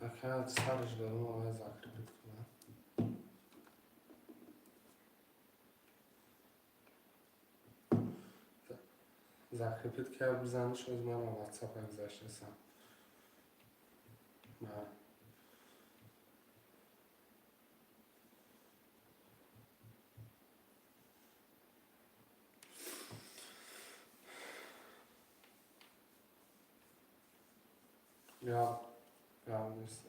Ака, сарш дорум, закрепить кунам. Закрепить кард, бизаниш, оз мана ватсапа гузаштасам. Ма я гап нест.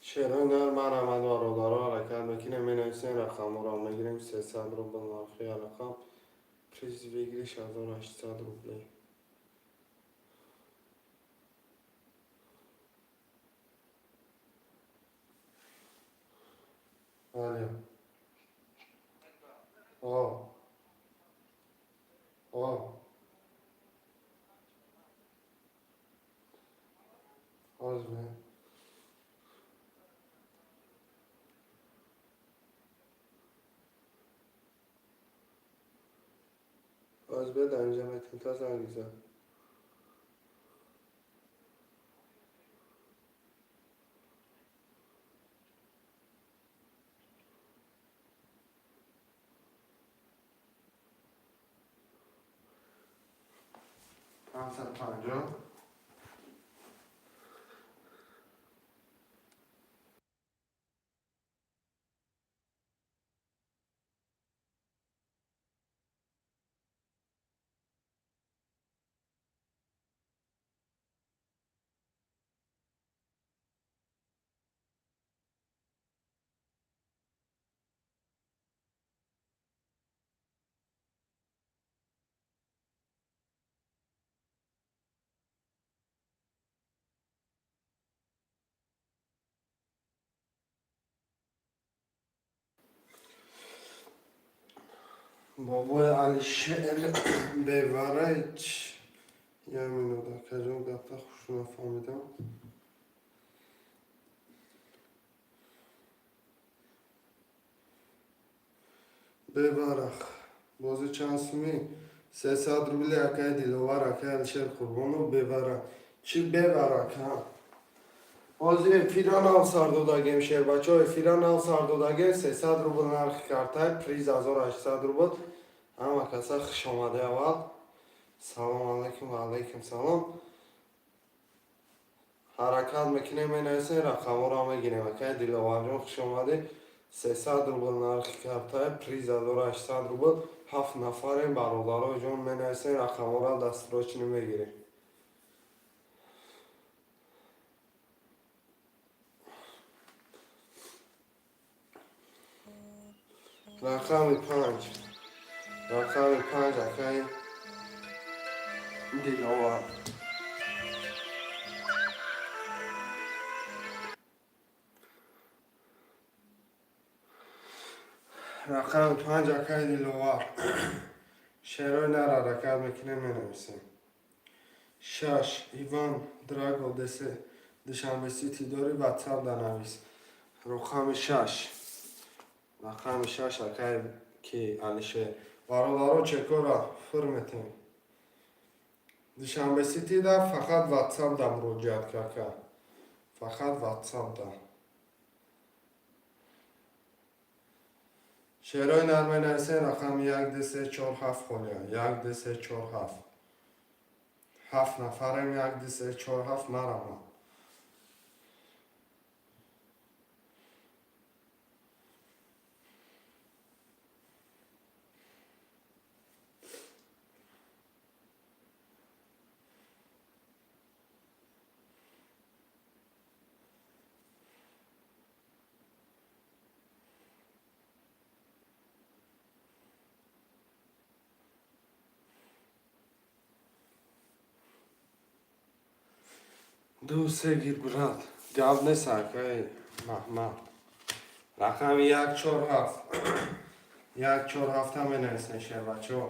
Шерои нар, марҳамат, бародаро, ҳаракат мекунем, менависем, рақамҳоро мегирем. 300 рубл нархи рақам, приз выигрыш 1800 рублей. Алё. О. О. Озме. Озбе, дар инҷа метавон та занг зад. 550. Бобои Алишер беварач, як минут, акаҷон, гапта хуш нафаҳмидам. Беварах бозӣ чанд сумӣ? 300 рубли, акаи Диловар, акаи Алишер Қурбонов. Бевара чӣ, беварака? Ҳозир эфира нав сар додагем, шербачаҳо, эфира нав сар додагем. 300 рубл нархи картай, приз 1800 рубл. Ҳама каса хуш омаде. Аввал салом алайкум. Ва алайкум салом. Ҳаракат мекунем, менависем, рақамҳоро мегирем. Акаи Диловарҷон, хуш омадӣ. 300 рубл нархи картай, приз 1800 рубл. Ҳафт нафарем, бародарои ҷон, менависем, рақамҳоро дастрочно мегирем. Рақами 5, рақами 5, акаи Диловар. Рақами 5, акаи Диловар. Шерои нар, ҳаракат мекунем, менависем. 6, Иван Драго десе, Душанбе Сити дори, ватсап данавис. Рақами 6, рақами 6, акаи ки Алишер. Бародаро, чекора фир метем. Душанбе Ситида фақат Ватсап да муроҷиат кака. Фақат Ватсап да. Шерои нар менависен, рақами 1 2 3 4 7 холия. 1 2 3 4 7. Ҳафт нафарем, 1 2 3 4 7, марама. Ду се гир, брат. Гап нест, акай Маҳмад. Рақами 1 4 7. 1 4 7 менависен, шербачо.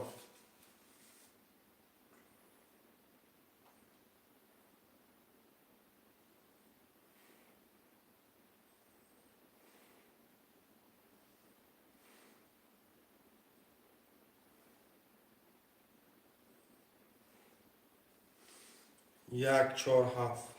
1 4 7.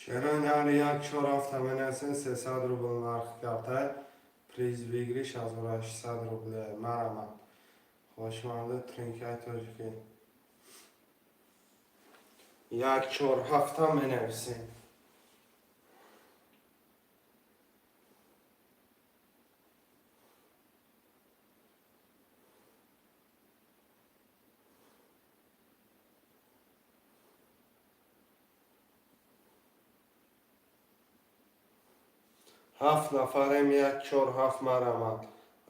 Шерои нар 1 4 7 менависен, 300 рубл нархи картай. Приз выигрыш 1600 рубле. Марама. Хошманда тринкай тоҷикӣ. 1 4 7 менависем. Ҳафт нафарем, 1 4 7, марамад.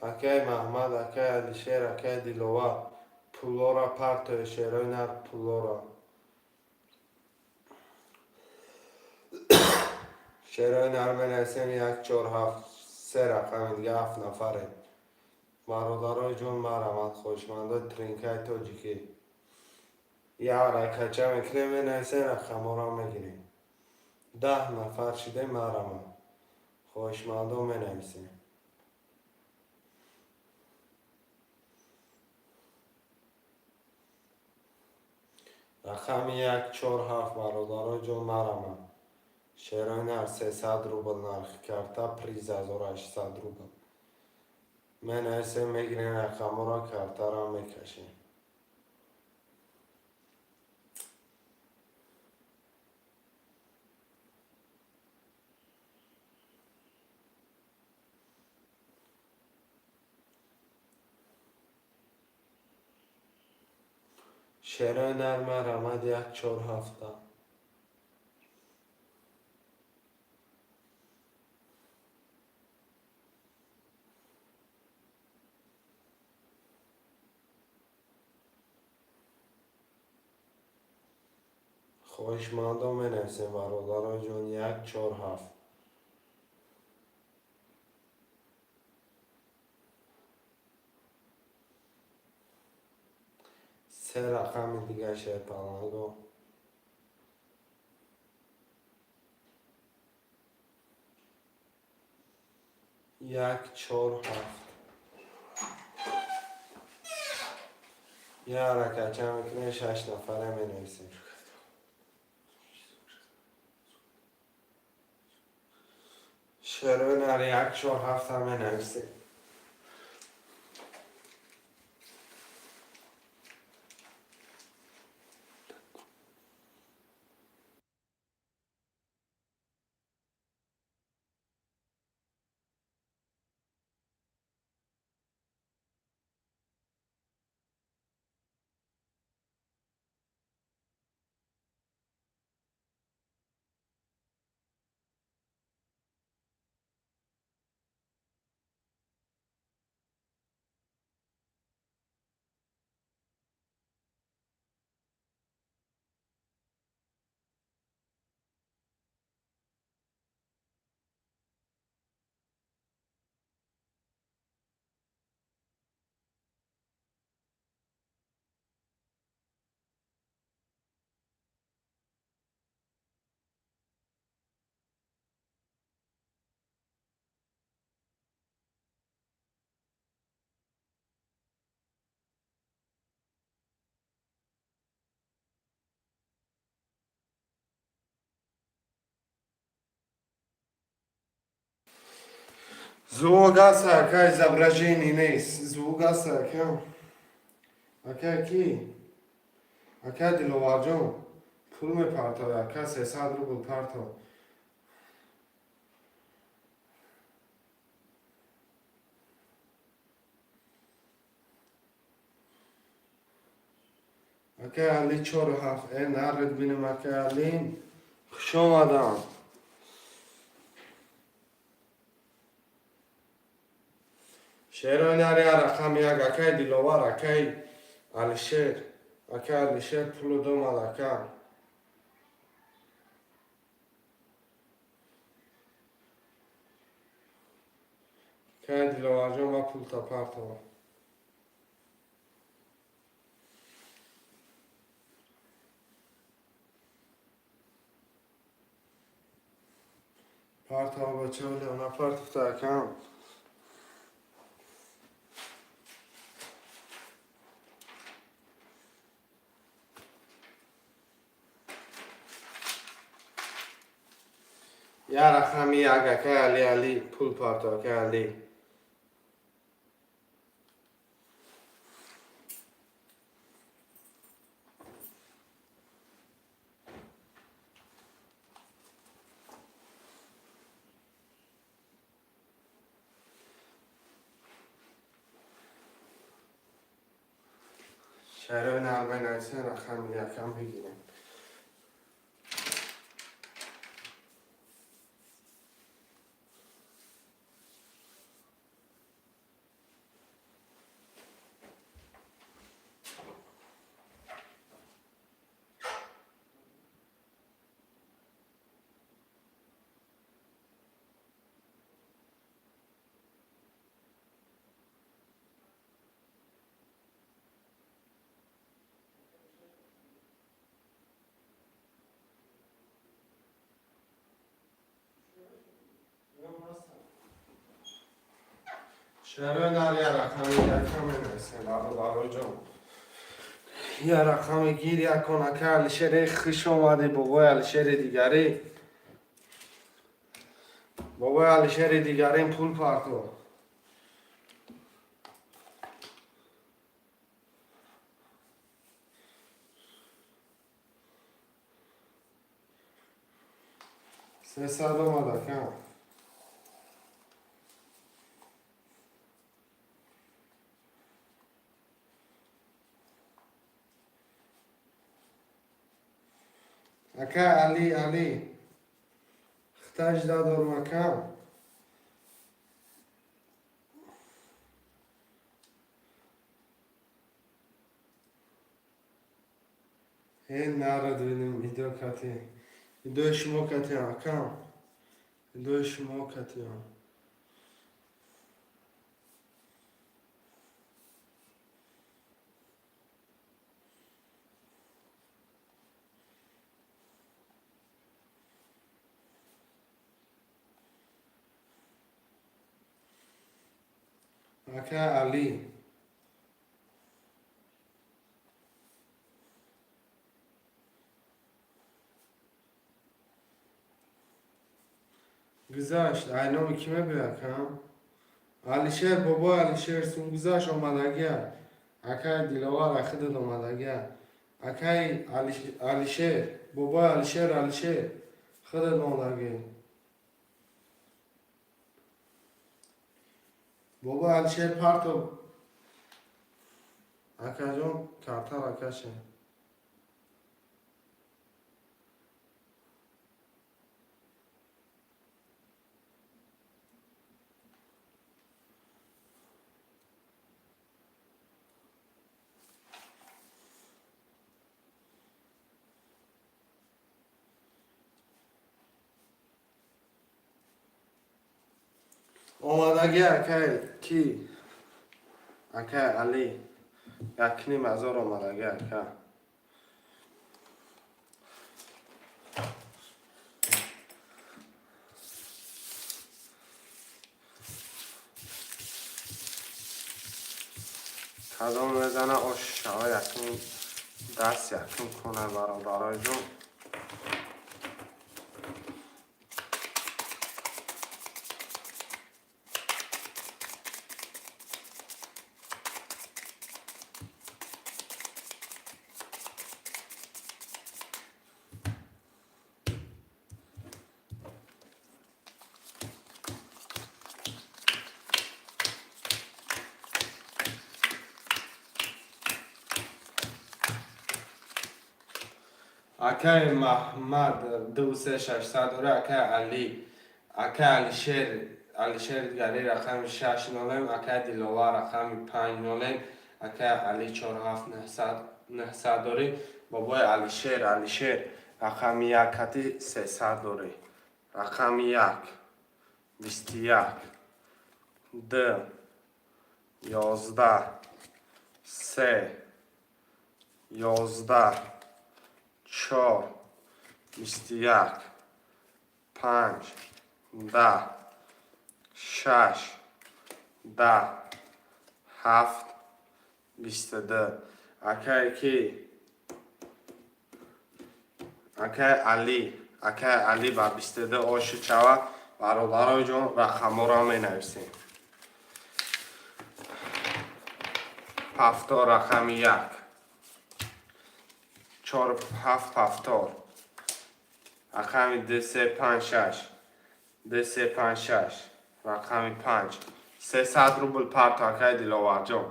Акай Маҳмад, акай Алишер, акай Диловар. Пулора партои, шерои нар, пулора. Шерои нар менависем, 1 4 7, се рақами дига, ҳафт нафарем. Бародарои ҷон, марамад, хоҳишмандои тринкаи тоҷикӣ. Як ракача мекунем, менависем, рақамҳоро мегирем. 10 нафар шидем, марамад. Хоҳишмандо менависем. Рақами 1 4 7, бародарои ҷон, марамад. Шерои нар, 300 рубл нархи карта, приз 1600 рубл. Менависем, мегирем рақамҳоро, картаро мекашем. Шерои нар, марамад, 1 4 7. Хоҳишмандо менависем, бародарои ҷон, 1 4 7. Се рақами дига, шерпаланго. 1 4 7. Як ракача мекунем, шаш нафаре менависем. Шерои нар, 1 4 7 менависем. Звук аста, ака, изображение нест. Звук аста, ака. Ака ки? Ака Диловарҷон, пул мепартовӣ, ака, 300 рубл партов. Ака Али, чору ҳафт. Э, наред бинем, ака Али. Хуш омадам. Шерои нари рақами як, акаи Диловар, акаи Алишер. Акаи Алишер пулу домад, ака. Акаи Диловарҷон, ба пулта партова. Партова, бачаҳо, напартофта, акам. Я рақами як, акай Али, Али, пул партов, акай Али. Шарои нарменайсен, рақами якам бигирем. Шарои нар я рақами якам менависем, бародароҷон. Я рақами гир якон, ака Алишер, хуш омадӣ, бобои Алишери дигарӣ. Бобои Алишери дигарин, пул партов. 300 омад, ака. Ака Али, Али. Хтаж дадорм, ака. Э, нарад бинем видео кати. Видеои шумо кати, ака. Видеои шумо кати. Ака Али. Гузашт, айноми ки мебиёй, ака? Алишер, бобои Алишер, сум гузашт, омадагия. Акаи Диловар, ахидат омадагия. Акаи Алишер, бобои Алишер, Алишер, худат омадагӣ. Бобои Алишер, партов. Акаҷон, картара каше. Омадагӣ, акай ки? Акай Али. 1,5 ҳазор омадагӣ, ака. Кадом мезана ош шава, якум даст якум кона, бародарои ҷон. Акаи Маҳмад 2 3 600 дора. Акаи Али, акаи Алишер, Алишер дигари рақами шаш нолем. Акаи Диловар рақами панҷ нолем. Акаи Али 4 7 900 дорӣ. Бобои Алишер, Алишер рақами як кати 300 дорӣ. Рақами як, 21, д, 11, се, 11, чор, 21, панҷ, 10, шаш, 10, ҳафт, 22. Акае ки, акаи Али, акаи Али ба 22 оши чава. Бародарои ҷон, рақамҳоро менависем. Повтор, рақами як, чор, ҳафт, повтор. Рақами ду, се, панҷ, шаш, ду, се, панҷ, шаш, рақами панҷ, 300 рубл парто. Акаи Диловарҷон,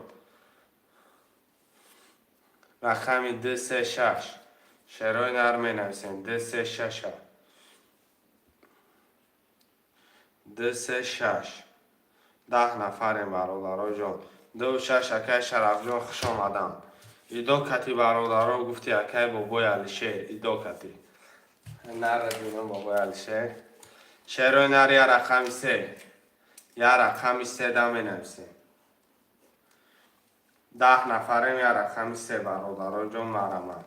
рақами ду, се, шаш, шерои нар менависем. Ду, се, шаша, ду, се, шаш. 10 нафарем, бародаро ҷон. Ду, шаш. Акаи Шарафҷон, хуш омадам. Идо кати, бародаро, гуфти акаи бобои Алишер, идо кати нара динам. Бобои Алишер, шерои нар, я рақами се, я рақами се да менависем. 10 нафарем, я рақами се, бародаро ҷон, мараман.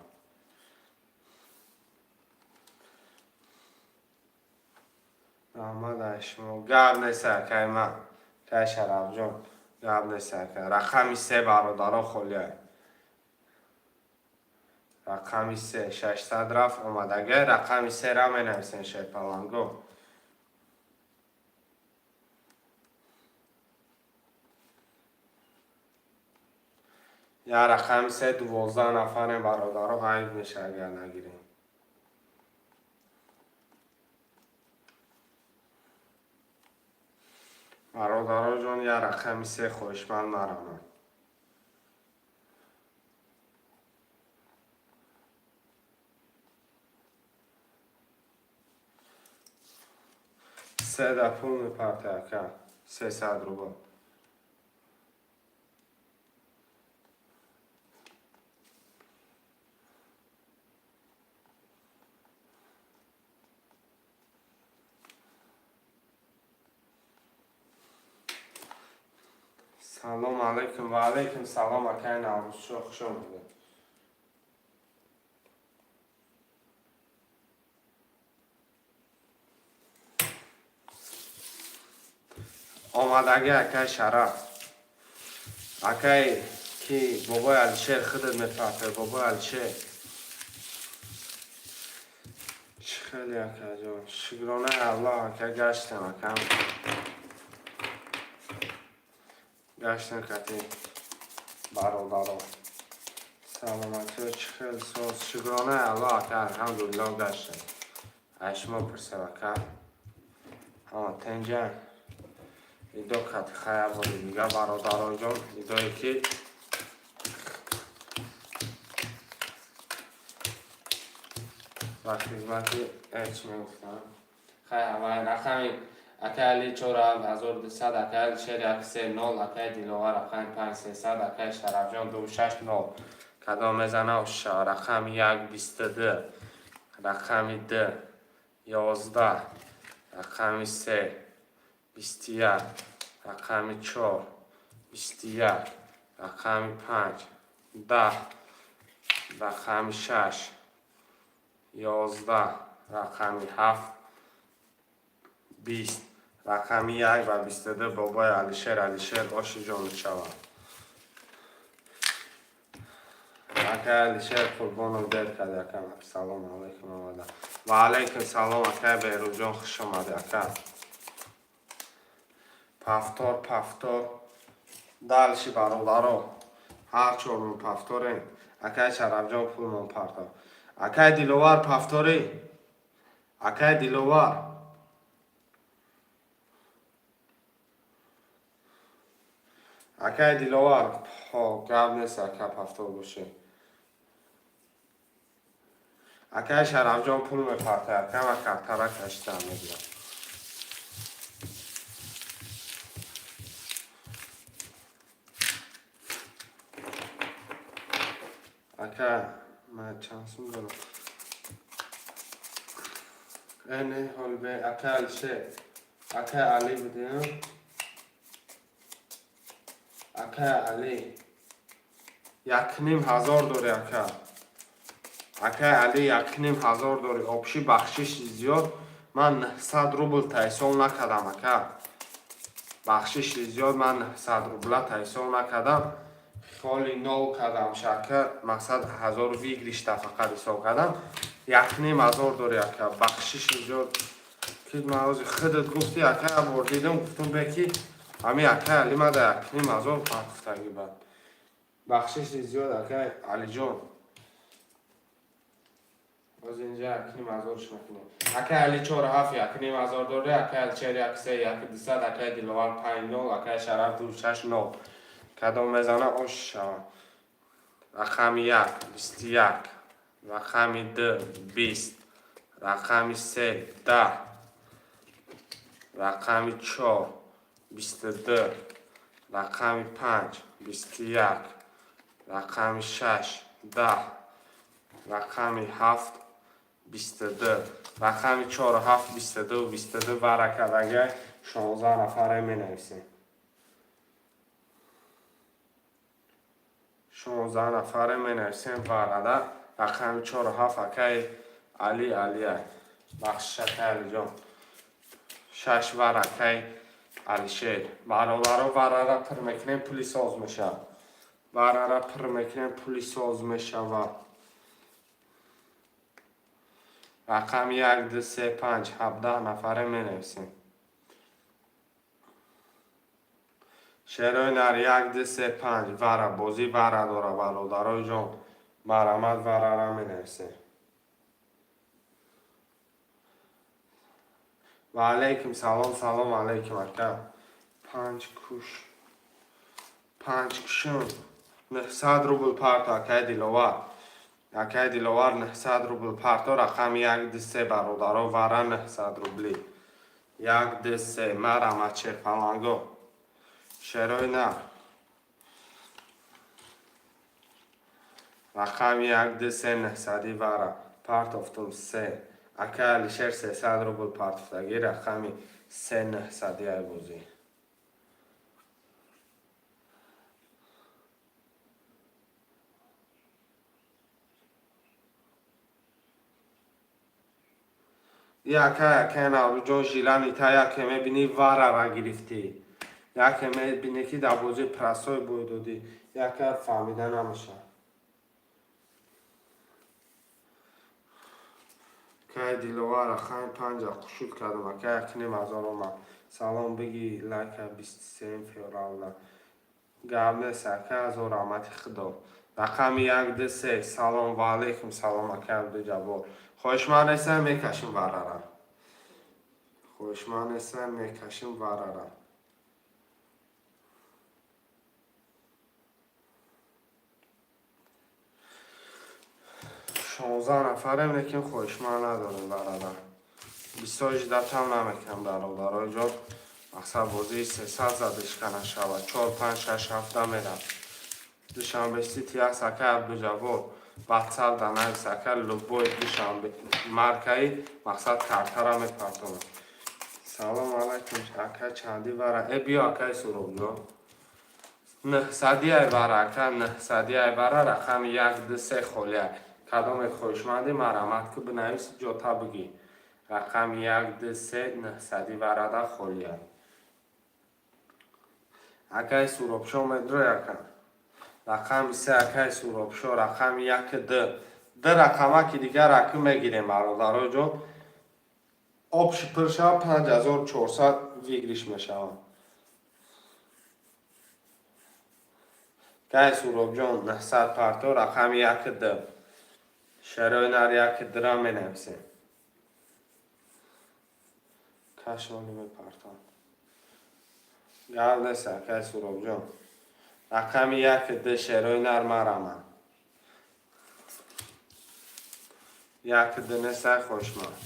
Раҳмат ай шумо, гап нест, акаи ман, акаи Шарафҷон, гап нест, ака. Рақами се, бародаро, холиай. Рақами се, 600 рафт омадага. Рақами сера менависем, шерпаланго. Я рақами се, 12 нафарем, бародаро, айб меша, агар нагирем. Бародароҷон, я рақами се, хоҳишманд марамад. Се да пул мепарта, ака, 300 рубл. Салом алейкум. Ва алейкум салом, акаи Наврӯзшо, хуш омадед. Омадаги, акаи Шараф. Акаи ки, бобои Алишер, худат мепартои, бобои Алишер. Чӣ хеле, акаҷон? Шукронаи Аллоҳ, ака, гаштем, акам, гаштем кати бародаро. Саломатиё чӣ хел, соз? Шукронаи Аллоҳ, ака, алҳамдулиллоҳ, гаштем. Ай шумо пурсем, ака, ҳама тенҷа? Идо кати хая бори дига, бародароҷон, идое ки ба хизмати чӣ мегуфтам, хай, аввал рақами акаи Али 4200, акаи Алишер 1 3 0, акаи Диловар рақами панҷ, 300, акаи Шарафҷон 2 6 0. Кадом мезана? Рақами як, 22, рақами д, 11, рақами се, 21, рақами чор, 21, рақами панҷ, 10, рақами шаш, 11, рақами ҳафт, 20. Рақами як ва 22, бобои Алишер. Алишер, оши ҷон шавад. Акай Алишер Қурбонов, дер кард, ака. Салом алейкум, омада. Ва алейкум салом, акай Беҳрӯзҷон, хуш омадӣ, ака. Повтор, повтор. Дальше, бародаро, ҳар чормон повторем. Акай Шарафҷон, пулмон партов. Акай Диловар, повторӣ. Акай Диловар, акай Диловар. Хо, гап нест, ака, повтор боше. Акай Шарафҷон пул мепартояд, ака, ма картара кашида мегирам. Ака, ман чанд сум дорам? Э, не, ҳол бе, ака Алишер, акай Али будем. Акай Али, 1500 дори, ака. Акай Али, 1500 дори. Общий, бахшиши зиёд, ман 900 рубл тайсол накардам, ака. Бахшиши зиёд, ман 900 рубла тайсол накардам. Холи нол кардам шака, мақсад ҳазору выигрыш та фақат ҳисоб кардам. 1500 дори, ака. Бахшиши зиёд, ки ман ҳозир худат гуфти, ака, як бор дидам, гуфтум, бе ки ҳами акай Али мада 1500 партуфтагӣ бад. Бахшиши зиёд, акай Алиҷон. Боз инҷа 1500-ш мекунем. Акай Али чору ҳафт 1500 дори, акай Алишер як се як дусад, акай Диловар панҷ нол, акай Шараф ду шаш нол. Кадом мезана, ош шавад. Рақами як 21, рақами ду 20, рақами се 10, рақами чор 22, рақами панҷ 21, рақами шаш 10, рақами ҳафт 22, рақами чору ҳафт 22, 22 баракадага. 16 нафаре менависем. 16 нафаре менависем варада рақами чору ҳафт. Акаи Али, Алия, бахшиш, акаи Алиҷон. Шаш вар, акаи Алишер. Бародаро, варара пур мекунем, пули соз мешавад. Варара пур мекунем, пули соз мешавад. Рақами як, ду, се, панҷ, 17 нафаре менависем. Шерои нар, як, ду, се, панҷ, вара бозӣ вара дора. Бародарои ҷон, марҳамат, варара менависем. Ва алайкум салом, салом алайкум, ака. Панҷ куш, панҷ кушум. 900 рубл парто, акаи Диловар. Акаи Диловар, 900 рубл парто, рақами як, ду, се. Бародаро, вара 900 рублӣ. Як, ду, се, марҳамат, шерпаланго, шерои нар. Рақами як, ду, се, нӯҳсади вара партофтум. Се, акаи Алишер 300 рубл партофтагӣ, рақами се, нӯҳсади ай бозӣ. Яка, акаи Наврӯзҷон, жилани та яке мебинӣ, варара гирифтӣ, яке мебинӣ, ки дар бозии просой бой додӣ, яка фаҳмида намешавад. Кай Диловар, рақами панҷа хушуд кардам, ака, 1500 омад. Салом биги, лайка 23 февралда. Гап нест, ака, ҳазор раҳмати худо. Рақами як, ду, се. Салом, ва алайкум салом, ака Абдуҷаббор. Хоҳишманд нестам, мекашим варара. Хоҳишманд нестам, мекашим варара. 16 нафарем, лекин хоҳишманд надорем варара. Бисёр ждать ам намекунам, бародарои ҷон. Мақсад бозии 300 задишка нашавад. Чор, панҷ, шаш, ҳафта меравад. Душанбе Сити аст, ака Абдуҷаббор. Ватсап да навис, ака, любой Душанбе маркаи, мақсад картара мепартонам. Салом алайкум, ака, чанди вара? Э, биё, акаи Суробҷон. Нӯҳсади ай вара, ака, нӯҳсади ай вара, рақами як, ду, се холия. Кадоме хоҳишмандӣ, марҳамат ки, бинавис, ҷота бигӣ. Рақами як, ду, се, нӯҳсади варада холия. Акаи Суробшо, медрой, ака. Рақами се, акаи Суробшо, рақами як, ду. Ду рақамаки дигар аку мегирем, бародарои ҷон. Общий пур шава, 5400 выигрыш мешавад. Кай Суробҷон, 900 парто, рақами як, ду. Шарои нар, як, дурам менависем. Кашони мепартам. Гап нест, акаи Суробҷон. Рақами як, ду, шерои нар, мараман. Як динесай, хоҳишманд.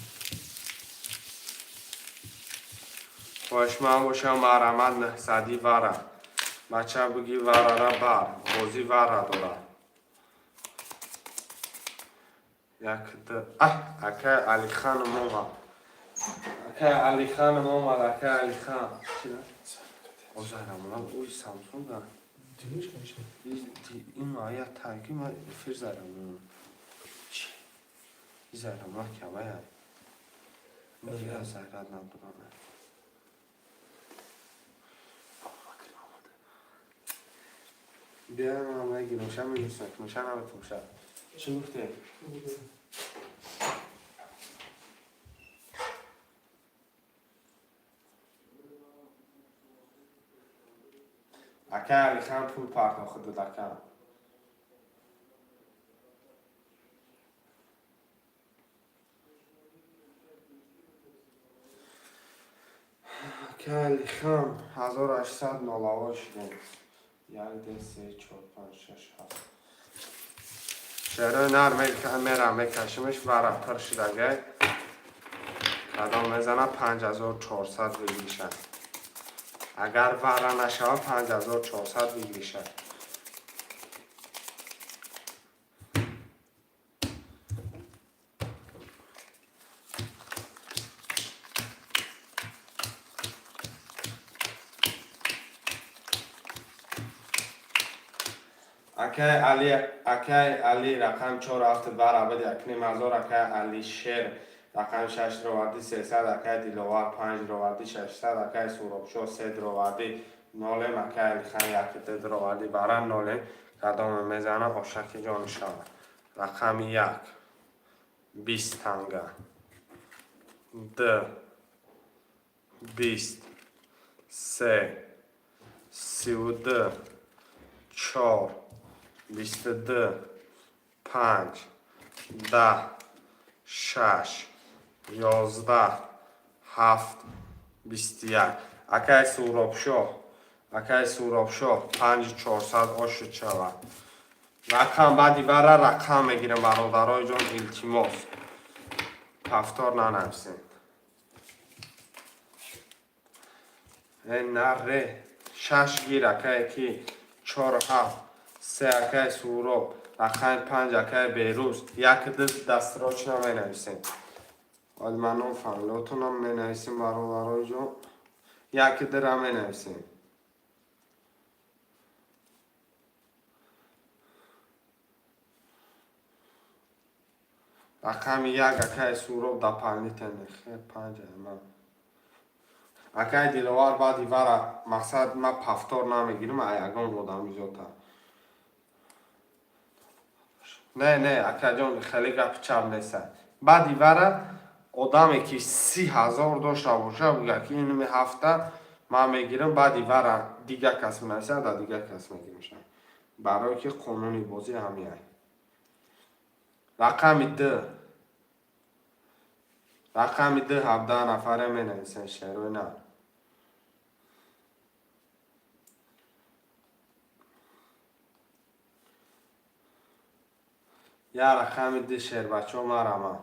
Хоҳишманд бошам, марҳамат, 900-и вара. Бача, буги варара бар, бозӣ вара дорад. Як д а акай Алиханом омад. Акай Алиханом омад, акай Алихан. Озайрамона, ой, Самсунга. Дилиш, конечно. Ин ая таки ма эфир зайрамона. Зайрамона кабая. Нига зайрат надорам. Бия, ман мегирам, ша мегирам, ша наметум ша. Чӣ гуфте? Акай Алихан пул пардохт дод, ака. Акай Алихан, 1800 нолаво шудем. Як, ду, се, чор, панҷ, шаш, ҳафт. Шерои нар мерам, мекашимиш, вара пир шудагай. Кадом мезана, 5400 выигрыша. Агар вара нашава, 5400 выигрыша. Акай Али, акай Али, рақам чор ҳафт вара биди, акним ҳазор. Акай Алишер, рақами шаш роварди, 300. Акай Диловар, панҷ роварди, 600. Акай Суробшо, се роварди, нолем. Акай Алихан, як д роварди, вара нолем. Кадоме мезана, ошаки ҷон шавад. Рақами як, 20 танга, д, 20, се, 32, чор, 22, панҷ, 10, шаш, 11, ҳафт, 21. Акай Суробшоҳ, акай Суробшоҳ, 5400 ошуд шавад. Рақам баъди вара рақам мегирам, бародарои ҷон, илтимос, повтор нанависед. Э, наре, шаш гир, акае ки чор, ҳафт, се. Акай Суроб, рақами панҷ. Акай Берӯз, як д дастрочно менависем. Оли ман ном фамилиотонам менависем, бародарои ҷон, як дра менависем. Рақами як, акай Суроб, дополнительный панҷ. Ман, акай Диловар, баъди вара мақсад ман повтор намегирам, а ягон одами зиёдтар. Не, не, акаҷон, хеле гапи чап неста. Баъди вара одаме ки 30 000 дошта боша, буга ки инми ҳафта ман мегирам, баъди вара дига кас менависад, да дига кас мегиримша, барое ки қонуни бозӣ ҳамияй. Рақами д, рақами д, 17 нафаре менависен, шерои на. Я рақами д, шербачо, марама.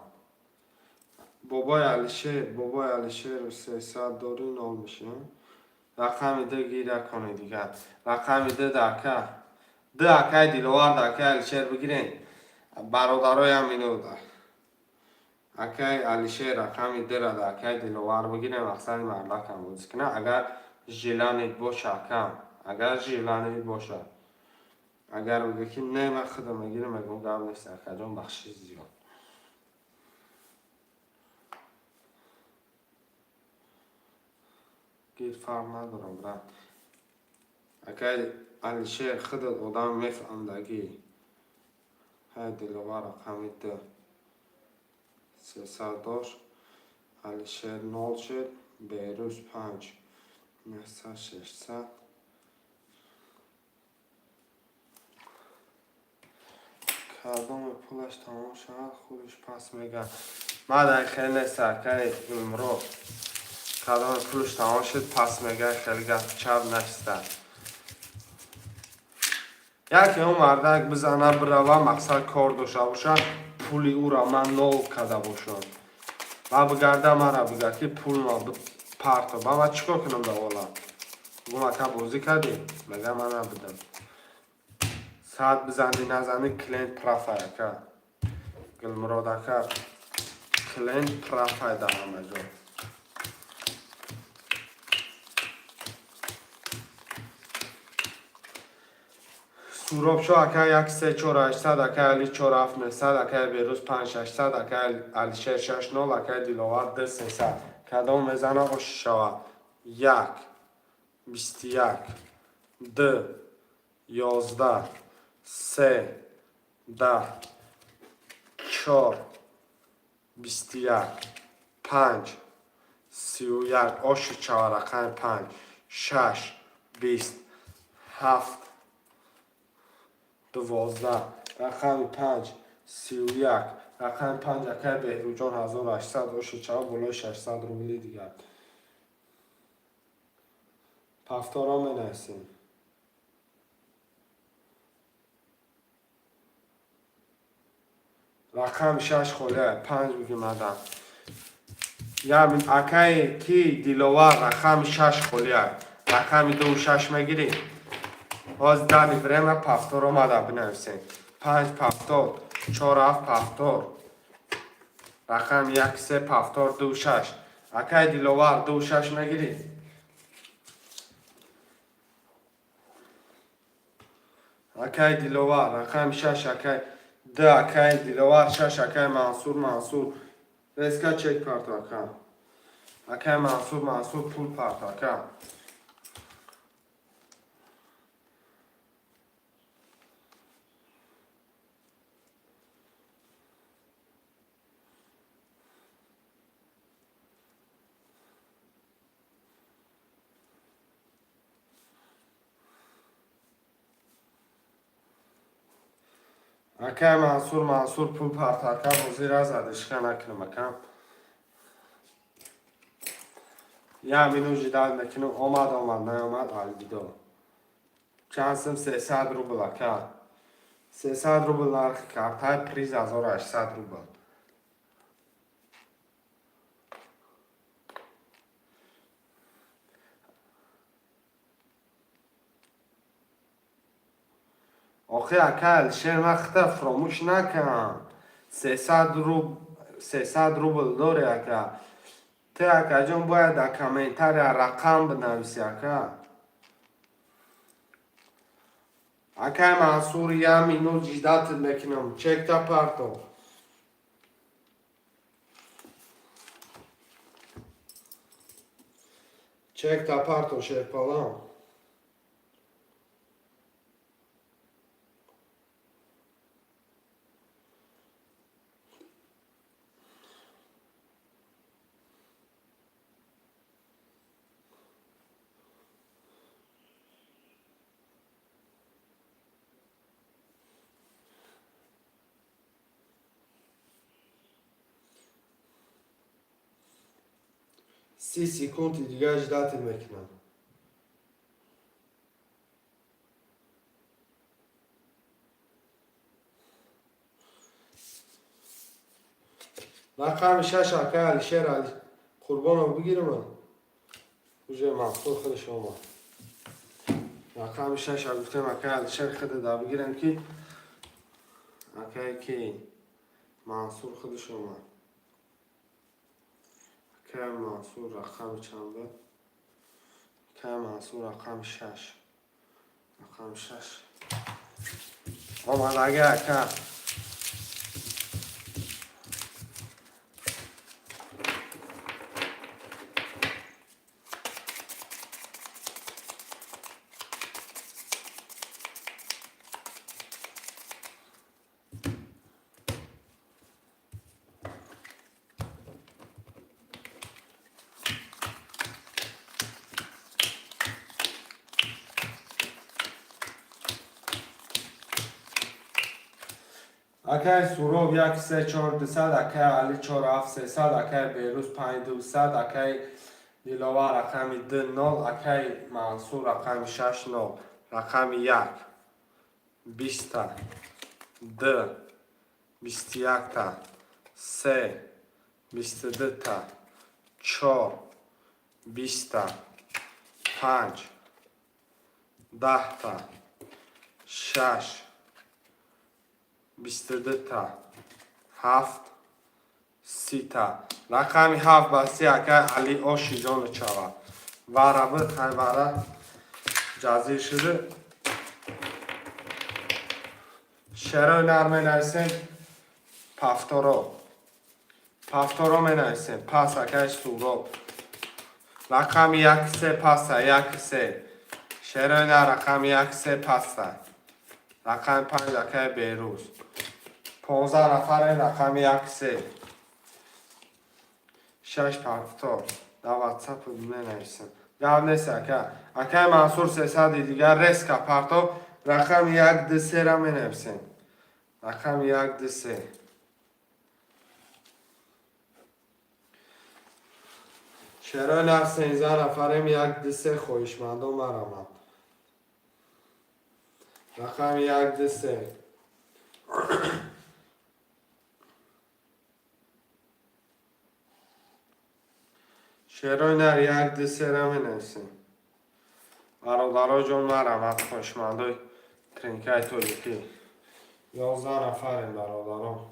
Бобои Алишер, бобои Алишер, 300 дорӣ, нол меши. Рақами д гира кунед дигар. Рақами д дака. Д, акай Диловар, акай Алишер бигирен. Бародароям инода. Акай Алишер, рақами дра да акай Диловар бигирем, мақсади мардакам бозӣ кунам. Агар желание боша, акам, агар желание боша. Агар бигӯ ки не, ман худам мегирам, мегӯм гап нест, акаҷон, бахшиш зиёд. Гир, фарқ надорам, брат. Акай Алишер, худат одам мефаҳмдагӣ. Ҳай, Диловар, рақами д. 300 дошт. Алишер нол шуд. Берӯз панҷ. 900, 600. Кадоме пулаш тамом шавад, худаш пас мега. Мадан хеле нест, акай Гулмурод. Кадоме пулаш тамом шуд, пас мега, хеле гапи чап наиста. Яке он мардак бизана, бирава, мақсад кор дошта боша. Пули ӯра ман нол карда бошам, ба бигарда мара бига ки пул ма парто, ба ман чӣ кор кунам? Да ола гум, ака, бозӣ кардӣ, мега ман набудам. Саат бизанӣ, назанӣ, клиент прав ай, ака Гулмурод, ака, клиент прав ай дар ҳама ҷо. Суробшо, ака, як се чор ҳаштсад, акай Али чор ҳафт нӯҳсад, акай Берӯз панҷ шашсад, акай Алишер шаш нол, акай Диловар ду сесад. Кадом мезана, ош шавад? Як 21, д 11, се 10, чор 21, панҷ 31, оши чава рақами панҷ, шаш 20, ҳафт 12, рақами панҷ 31, рақами панҷ, акай Беҳрӯҷон 1800, оши чава болои 600 рубли дигар. Повторо менависем. Рақами шаш холия, панҷ бигимадам. Акае ки Диловар, рақами шаш холия, рақами ду шаш мегирӣ. Ҳозир дани время повтор омада, бинависем. Панҷ повтор, чор ҳафт повтор, рақами як се повтор, ду шаш. Акаи Диловар, ду шаш мегирӣ. Акаи Диловар, рақами шаш, акай д, акаи Диловар шаш, акаи Мансур, Мансур, резко чек парто, ака. Акаи Мансур, Мансур, пул парто, ака. Акай Мансур, Мансур, пул парто, ака. Бозӣ разадишка накунам, ака. Я минут ждать мекунам. Омад, омад, наомад, алвидо. Чанд сум? 300 рубл, ака. 300 рубл нархи картай, приз 1800 рубл. Охи, ака Алишер, ман хита фуромӯш накам. 300 руб, 300 рубл дори, ака. Ту, акаҷон, бояд дар комментария рақам бинависӣ, ака. Акай Мансур, я минут ждать мекунам, чекта парто. Чекта парто, шерпалам. 30 секунди дигар ждать мекунам. Рақами шаш, акай Алишер Али Қурбонов, бигирам. Уже Мансур худаш омад. Рақами шаша гуфтем, акай Алишер худа да бигирам, ки акай ки Мансур худаш омад. Акай Мансур, рақами чанд буд? Акай Мансур, рақами шаш, рақами шаш омад, ака. Акай Суроб, як се чор дусад, акай Али чор ҳафт сесад, акай Берӯз панҷ дусад, акай Диловар рақами ду нол, акай Мансур рақами шаш нол, рақами як биста, д. 21та, се, 22та, чор, 20та, панҷ, 10та, шаш, 22та, ҳафт, 30та. Рақами ҳафт ба си акай Али оши ҷону чава. Вара буд, ҳай вара ҷазир шуду. Шерои нар менависем, пафторо. Пафторо менависем, пас акай Суроб. Рақами як се паса, як се. Шерои нар рақами як се паста. Рақами панҷ акай Берӯз. 15 нафаре, рақами як се. Шаш пафтор. Дар ватсап менависем. Гап нест, ака. Акай Мансур, 300-и дигар резко парто, рақами як ду сера менависем. Рақами як ду се. Шерои нар, 13 нафарем, як ду се, хоҳишмандон марамад. Рақами як ду се. Шерои нар, як ду сера менависем. Бародаро ҷон, марамад, хоҳишмандои тринкаи тоҷикӣ. 11 нафарем, бародарон.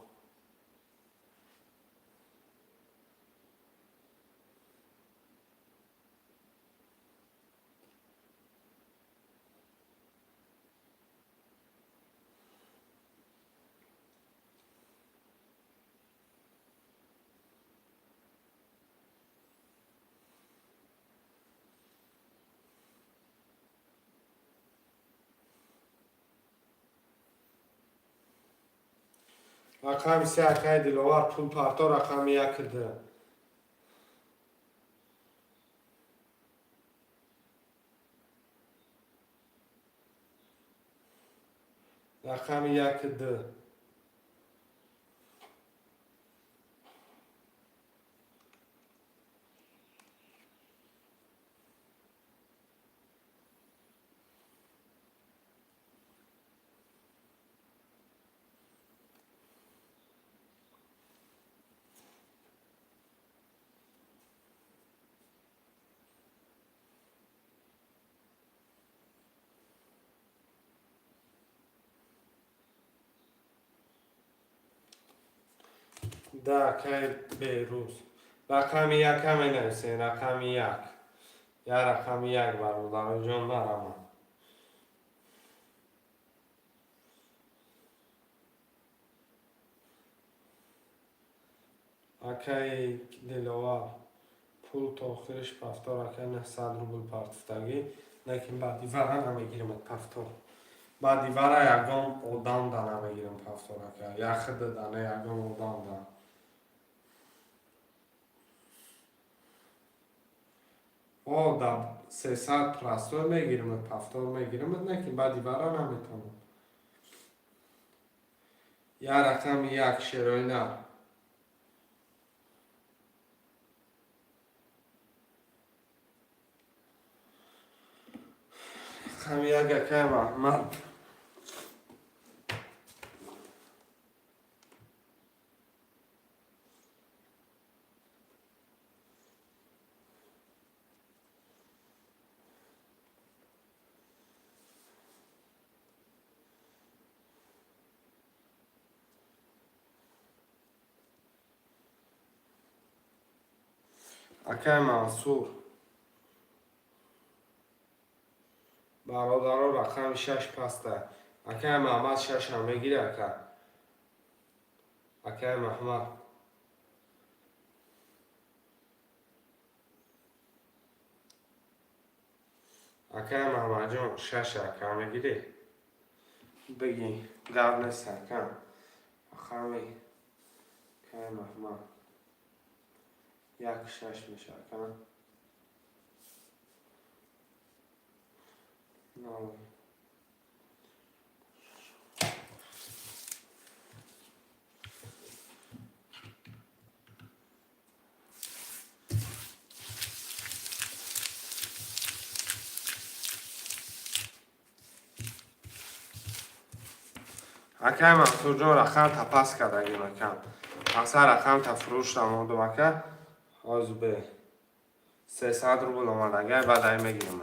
Рақами се, акай Диловар, пул парто, рақами як ду. Рақами як ду. Да, акай Берӯз. Рақами яка менависем, рақами як. Я рақами як, бародароҷон, марамад. Акай Диловар, пул то охириш пафтор, акай 900 рубл партуфтагӣ, лекин баъди вара намегиримад пафтор. Баъди вара ягон одам да намегирам пафтор, ака. Яхида да не, ягон одам да. О, да 300 простой мегиримад, пафтор мегиримад, лекин баъди вара наметавонам. Я рақами як, шерои нар. Рақами як, акай Маҳмад. Акай Мансур. Бародаро, рақами шаш паста. Акай Маҳмад, шашам мегири, ака. Акай Маҳмад. Акай Маҳмадҷон, шаш, ака, мегирӣ? Бигӣ, гап нест, ака. Рақами акай Маҳмад. Як шаш меша, ака. Нол. Акай Мансурҷон, рақам та паст кардагим, акам. Мақсад, рақам та фурӯш намондум, ака. Ҳозир бе 300 рубл омадагай, баъд ай мегирам.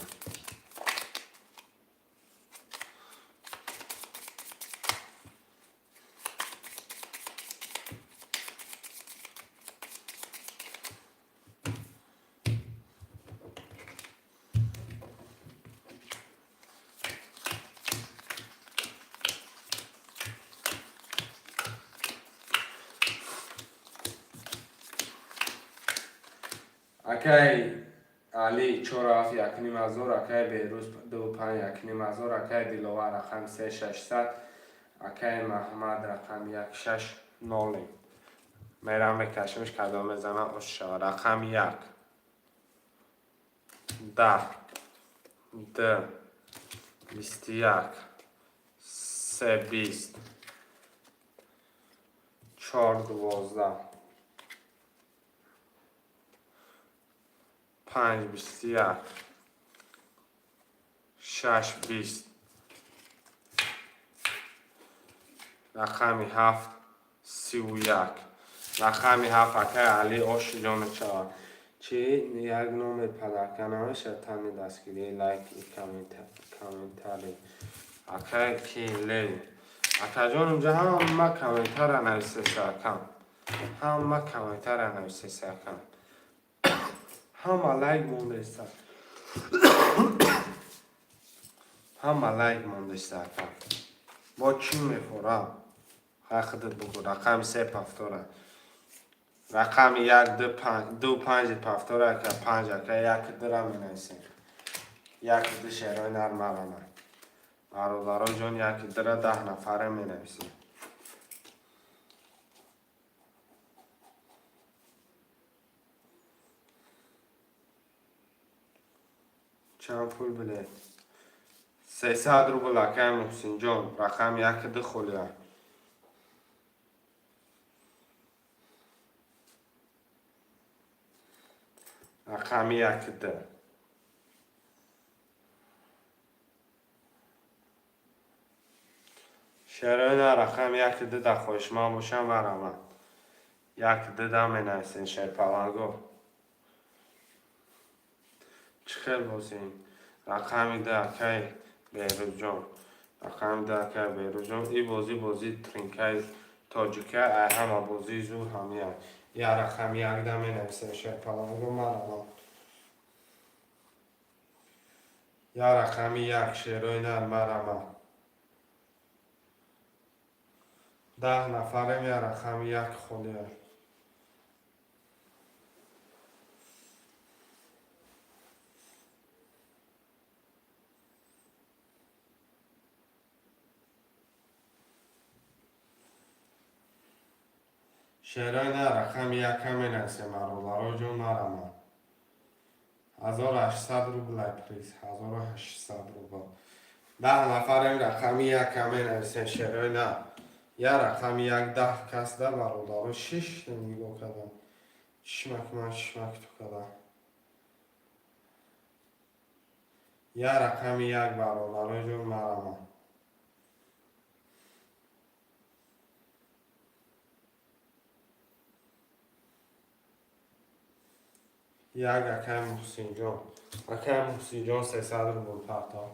Акай Али, чору ҳафт, 1500. Акай Беҳрӯз, ду панҷ, 1500. Акай Диловар, рақами се, 600. Акай Маҳмад, рақами як, шаш нолем. Мерам, мекашимш, кадом мезана, ош шава. Рақами як, 10, д, 21, се, 20, чор, 12, панҷ, 21, шаш, 20, рақами ҳафт, 31, рақами ҳафт. Акай Али, оши ҷонат шавад. Чи як номер подарка намешавад? Тани дастгирии лайк и комментарий. Акай ки лев, акаҷон, унҷа ҳама комментария нависеса, акам, ҳама комментария нависеса, акам, ҳама лайк мондаиста, ҳама лайк мондаиста, акам. Бо чӣ мехӯрам? Хай, худат бугӯ. Рақами се повтора, рақами як, ду, ду, панҷ повтора, ака, панҷ, ака, як, дура менависем. Як, ду, шерои нар, марама. Бародаро ҷон, як, дура 10 нафаре менависем. Чанд пул билет? 300 рубл, акай Муҳсинҷон. Рақами як, ду холия. Рақами як, ду. Шероина, рақами як, ду да хоҳишманд бошам, барамад. Як, ду да менависен, шерпаланго. Чӣ хел бозем? Рақами ду, акай Беҳрӯзҷон, рақами ду, акай Беҳрӯзҷон. И бозӣ, бозии тринкаи тоҷика, ай ҳама бозии зур ҳамия. Я рақами як да менависем, шерпаланго, марамад. Я рақами як, шерои нар, марамад. 10 нафарем, я рақами як холия. Шерои на, рақами якам менависем, бародаро ҷон, марамад. 1800 рубл ай приз, 1800 рубл. 10 нафарем, рақами якам менависем, шерои на. Я рақами як, 10 кас да, бародаро, шишта нигоҳ кардам. Чишмак ман чишмак ту кардам. Я рақами як, бародаро ҷон, марамад. Як, акай Муҳсинҷон, акай Муҳсинҷон, 300 рубл партов.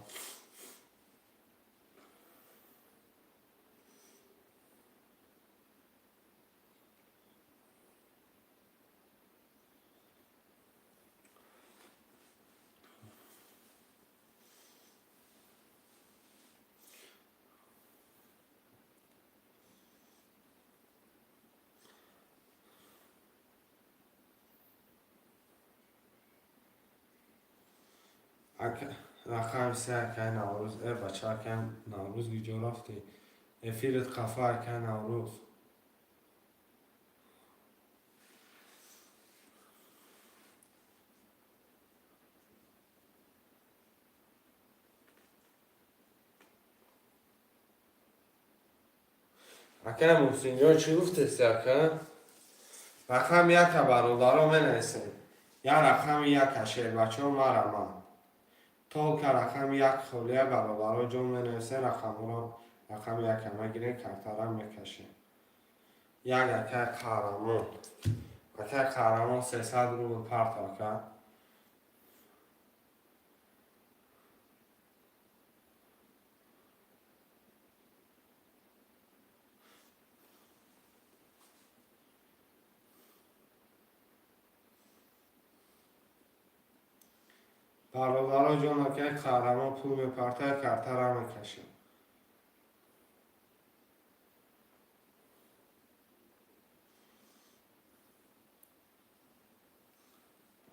Рақами се, акай Наврӯз. Э, бача, акай Наврӯз, гиҷо рафтӣ? Эфирит қафа, акай Наврӯз. Акай Муҳсинҷон, чӣ гуфтеси, ака? Рақами яка, бародаро, менависем. Я рақами яка, шербачаҳо, марамад. Только рақами як холия, бародаро ҷон, менависем рақамҳоро. Рақами яка мегирем, картара мекашем. Як акай Қаҳрамон. Акай Қаҳрамон, 300 рубл парто, ака. Бародаро ҷон, акай Қаҳрамон пул мепартояд, картара мекашем.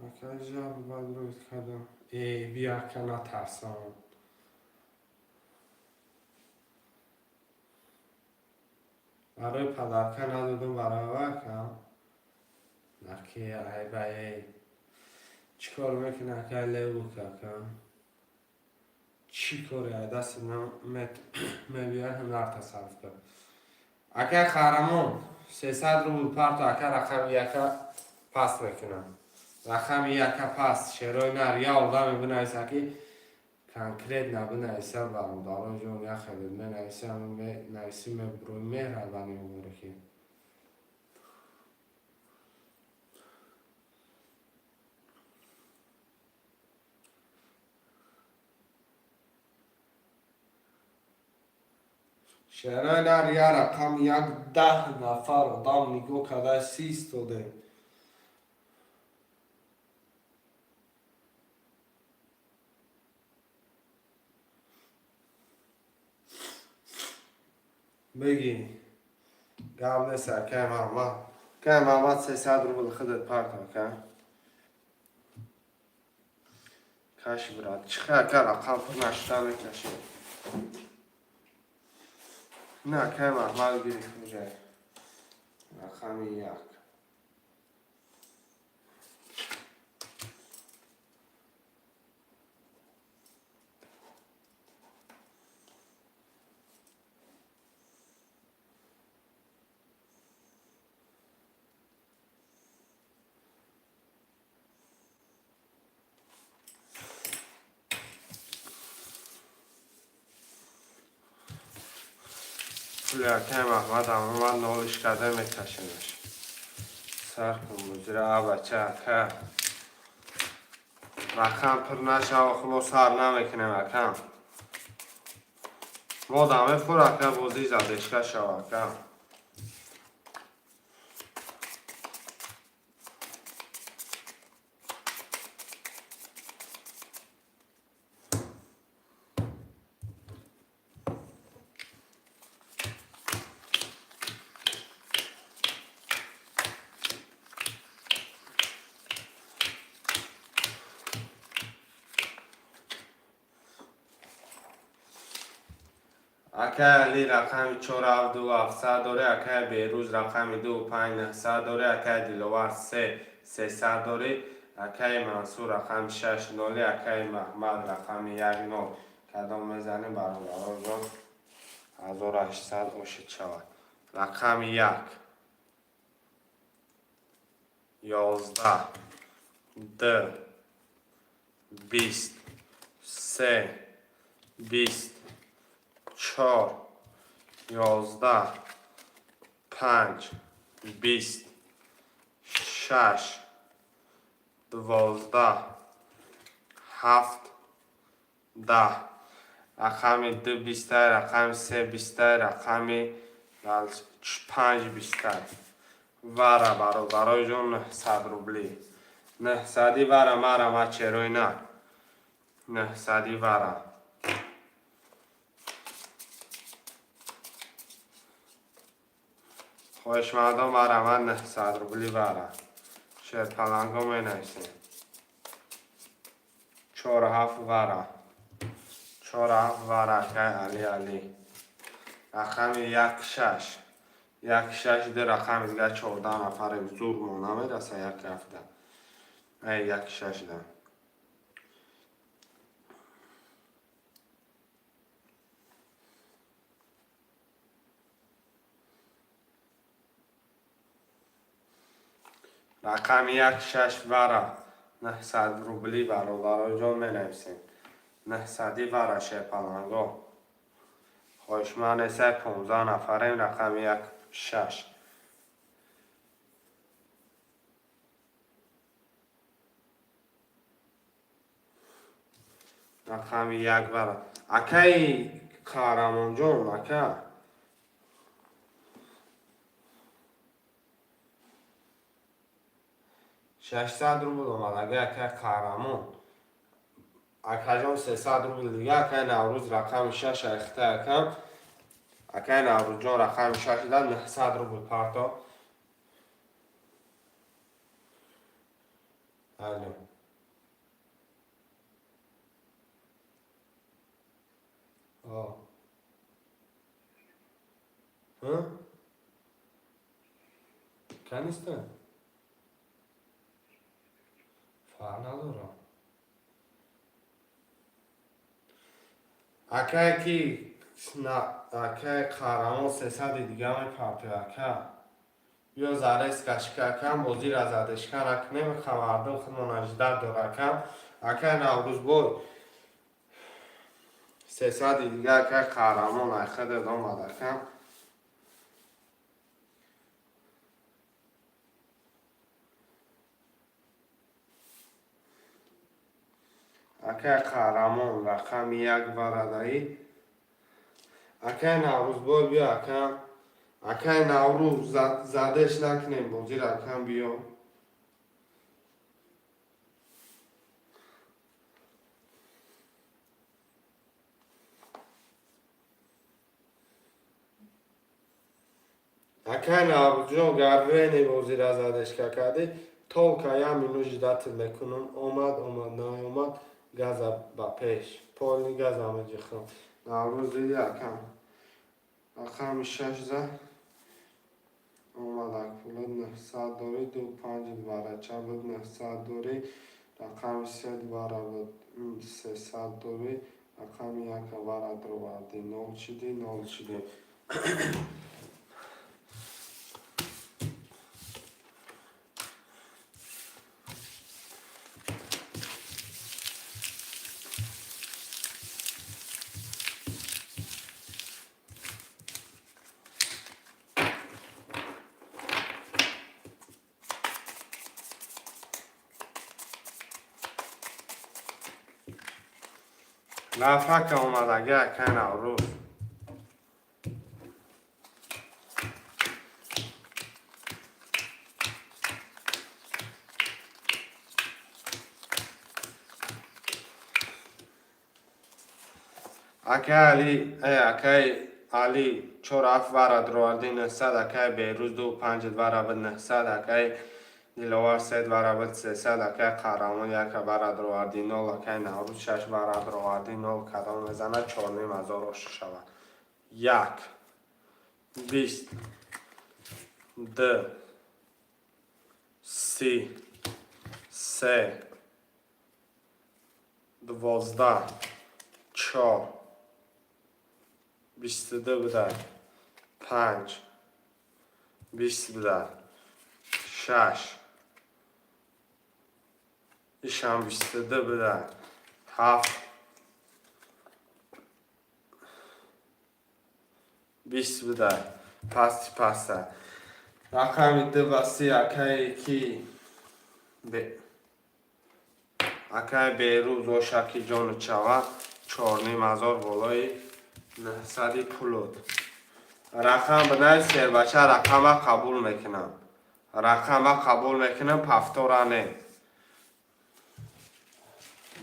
Акай жаб бад рӯз кардам. Э, бия, ака, натарсам. Барои подарка надодум барои ака. Наки айба эй. Чӣ кор мекунӣ, акай Левук, ака? Чӣ коре ай дасти мебиёяд, ҳунар тасарруф кар. Акай Қаҳрамон, 300 рубл парто, ака, рақами яка паст мекунам. Рақами яка паст, шерои нар, я одаме бинависа, ки конкретно бинависа, бародаро ҷон, як хеле менависа, нависи мебурои меҳрабани муборакӣ. Шерои нар, я рақам як, 10 нафар одам нигоҳ карда систодем. Бигӣ. Гап нест, акай Маҳмад. Акай Маҳмад, 300 рубл худат парто, ака. Каш, брат. Чӣ ака рақам пур нашуда мекашӣ? На, акай Маҳмад гирифт уже. Рақами як. Пули акай Маҳмад омад, нолиш карда мекашемаш. Сар кун муҷра, а бача, ака. Рақам пур нашава, мо сар намекунем, ака. Мо дамефур, ака, бозӣ задешка шава, ака. Акай Али, рақами чор ҳафт ду ҳафтсад дорӣ, акай Берӯз, рақами ду панҷ наҳсад дорӣ, акай Диловар, се сесад дорӣ, акай Мансур, рақами шаш ноли, акай Маҳмад, рақами як нол. Кадом мезанем, бародароҷон, 1800 ошид шавад. Рақами як, 11, д, 20, се, 20, чор, 11, панҷ, 20, шаш, 12, ҳафт, 10. Рақами ду бистай, рақами се бистай, рақами панҷ бистай. Вара, бародарои ҷон, 900 рублӣ. 900-и вара, мара ма черои на. 900-и вара. Хоҳишмандон, марҳамат, 900 рубли вара. Шерпаланго менависем. Чор ҳафт вара. Чор ҳафт вара, акай Али Али. Рақами як шаш. Як шаш ду рақами дигар, 14 нафаре зур мо намераса як ҳафта. Ай як шашда. Рақами як шаш вара. 900 рубли, бародароҷон, менависем. 900-и вара, шерпаланго. Хоҳишманд несай, 15 нафарем. Рақами як, шаш. Рақами як бара, акаи Қаҳрамонҷон, ака. 600 рубл омад, ага, акаи Қаҳрамон. Акаҷон, 300 рубл дига. Акаи Наврӯз, рақами шаш, айхта акам. Акаи Наврӯзҷон, рақами шаш да 900 рубл парто. Алло. О. Ҳа? Каниста? Фарқ надорам. Акае ки акаи Қаҳрамон 300-и дига мепартояд, ака. Биё, зарез кашика, акам, бозира задешка накунем, мардум худмон аждат дора, акам. Акаи Наврӯзбой, 300-и дига, акаи Қаҳрамон, айхадед омад, акам. Акаи Қаҳрамон, рақами як барадаӣ. Акаи Наврӯзбой, биё, акам. Акаи Наврӯз, задеш накунем бозира, акам, биё. Акаи Наврӯзҷон, гаррени бозира задешка кардӣ, только як минут ждать мекунам. Омад, омад, наомад, газа ба пеш. Полный газа меҷихам. Наврӯз, диди, акам. Рақами шаш за омад, акпулот 900 дорӣ, ду панҷ барача буд, 900 дорӣ, рақами се бара буд, 300 дорӣ, рақами яка бара дровардӣ, нол шидӣ, нол шидӣ. Лафака омадаги, акай Наврӯз. Акай Али, акай Али, чор ҳафт вара дроварди, 900. Акай Берӯз, ду панҷ вара буд, 900. Акай Диловар, се вара буд, 300. Акай Қаҳрамон, яка вара дроварди, нол. Акай Наврӯз, шаш вара дроварди, нол. Кадом мезанад, 4500 ошиқ шавад. Як, 20, д, 30, се, 12, чор, 22 будай, панҷ, 20 будай, шаш, ишам 22 будай, ҳафт, 20 будай, пасти паста. Рақами ду ва си, акае ки акаи Берӯз, ошаки ҷону чава, 4500 болои 900-и пулот. Рақам бинавис, сербача, рақама қабул мекунам. Рақама қабул мекунам, повтора не.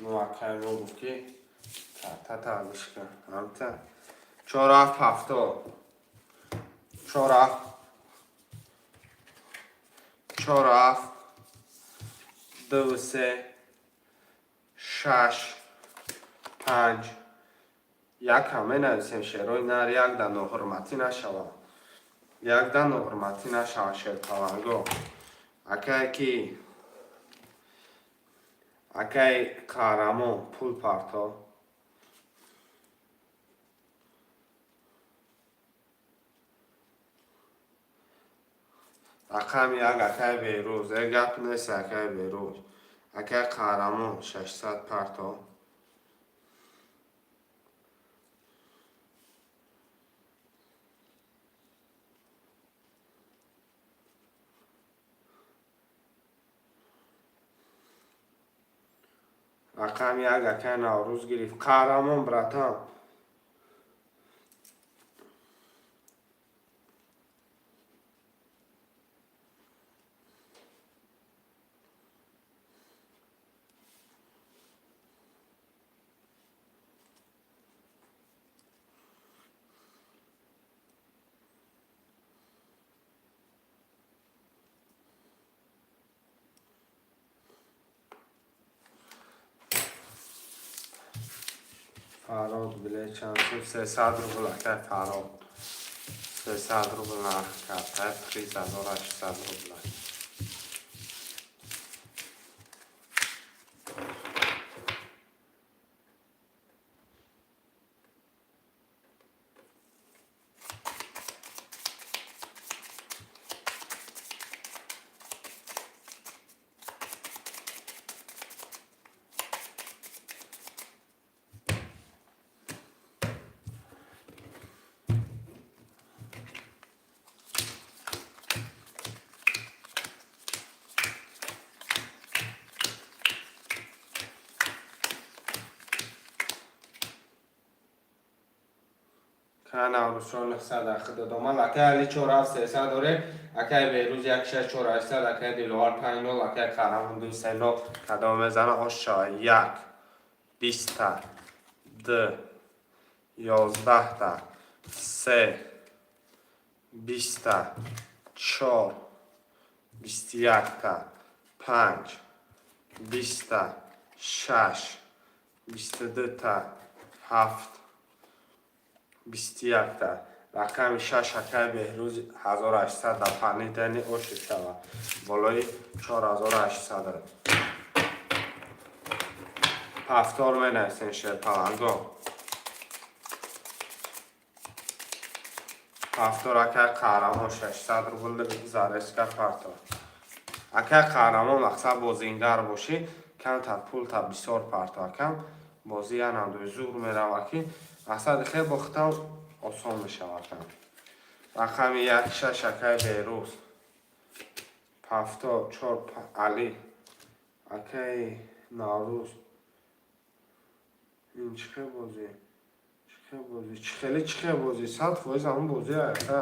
Ну, акаи мо гуфт ки та талишка. Ҳамта. Чор ҳафт повтор. Чор ҳафт. Чор ҳафт. Ду се. Шаш. Панҷ. Якам менависем, шерои нар, якда ноҳурматӣ нашавад. Якда ноҳурматӣ нашавад, шерпаланго. Акае ки акаи Қаҳрамон, пул парто. Рақами як, акаи Берӯз. Э, гап нест, акаи Берӯз. Акаи Қаҳрамон, 600 парто. Рақами як акай Наврӯз гирифт. Қаҳрамон, братан. Фарод билет чанд шуд? 300 рубл, акай Фарод. 300 рубл нарх кард. Приз 1800 рубл. Наврӯзшон 900 ахи додоман. Акай Али 4 7 300 доре, акай Беҳрӯз 1 6 4 800, акай Диловар 5 0, акай Қаҳрамон 2 3 0. Кадом мезана оша? Як 20-та, д 11-та, се 20-та, чор 21-та, панҷ 20-та, шаш 22-та, ҳафт 21-та. Рақами шаш, акай Беҳрӯз, 1800 дополнительный ошиб шавад болои 4800. Повтор менависем, шерпаланго. Повтор, акай Қаҳрамон, 600 рубл зареска парто. Акай Қаҳрамон, мақсад бозингар бошӣ, камтар пулта бисёр парто, акам. Бозӣ янандои зур мерава, ки мақсади хел бохтан осон мешавад. Рақами як шаш, акай Беҳрӯз. Повтор чор, Али, акай Наврӯз. Ин чӣ хел бозӣ, чӣ хел бозӣ, чӣ хеле, чӣ хел бозӣ? 100% ҳамон бозӣ, ака.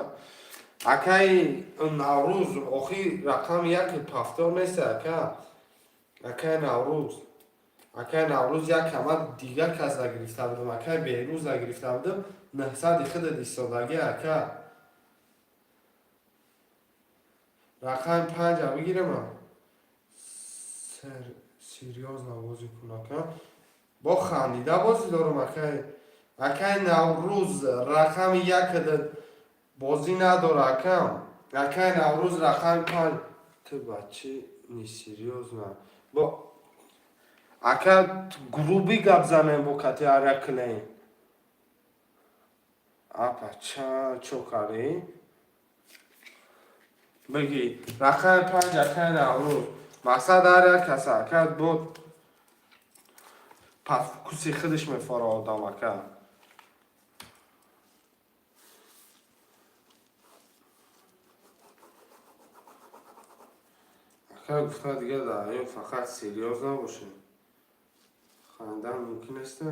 Акаи Наврӯз, охи рақами яки повтор нест, ака. Акаи Наврӯз, акаи Наврӯз, як ҳама дигар кас нагирифта будам, акаи Беҳрӯз нагирифта будам. 900-и худат истодагӣ, ака. Рақами панҷа бигирама, серьёзно бозӣ кун, ака. Бо хандида бозӣ дорам, акай. Акаи Наврӯз, рақами якада бозӣ надора, акам. Акаи Наврӯз, рақами панҷ. Ту бачи несерьёзно бо ака, грубый гап занем бо кати ҳар як клиент. Апа, ча чо кардӣ? Бигӣ рақами панҷ, акаи Наврӯз. Мақсад ҳар як каса, ака, бо по вкуси худаш мефора одам, ака. Ака, гуфта дига дар ё фақат серьёз набошем, хандан мумкин нест.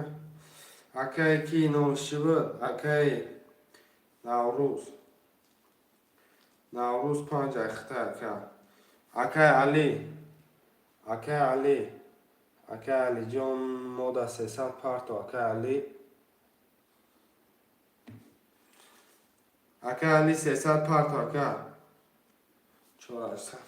Акае ки номаш чӣ буд? Акаи Наврӯз, Наврӯз, панҷ айхта, ака. Акаи Али, акаи Али, акаи Алиҷон, мода 300 парто, акаи Али. Акаи Али, 300 парто, ака. 400,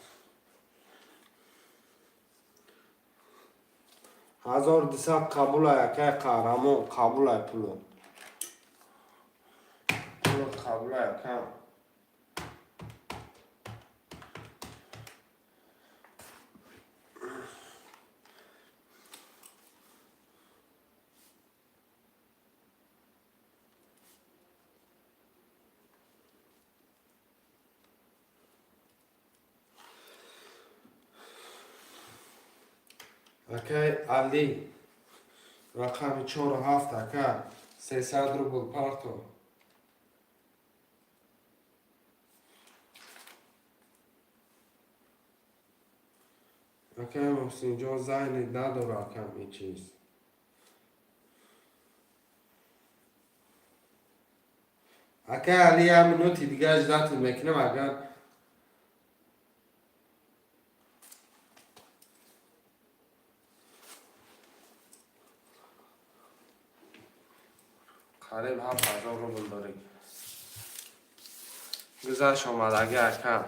1200 қабулай, акаи Қаҳрамон, қабулай пуло. Пуло қабулай, ака. Акаи Али, рақами чору ҳафт, ака, 300 рубл парто. Акай Муҳсинҷон, зайни надора, акам, ин чиз. Акай Али, як минути дига ждать мекунам, агар қариб 7000 рубл дорӣ. Гузашт омадаги, ака.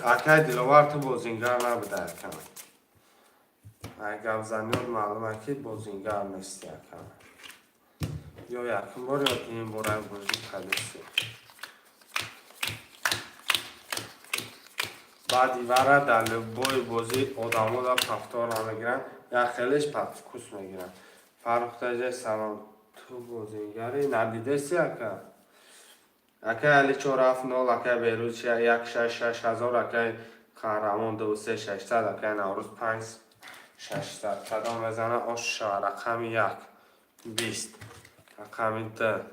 Акай Диловар, ту бозингар набуда, ака. Ай гапзаниёт маълума, ки бозингар нести, ака. Ё якум бор, ё дуюм бор ай бозӣ кардеси. Баъди вара дар любой бозӣ одамо да повтор намегиранд, як хелеш подвкус мегиранд. Фаррух таҷай, салом. Ту бозингари надидеси, ака? Акай Али, 470, акай Берӯз, 166 ҳазор, акай Қаҳрамон, 23 600, акай Наврӯз, 5600. Кадом мезана, ош шава. Рақами як, 20, рақами д,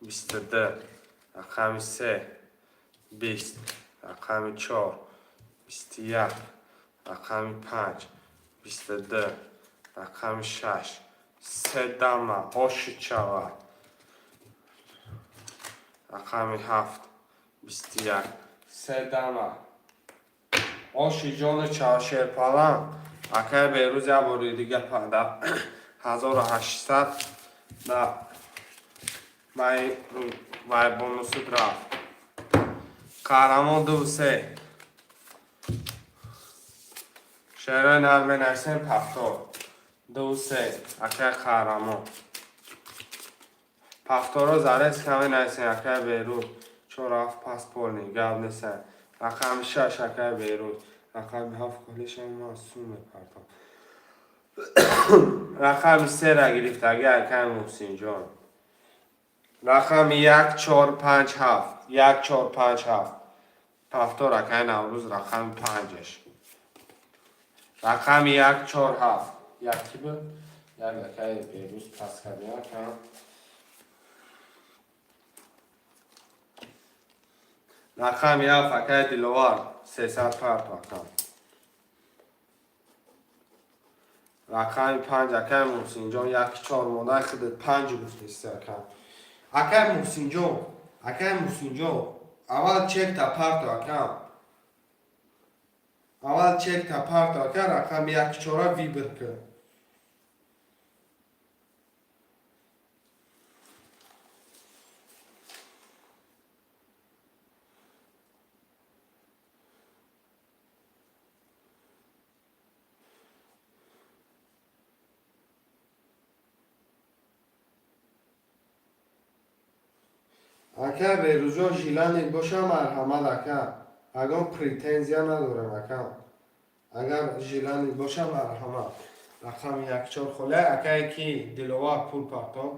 22, рақами се, 20, рақами чор, 21, рақами панҷ, 22, рақами шаш, се дама оши чава. Рақами ҳафт, 21, се дама оши ҷону чавшерпалан. Акай Берӯз, як бори дига да 1800 да вай бонусуд рафт. Қаҳрамон, ду, се. Шерои нар менависем, повтор. Ду, се, акай Қаҳрамон. Повторо зарез каме нависем, акай Берӯз. Чор, ҳафт пас полный, гап несан. Рақами шаш, акай Берӯз. Рақами ҳафт холишам, ман сум мепартам. Рақами сера гирифтаги, акай Муҳсинҷон. Рақами як, чор, панҷ, ҳафт. Як, чор, панҷ, ҳафт. Повтор, акай Наврӯз, рақами панҷаш. Рақами як, чор, ҳафт. Як ки буд? Як акай Берӯз пас кардем, ака. Рақами ҳафт, акай Диловар, 300 парто, ака. Рақами панҷ, акай Муҳсинҷон, як, чор монда, худат панҷ гуфтеси, ака. Акай Муҳсинҷон, акай Муҳсинҷон, аввал чекта парто, ака. Аввал чекта парто, ака, рақами як, чора выбор кун. Ака Берӯзҷон, желание боша, марҳамат, ака. Ягон претензия надорем, ака. Агар желание боша, марҳамат. Рақами як, чор холия, акае ки Диловар пул партон.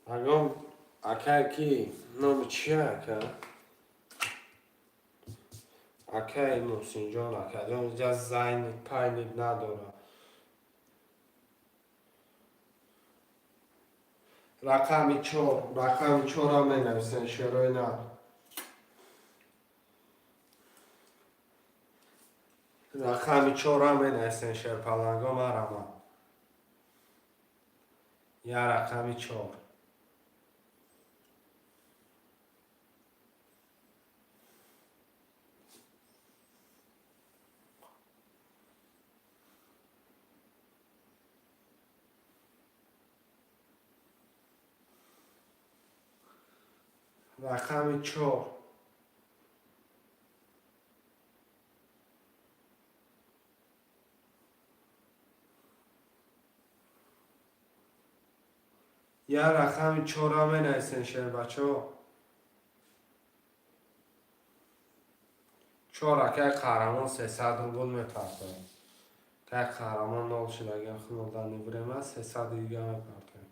Ягон акае ки номи чия, ака? Акаи Муҳсинҷон, акаҷон, инҷа зайник пайник надорад. Рақами чор, рақами чорам менависем, шерои нар. Рақами чорам менависем, шерпаланго, марама. Я рақами чор. Рақами чор. Я рақами чорам менависем, шербачаҳо. Чор акай Қаҳрамон 300 рубл мепартоем. Акай Қаҳрамон нол шидагиам хунодани время 300 дига мепартоем.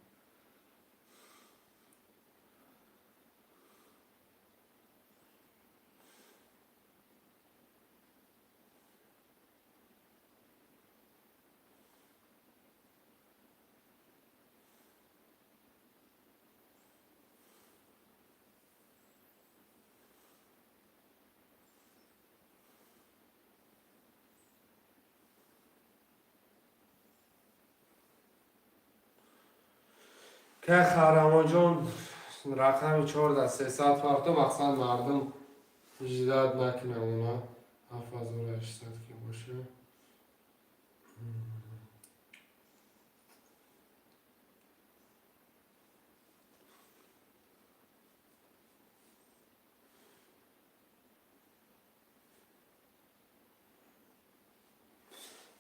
Акай Қаҳрамонҷон, рақами чорда 300 парто, мақсад мардум ждать накунад, ина 7800 ки боша.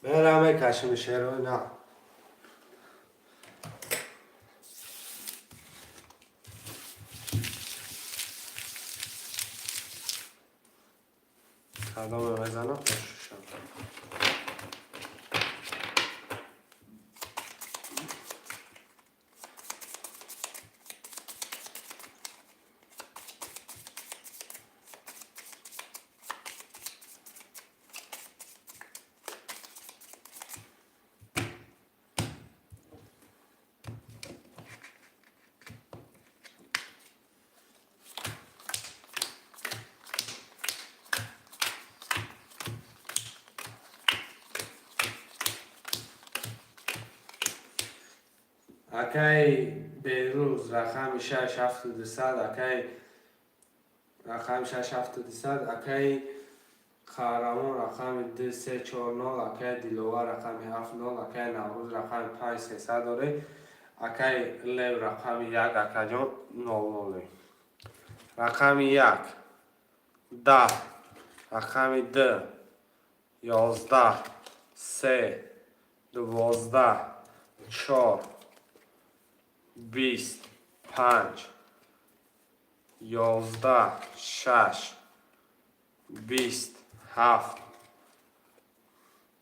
Мера мекашим шеро на. Кадоме мезанам, пошушам. Акай Берӯз, рақами шаш ҳафту дусад, акай рақами шаш ҳафту дусад, акай Қаҳрамон рақами ду се чор нол, акай Диловар рақами ҳафт нол, акай Наврӯз рақами панҷ 300 дорӣ, акай Лев рақами як, акаҷон нол ноле. Рақами як 10, рақами ду 11, се 12, чор 20, панҷ 11, шаш 20, ҳафт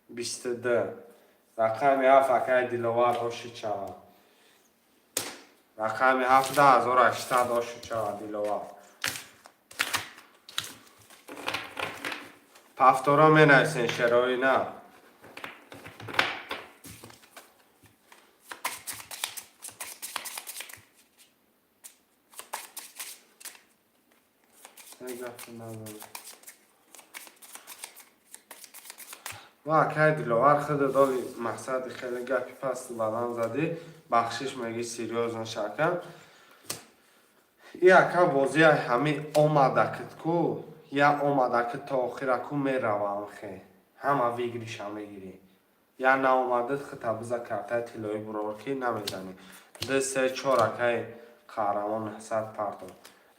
22. Рақами ҳафт, акай Диловар, ошид шавад. Рақами ҳафт 1800 ошид шавад, Диловар. Повтора менависен, шерои на. Ва акай Диловар, худат оли мақсади хеле гапи пасту баланд задӣ, бахшиш мегӣ, серьёзно шакам. И ака бозия ҳами омадакит ку, я омадаки то охира ку меравам хе. Ҳама выигрыша мегирӣ. Я наомадит, хита биза картаи тиллоӣ бурор ки намезанӣ. Ду се чор, акай Қаҳрамон 900 парто.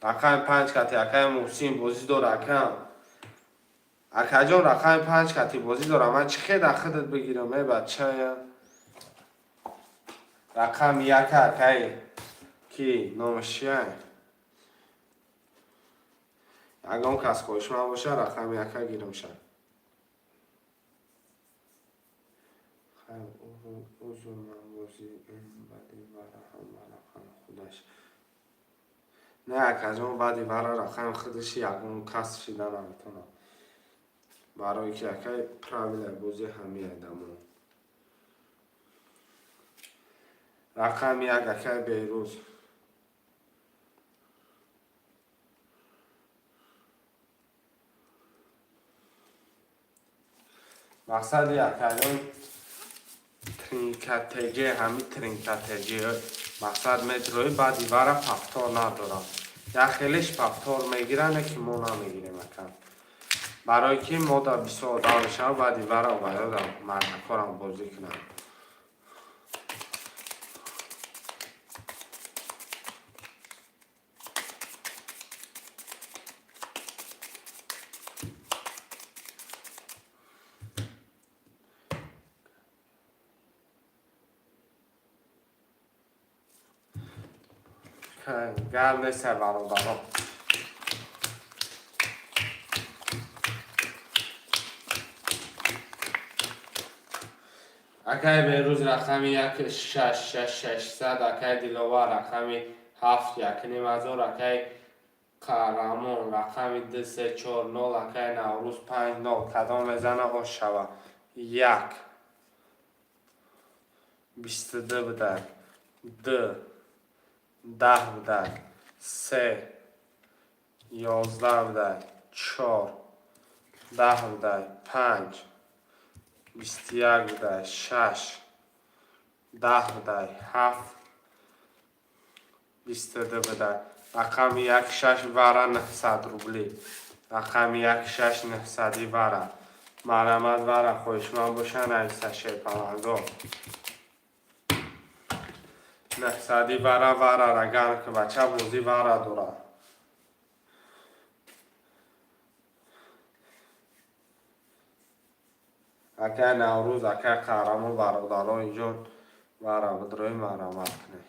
Рақами панҷ кати акай Муҳсин бозӣ дора, акам. Акаҷон, рақами панҷ кати бозӣ дорам. Ман чӣ хеда худат бигирам, э бачая? Рақами яка акай ки номаш чия? Ягон кас хоҳишманд боша, рақами яка гирам ша. Хайр, узр, ман бозӣ ин баъди вара ҳама рақами худаш. Не, акаҷон, баъди вара рақами худаш ягон кас шида наметавонад. Барое ки акай правилаи бозӣ ҳамияй дамон. Рақами як, акай Берӯз. Мақсади акаҷон тринкатеҷе, ҳами тринкатеҷе мақсад метрои баъди вара повтор надорам. Як хелеш повтор мегиранд, ки мо намегирем, ака. Барое ки мо дар бисёр одам мешавад, баъди вара бояд мардакорам бозӣ кунанд. Гап нест, бародарон. Акай Берӯз, рақами як, шаш, шаш, 600. Акай Диловар, рақами ҳафт, 1500. Акай Қаҳрамон, рақами ду, се, чор, нол. Акай Наврӯз, панҷ, нол. Кадом мезана, ош шава. Як, 22 будай, ду, 10 будай, се, 11 будай, чор, 10 будай, панҷ, 21 будай, шаш, 10 будай, ҳафт, 22 будай. Рақами як, шаш, вара 900 рубли. Рақами як, шаш, 900-и вара. Марҳамат, вара хоҳишманд боша, нависа, шерпаланго. 900-и вара, варара гарм ки, бача, бозӣ вара дорад. Акай Наврӯз, акай Қаҳрамон, бародаро, инҷо вара бидрои, марҳамат кунед.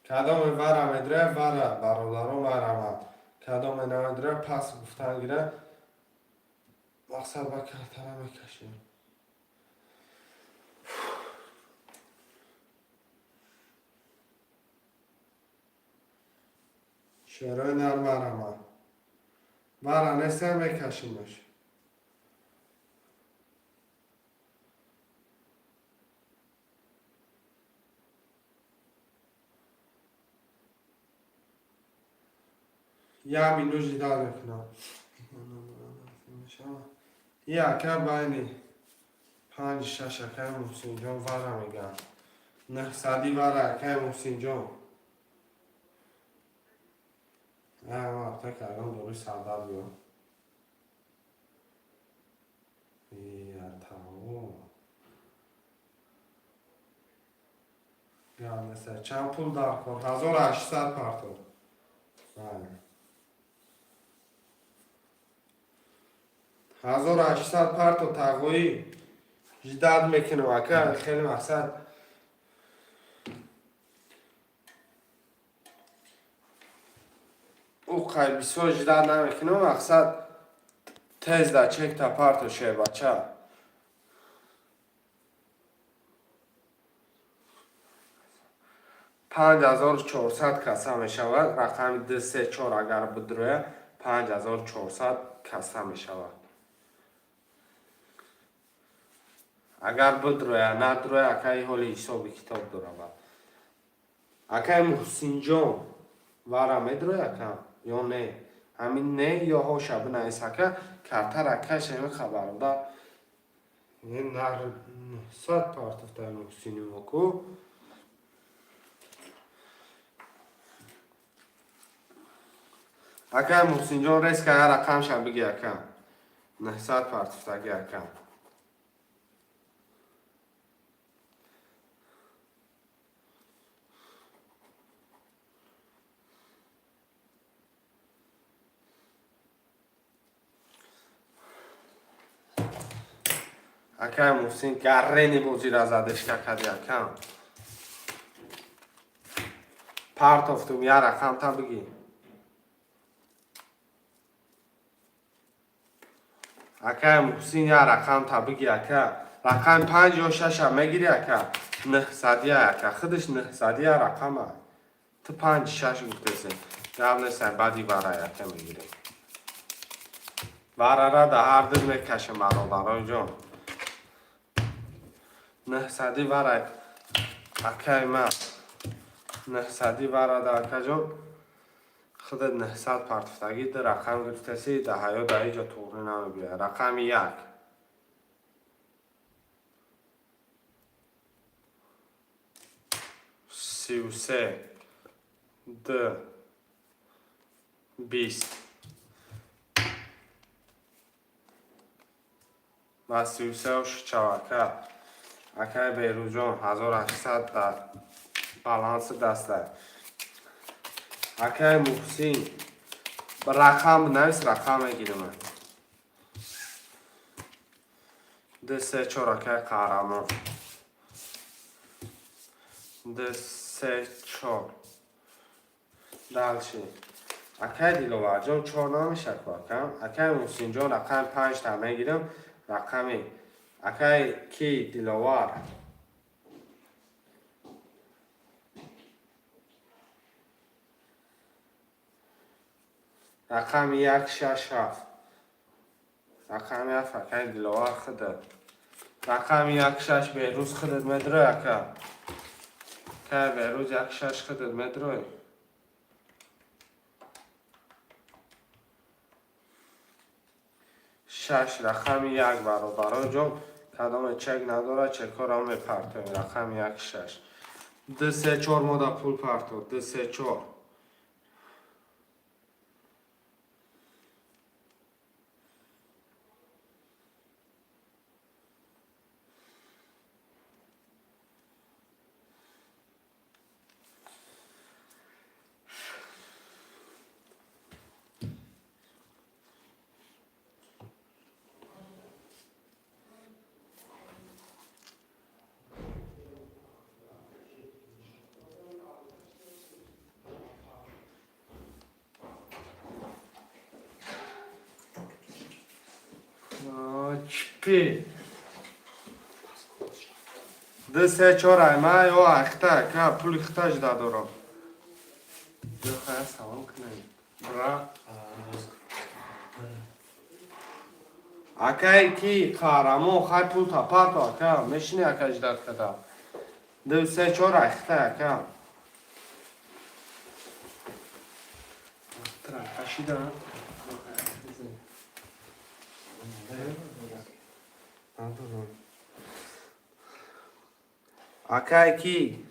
Кадоме вара медроя, вара, бародаро, марҳамат. Кадоме намедроя, пас гуфтан гира. Мақсад, ба картара мекашем. Шерои нар, марҳамат. Вара неста, мекашимаш. Як минут ждать мекунам. И ака байни панҷ, шаш, акай Муҳсинҷон вара мегӯяд. 900-и вара, акай Муҳсинҷон. Вақта кардам, дори сардард биё. Тамом. Гап неста. Чанд пул дар кор? 1800 партов. Бале. 1800 парто, тағоӣ, ждать мекунам, ака, хеле мақсад. Ӯ қай бисёр ждать намекунам, мақсад, тез да чекта парто, шербача. 5400 каса мешавад. Рақами ду, се, чор агар бидроя, 5400 каса мешавад. Агар бидроя, надроя, акаи, ҳоли ҳисоби китоб дорава. Акаи Муҳсинҷон, вара медроя, ака, ё не? Ҳамин не ё ҳоша бинавис, ака, картара кашеми, хабарда. Нар 900 партофтаи Муҳсини мо ку. Акаи Муҳсинҷон, резко я рақамша биги, ака. 900 партофтаги, ака. Акаи Муҳсин, гаррени бозира задешка кади, ака. Партофтум, я рақамта биги. Акаи Муҳсин, я рақамта биги, ака. Рақами панҷ ё шаша мегири, ака. 900-ия, ака. Худаш 900-ия рақама. Ту панҷ, шаш гуфтеси. Гап нестай, баъди вара, ака, мегирем. Варара да ҳар ду мекашем, бародароҷон. 900-и вара, акаи ман. 900-и вара да, акаҷон. Худат 900 партофтагӣ, ду рақам гирифтаси, да ҳаё да ҳеҷ ҷо туғрӣ намебиёяд. Рақами як. 33, ду, 20 ва 33 шучав, ака. Акаи Берӯзҷон, 1800 дар баланси даста. Акаи Муҳсин, рақам навис, рақам мегирем. Ду, се, чор, акаи Қаҳрамон. Ду, се, чор. Дальше. Акай Диловарҷон, чор намеша ку, акам. Акай Муҳсинҷон, рақами панҷта мегирам. Рақами акай ки, Диловар. Рақами як, шаш, ҳафт. Рақами ҳафт, акай Диловар, худат. Рақами як, шаш, Беҳрӯз, худат медрои, ака. Акай Беҳрӯз, як, шаш, худат медрои. Шаш, рақами як, бародаро ҷон, кадоме чек надорад, чекҳоро мепартоем. Рақами як, шаш. Ду, се, чор, мода пул парто. Ду, се, чор. Чпи. Ду, се, чор, ай ма ё ахта, ка пули хиташ дадорам. Ё хая салом кунем. Бра. Акай ки, Қаҳрамон, хай пул тапарто, ака, мешини, ака, ждать када. Ду, се, чор, ахта, ака. Тра, кашида. Надорам. Акай ки?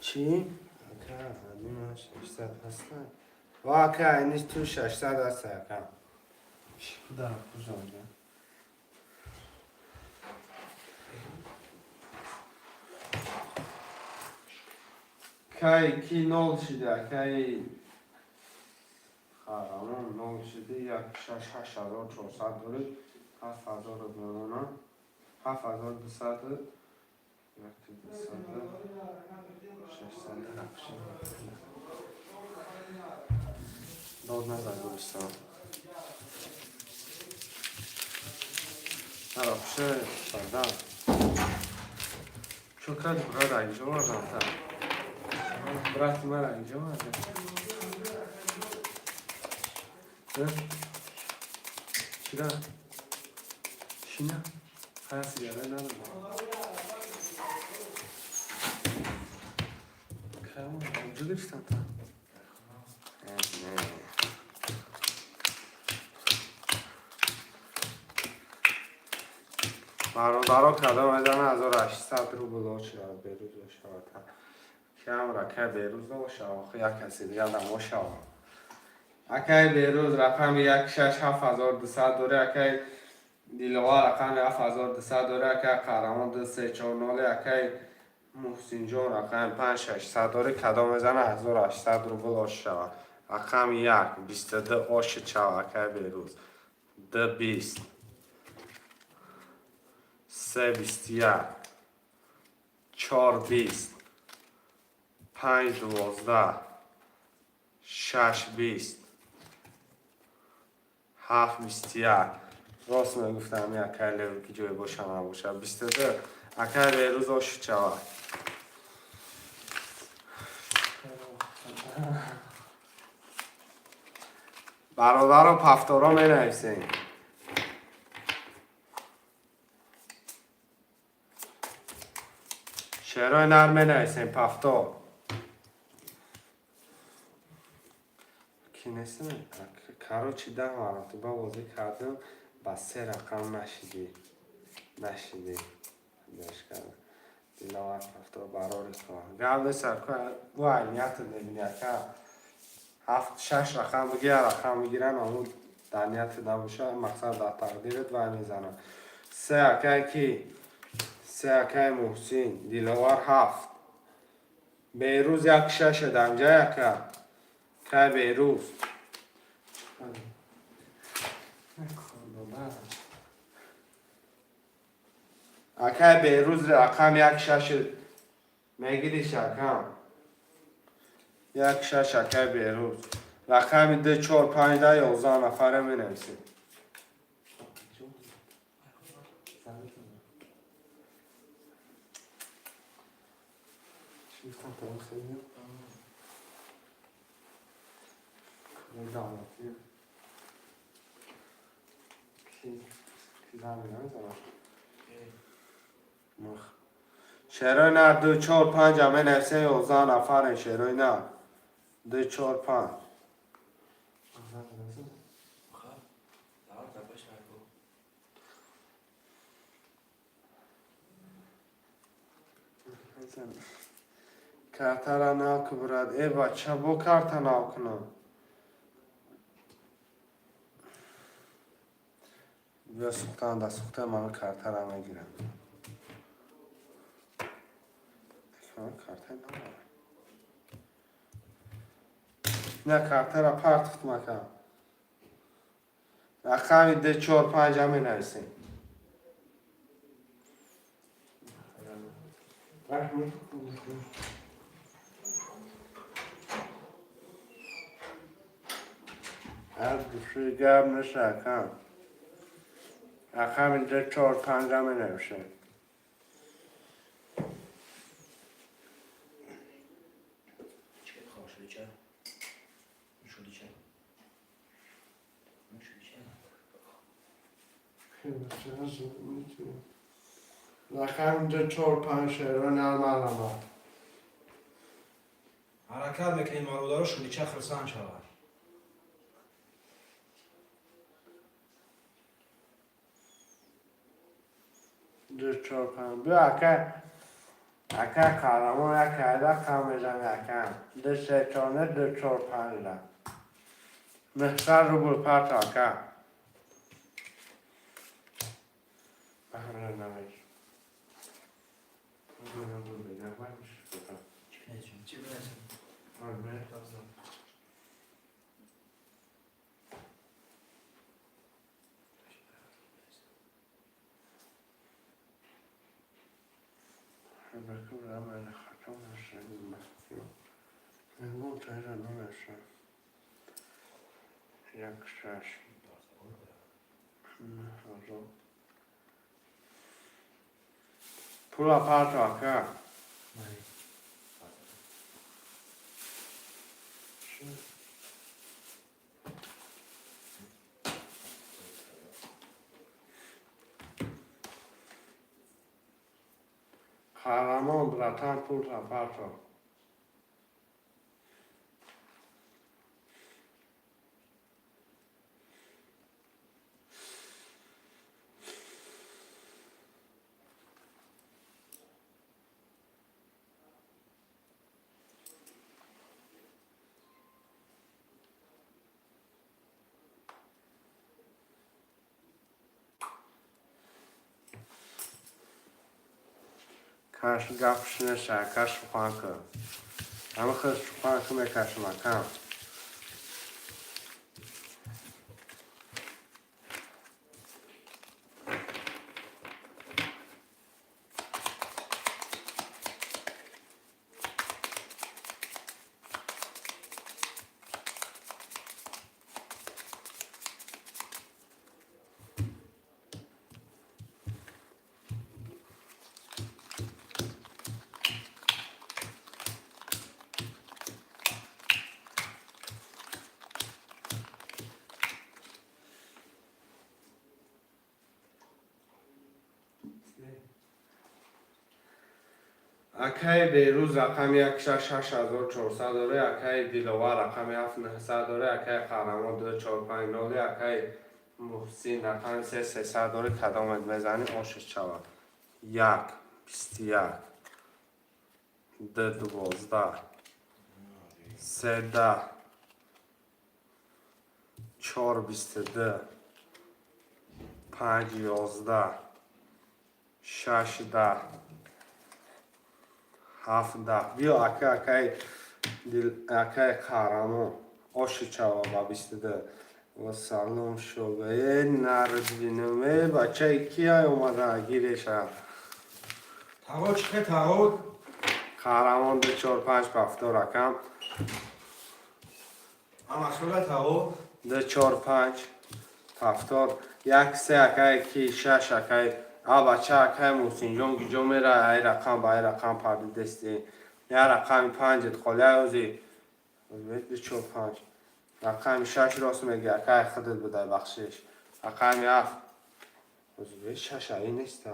Чӣ? Ака, адима 600 ҳастан. Ва ака, иниш ту 600 аст, ака. Чӣ куда кужонда? Кай ки нол шида, акай Қаҳрамон нол шида, як, шаш, 8400 доред, 7000 мемонам, 7200, як дусаду, 607. Дод назар, Гулистон. Вообще, бадан. Чо карди, брат, инҷо овардам та? Брати мара инҷо овардам. Чира? Чина? Хая сигара надорам. Кай инҷо гирифтам та? Не. Бародаро, кадом мезана 1800 рубл ошавад, Берӯз ошавад. Кам ракай Берӯз ошавад, охи як каси дигар дам ошавад. Акай Берӯз, рақами як, шаш, 7200 дори, акай Диловар, рақами 7200 дори, акай Қаҳрамон, ду, се, чор, ноле, акай Муҳсинҷон, рақами панҷ, 600 дори, кадом мезана 1800 рубл ошавад. Рақами як, 22 ошид шавад, акай Берӯз. Ду, 20. Се, 21. Чор, 20. Панҷ, 12. Шаш, 20. Ҳафт, 21. Рост мегуфтам, акай Лев, ки ҷое боша набошад. 22. Акай Берӯз ошид шавад. Бародаро, повторо менависем. Шеърои нар менависем, повтор. Ки нестам? Короче, 10 маротиба бозӣ кардам, ба се рақам нашидӣ. Нашидӣ. Деш кардам. Диловар, повтор барори кор. Гап нест, ака, вай ниятат мебини, ака. Ҳафт, шаш рақам биги, як рақам мегиран, аму дар ниятат набоша, мақсад дар тақдират вай мезанад. Се, акай ки? Се, акай Муҳсин, Диловар, ҳафт. Берӯз, як, шаш дамҷай, ака. Кай Берӯз. Акай Берӯз, рақам як, шаш мегириш, акам. Як шаш, акай Берӯз. Рақами ду чор панҷ да 11 нафаре менависед. Шерои на ду чор панҷ менависем, 11 нафарен, шерои на ду чор панҷ. Картара нав ку, брат. Э, бача, бо карта нав кунам. Биё, сухтан да сухта, ман картара мегирам. Карта надорам. На, картара партохтум, ака. Рақами ду чор панҷа менависем. Аз души гап неша, ака. Рақами ду чор панҷа менависем. Шуди ча? Шуди ча? Рақами ду чор панҷ, шерои нармалама. Ҳаракат мекунем, бародаро, шудича хурсанд шавад. Ду чор панҷ. Биё, ака, ака Қаҳрамон, як айда қам мезани, ака. Ду се чор не, ду чор панҷ да. 900 рубл парто, ака. Баҳра навиш. Чӣ бинесем? Як шаш. Пула парто, ака. Қаҳрамон, братан, пулта парто. Каш гапш неша, ака, сухан ка. Ама хел сухан ка мекашам, ака. Акаи Берӯз рақами як шаш 6400 доре, акаи Диловар рақами ҳафт 900 доре, акаи Қаҳрамон ду чор панҷ ноле, акаи Муҳсин рақами се 300 доре. Кадомет мезанӣ, ошиш шавад. Як 21, ду 12, се 10, чор 22, панҷ 11, шаш 10, ҳафт 10. Биё, ака, акаи дил, акаи Қаҳрамон, оши чава ба 22. Ва салом шога. Э, нардбинам, э, бачаи кия омада гиреша. Тағо, чӣ хел, тағо? Қаҳрамон, ду чор панҷ, повтор, акам. Ама сурат ҳаво. Ду, чор, панҷ, ҳафтор, як, се, акай ки шаш, акай а бача, акай Муҳсинҷон гиҷо мера, ай рақам ба ай рақам пардидести. Я рақами панҷет холия ози. Ду, чор, панҷ. Рақами шаш рост меги, акай худат будай, бахшиш. Рақами ҳафт. Ози шаш аи неста.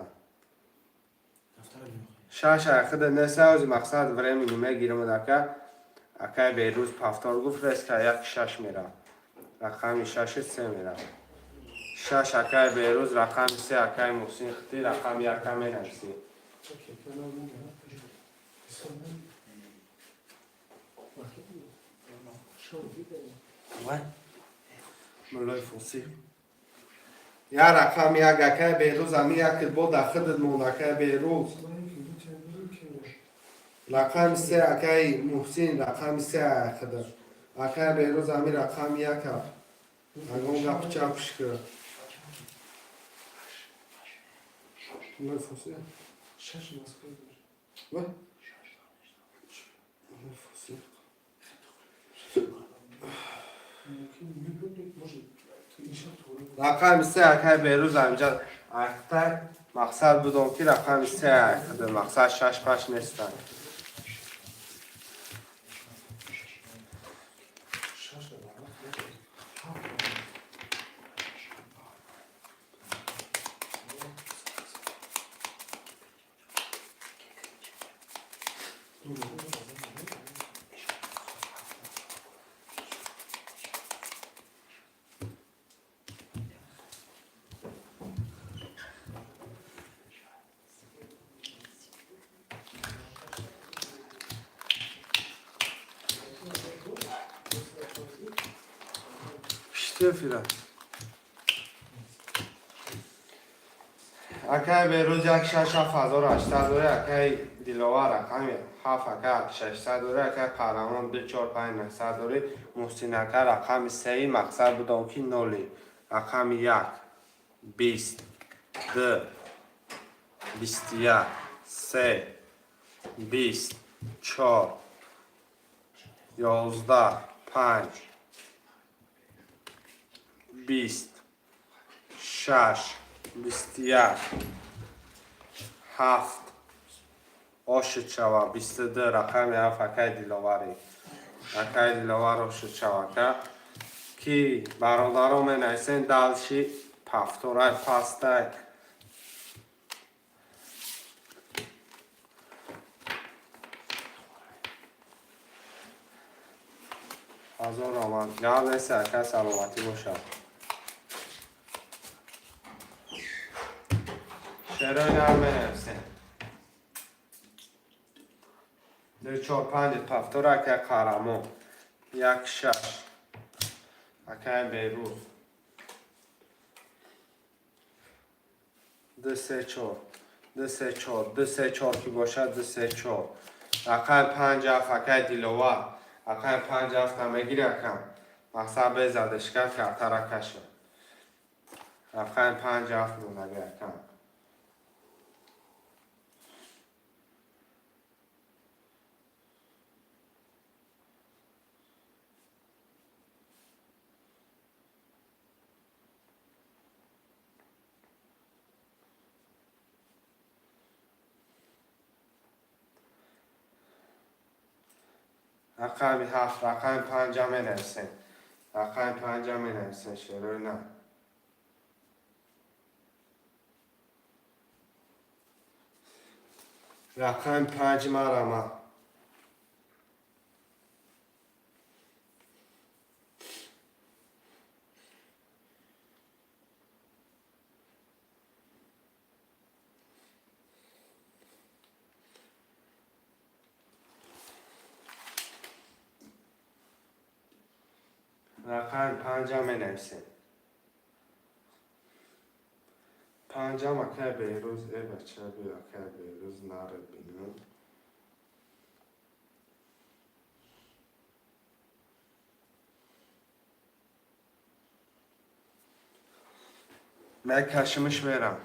Шаш ай худат неста, ози мақсад времени мегирам ака. Акай Берӯз пафтор гуфт, реска як шаш мера. Рақами шаши се мера. Шаш акай Берӯз, рақами се акай Муҳсин хити, рақами яка менависӣ. Муллои фосиқ. Я рақами як акай Берӯз, ами як бо дар худат монд, акай Берӯз. Рақами се акай Муҳсин, рақами се худат. Акай Берӯз, ами рақами яка. Ягон гапи чапш кар. Муллои фосиқ. Вай? Муллои фосиқ. Рақами се акай Берӯз амҷа айхтай мақсад будом ки рақами се айхда мақсад шаш паш нестан. Пишти фира. Акай Берӯз як шаш ҳафт ҳазору ҳаштсад дорӣ, акай Диловар рақами ҳафт ака шашсад дорӣ, акай Қаҳрамон ду чор панҷ наҳсад дорӣ, Муҳсин ака рақами сеи мақсад будом ки ноли. Рақами як, бист, ду, бисту як, се, бист, чор, 11, панҷ, бист, шаш, 21, ҳафт, ошид шава, 22, рақами ҳафт акай Диловарӣ. Акай Диловар ошид шава, ака. Ки бародаро менависен дальше пафторай пастай. Ҳазор омад. Гап нест, ака, саломатӣ бошад. Шерои нар менависем. Ду, чор, панҷ, пафтор, акай Қаҳрамон. Як, шаш. Акай Берӯз. Ду, се, чор. Ду, се, чор. Ду, се, чор ки бошад, ду, се, чор. Рақами панҷ ҳафт акай Диловар. Рақами панҷ ҳафт намегири акам. Мақсад безадашка картара каша. Рақами панҷ ҳафт мондаги акам. Рақами ҳафт, рақами панҷа менависем. Рақами панҷа менависем, шерои на. Рақами панҷ марама. Рақами панҷа менависем. Панҷам акай Берӯз, э бача биё акай Берӯз наре бинам. Мекашимиш мерам.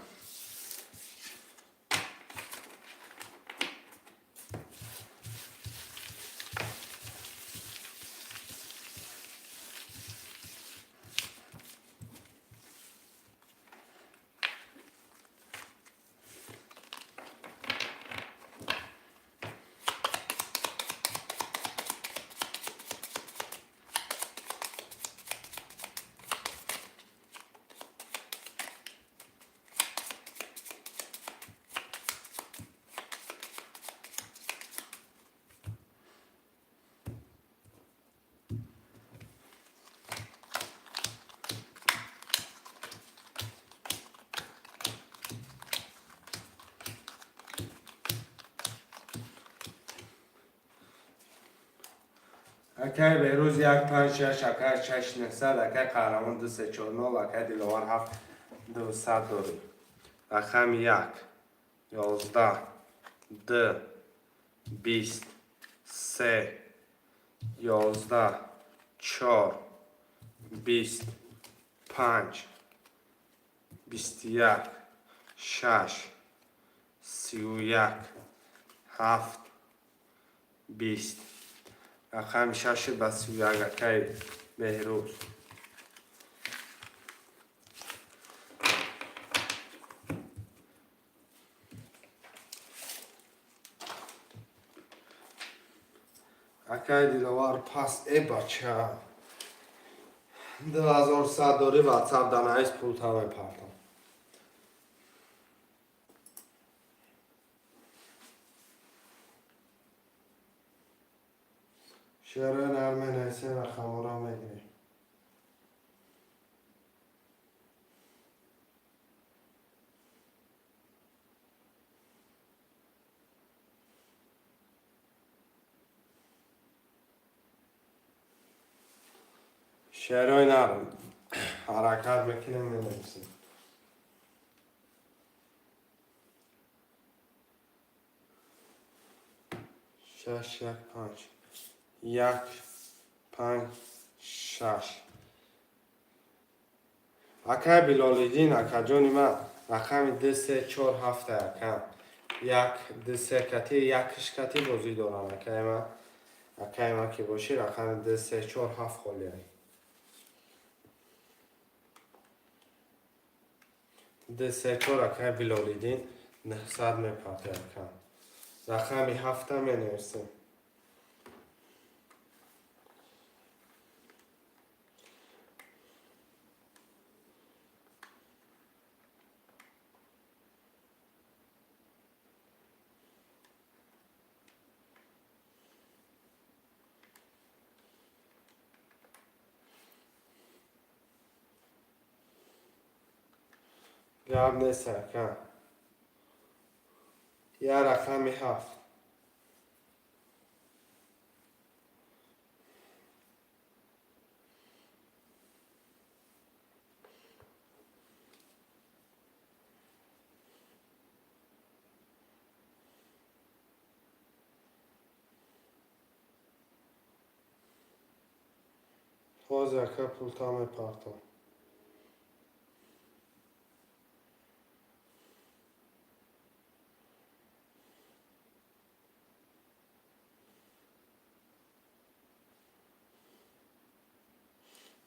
Акай Беҳрӯз 1 5 6, акай 6 900, акай Қаҳрамон 2 3 4 0, акай Диловар 7 200 дорӣ. Рақами 1, 11, 2, 20, 3, 11, 4, 20, 5, 21, 6, 31, 7, 20. Рақами 6 ба 31, акай Беҳрӯз. Акай Диловар, пас э бача, 2100 дорӣ, ватсап данаис, пулта мепартам. Шерои нар менависем, рақамҳоро мегирем. Шерои нар ҳаракат мекунем, менависем. 6 1 5, 1 5 6. Акай Билолиддин, акаҷони ман, рақами 2 3 4 7. Ака, 1 2 3 кати якш кати бозӣ дорам. Акаи ман, акаи ман ки бошӣ, рақами 2 3 4 7 холиай. 2 3 4, акаи Билолиддин, 900 мепарти, ака. Рақами ҳафта менависем. Гап нест, ака. Я рақами ҳафт. Ҳозир, ака, пулта мепартам.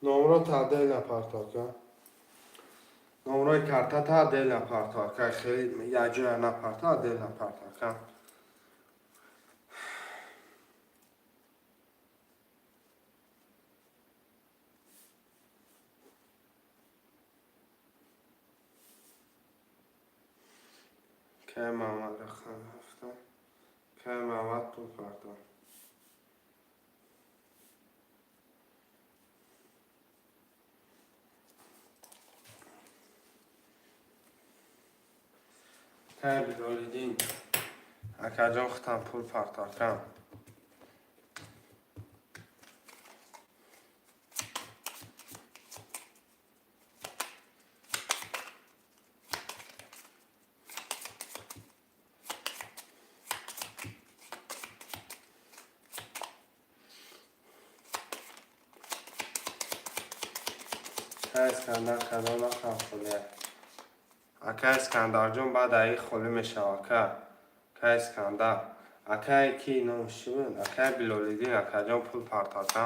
Номро отдельно парто, ака. Номрои картата отдельно парто, ака. Хеле якҷоя напарто, отдельно парто, ака. Кай Мамад, рақами ҳафта. Кай Мамад, пул парто. Кай Билолиддин, акаҷон, худтам пул парто, ака. Ака Искандар, кадом рақам холия? Ака Искандарҷон, баъд аи холӣ мешава, ака. Ака Искандар, акае ки номш чӣ буд, акаи Билолиддин, акаҷон, пул парто, ака.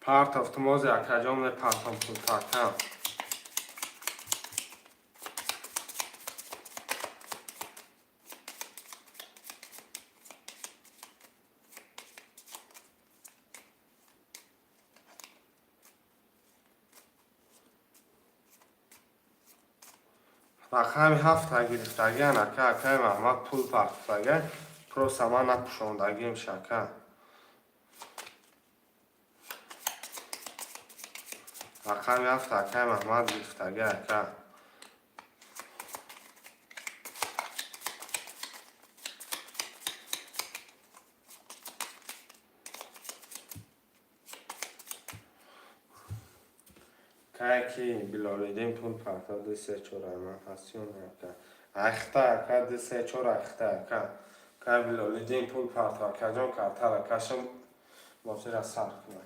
Партофтум, озе, акаҷон, мепартом пулта, ака. Рақами ҳафта гирифтагиан, ака, акаи Маҳмад пул партофтага, просто ман напӯшондагимш, ака. Рақами ҳафта акаи Маҳмад гирифтага, ака. Кае ки Билолиддин пул парта, ду се чор ман ҳаст ё не, ака? Ахта, ака, ду се чор ахта, ака. Кай Билолиддин пул парта, акаҷон, картара кашам, бозира сар кунам.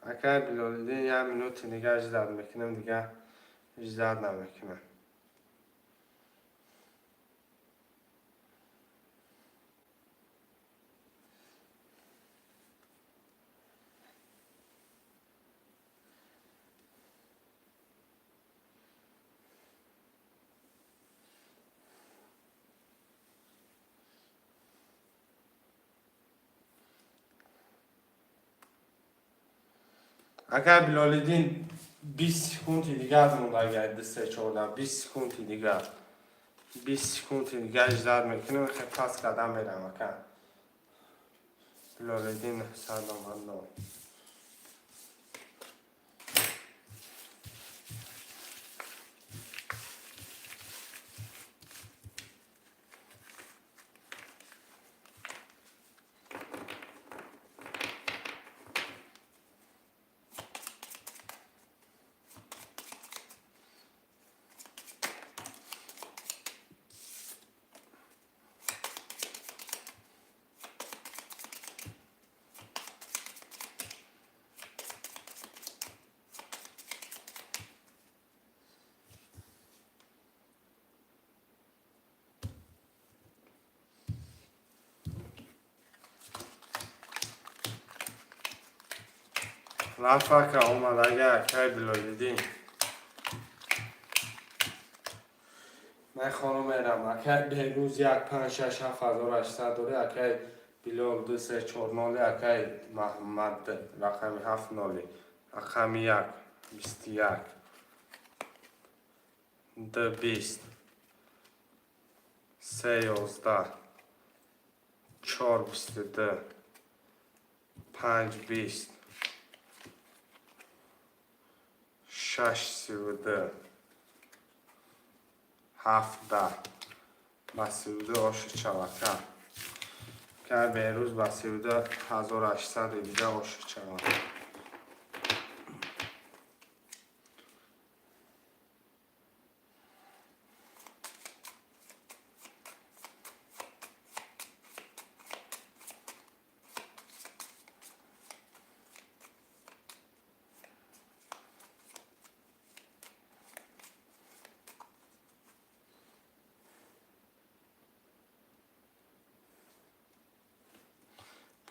Акай Билолиддин, як минути дига ждать мекунам, дига ждать намекунам. Акай Билолиддин, 20 секунди дигар монда, агар ду се чорда, 20 секунди дигар, 20 секунди дигар ждать мекунем, хе пас кардан мерам, ака. Билолиддин 999. Рафт, ака, омад, ага, акай Билолиддин. Ман хона мерам, акай Беҳрӯз, як панҷ шаш ҳафт ҳазору ҳаштсад дорӣ, акай Билол, ду се чор ноли, акай Маҳмад, рақами ҳафт ноли, рақами як 21, ду 20, се 11, чор 22, панҷ 20, шаш 32, ҳафт 10. Ба 32 оши чавака. Кай Беҳрӯз, ба 32 800 дига оши чава.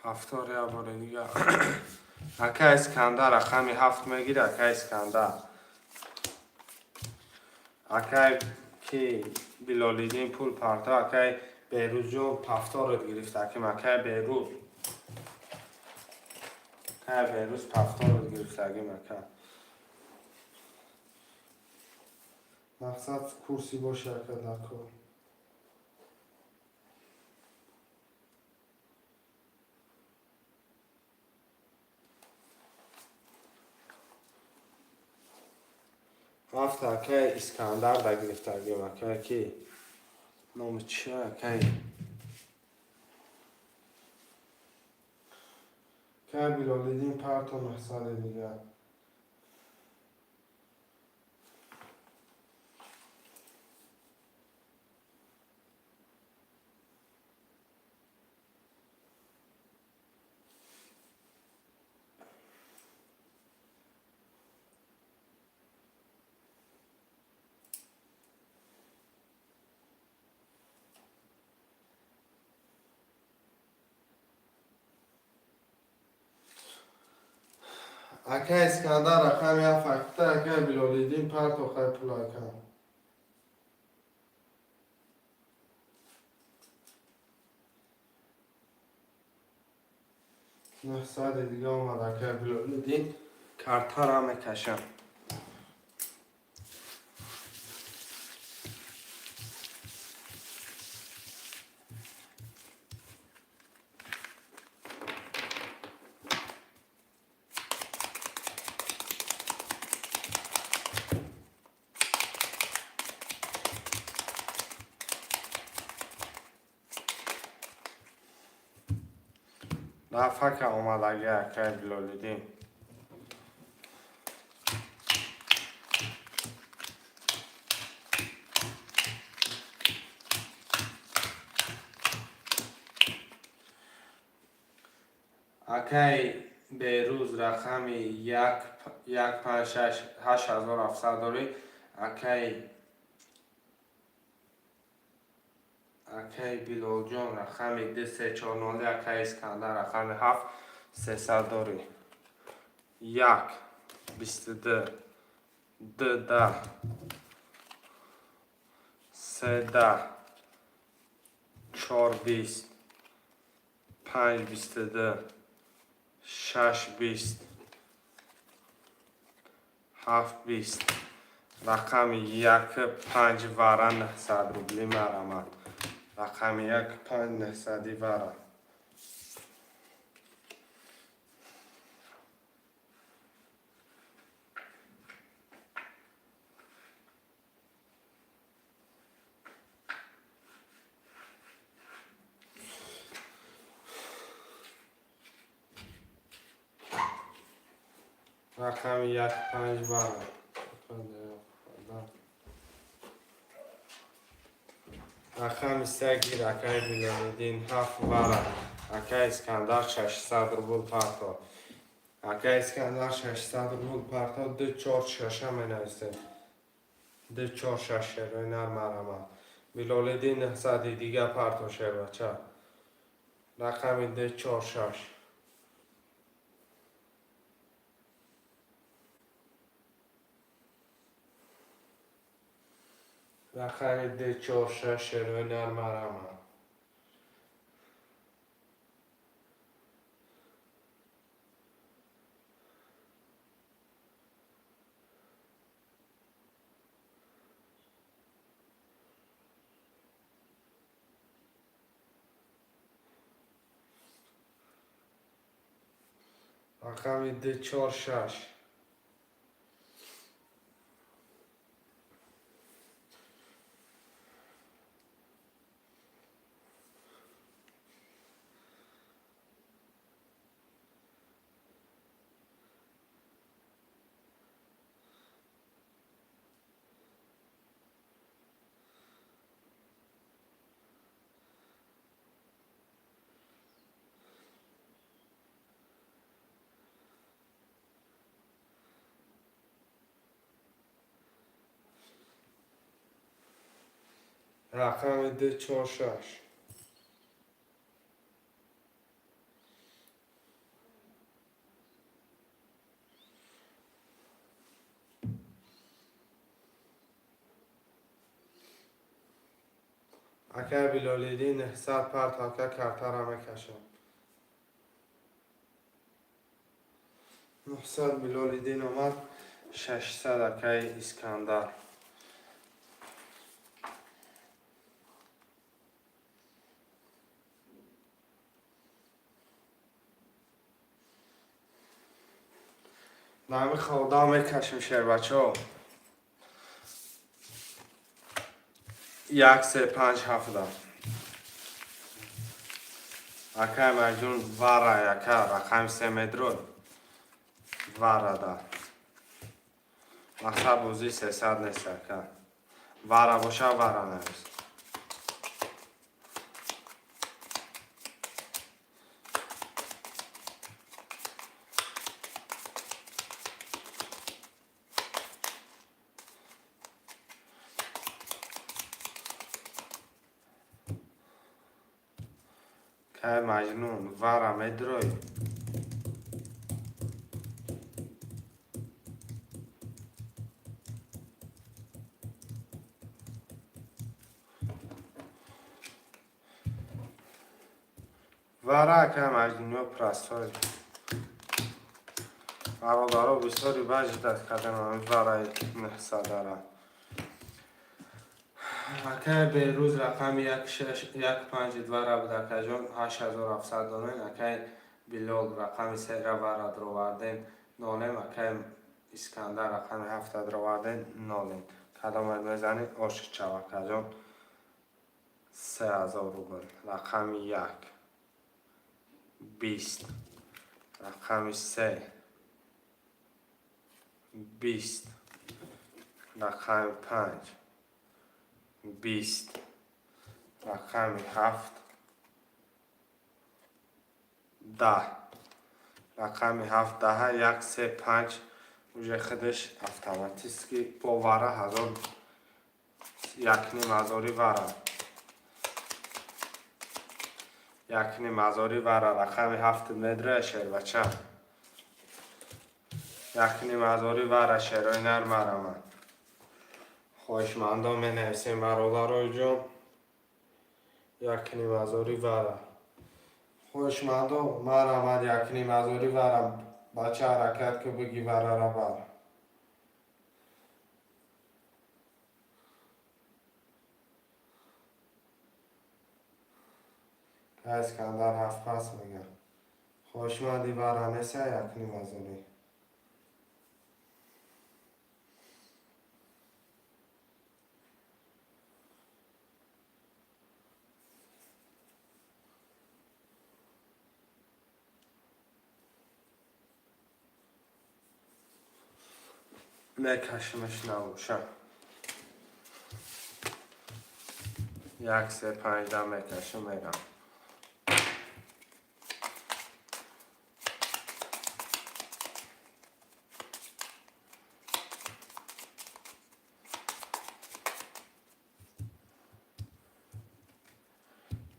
Ҳафтор як бори дига. Ака Искандар, рақами ҳафт мегири, ака Искандар. Акай ки Билолиддин пул парто, акай Беҳрӯзҷон, пафторат гирифта, аким, акай Беҳрӯз. Акай Беҳрӯз, пафторат гирифтагим, ака. Мақсад курси боша, ака, дар кор. Ҳафта акай Искандар да гирифтагим, акай ки номи чи, акай? Акай Билолиддин, парто 900 дигар. Ака Искандар, рақами ҳафт акта. Ака Билолиддин, парто хай пул, ака. 900 дига омад, ака Билолиддин, картара мекашам. Рафака омадаги, акай Билолиддин. Акай Берӯз, рақами як панҷ шаш, 8700 дорӣ. Акай Билолҷон, рақами 2 3 4 0. Акай Искандар, рақами ҳафт, 300 дорӣ. Як 22, ду 10, се 10, чор 20, панҷ 22, шаш 20, ҳафт 20. Рақами як панҷ вара, 900 рубли марамад. Рақами як панҷ, 900-и вара. Рақами як панҷ вара. Рақами се гир, акай Билолиддин, ҳафт вара. Акай Искандар, 600 рубл парто. Акай Искандар, 600 рубл парто. Ду чор шаша менависем. Ду чор шаш, шерои нар, марҳамат. Билолиддин, 900-и дига парто, шербача. Рақами ду чор шаш. Рақами ду чор шаш, шерои нар, марҳамат. Рақами ду чор шаш. Рақами ду чор шаш. Акай Билолиддин, 900 парт, ака, картара мекашам. 900 Билолиддин омад, 600 акай Искандар. Нами холда мекашем, шербачо. Як се панҷ ҳафта. Акай Маҷнун, вара, яка рақами се метро варада. Мақсад бозӣ 300 нест, ака. Вара боша, вара навис. Кай Маҷнун, вара медрой. Вара, акай Маҷдунё, простой. Бародаро бисёри баждат кардем ҳамин вараи 900-ара. Акай Берӯз, рақами як панҷи двара буд, акаҷон, 8700 донем. Акай Билол, рақами сера вара дровардем, нолем. Акай Искандар, рақами ҳафта дровардем, нолем. Кадомат мезанед, ошиқ чав, акаҷон. 3000 рубл. Рақами як 20, рақами се 20, рақами панҷ 20, рақами ҳафт 10, рақами ҳафт даҳа. Як, се, панҷ уже худаш автоматически бо вара ҳазор, якним ҳазори вара, якним ҳазори вара. Рақами ҳафт медра, шербача, якним ҳазори вара. Шерои нар, марамад, хоҳишмандон менависем. Бародарои ҷон, якним ҳазори вара. Хоҳишмандо, марамад, якним ҳазори вара. Бача, ҳаракат ки биги варара бар. Искандар ҳафт пас мега. Хоҳишманди вара неса, якним ҳазорӣ? Мекашимаш, набоша. Як, се, панҷ да мекашим, мерам.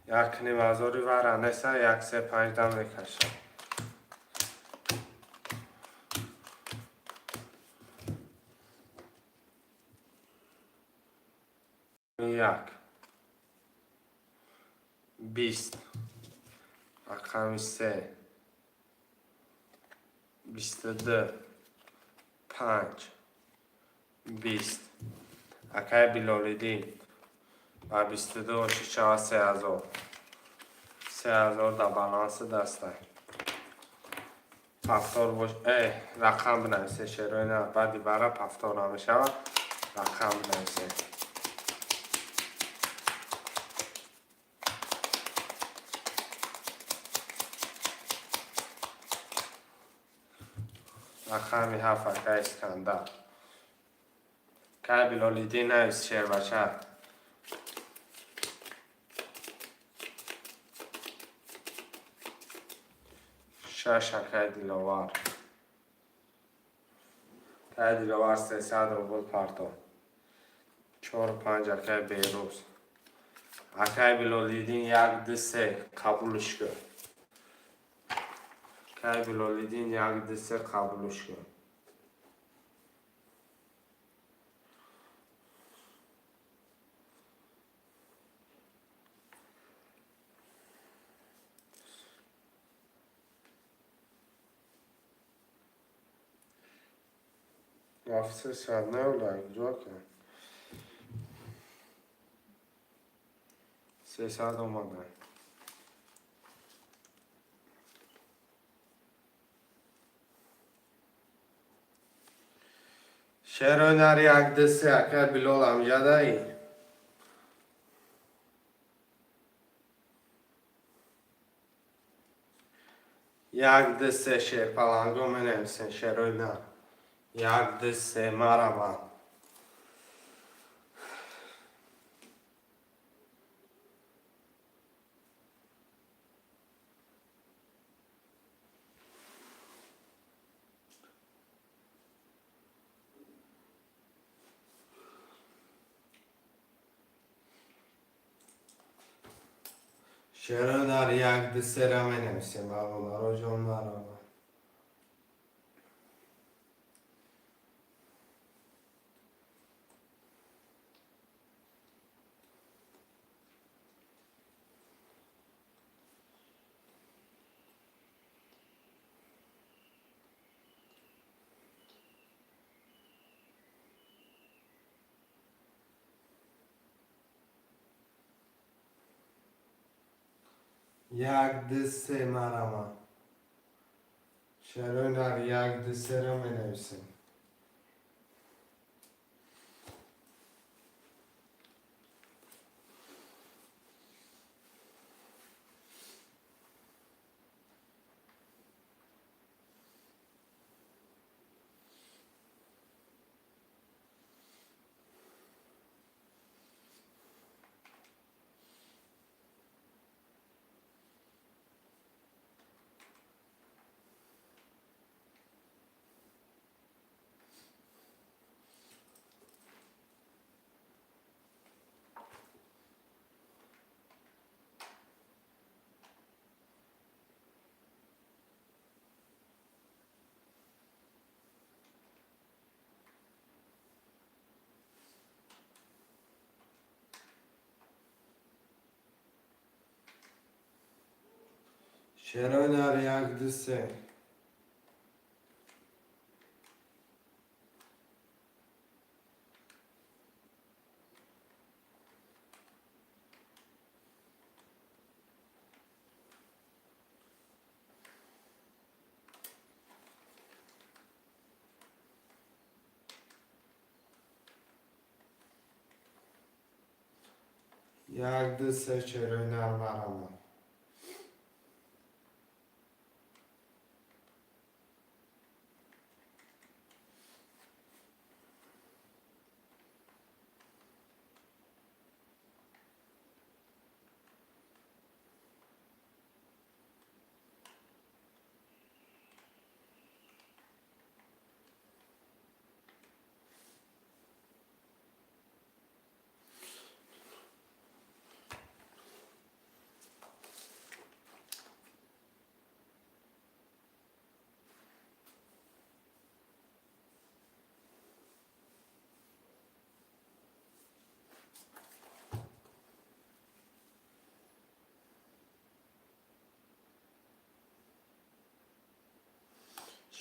Якним ҳазори вара неса, як, се, панҷ да мекашам. Як 20, рақами се 22, панҷ 20. Акай Билолиддин, ба 22 оши шава 3000, 3000 да баланси дастай. Повтор бош, рақам бинависе, шерои на. Баъди вара повтор намешавад, рақам бинависе. Рақами ҳафт, акай Искандар. Кай Билолиддин, навис, шербача. Шаш, акай Диловар. Акай Диловар, 300 рубл парто. Чор, панҷ, акай Берӯз. Акай Билолиддин, як, ду, се, қабулш кун. Акай Билолиддин, як, ду, се, қабулш кун. Офиса соат наола иҷро кард. 300 омадан. Шерои нар, як, ду, се. Акай Билол, амҷадаи? Як, ду, се, шерпаланго менависем. Шерои нар, як, ду, се, марамад. Шерои нар, як, ду, сера менависем. Бародароҷон, марамад. Як, ду, се, марама. Шерои нар як, ду, серо менависем. Шерои нар як, ду, се. Як, ду, се, шерои нар марама.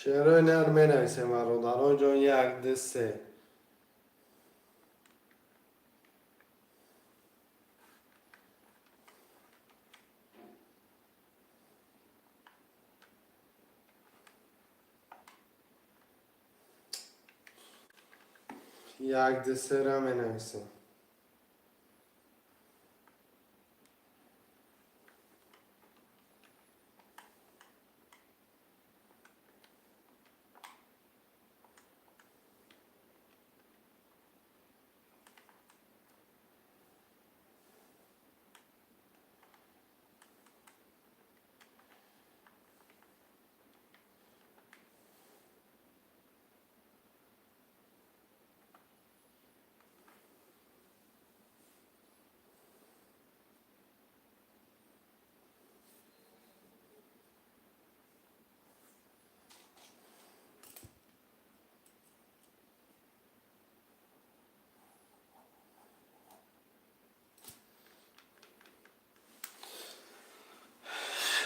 Шерои нар менависем, бародарон ҷон, як, ду, се. Як, ду, сера менависем.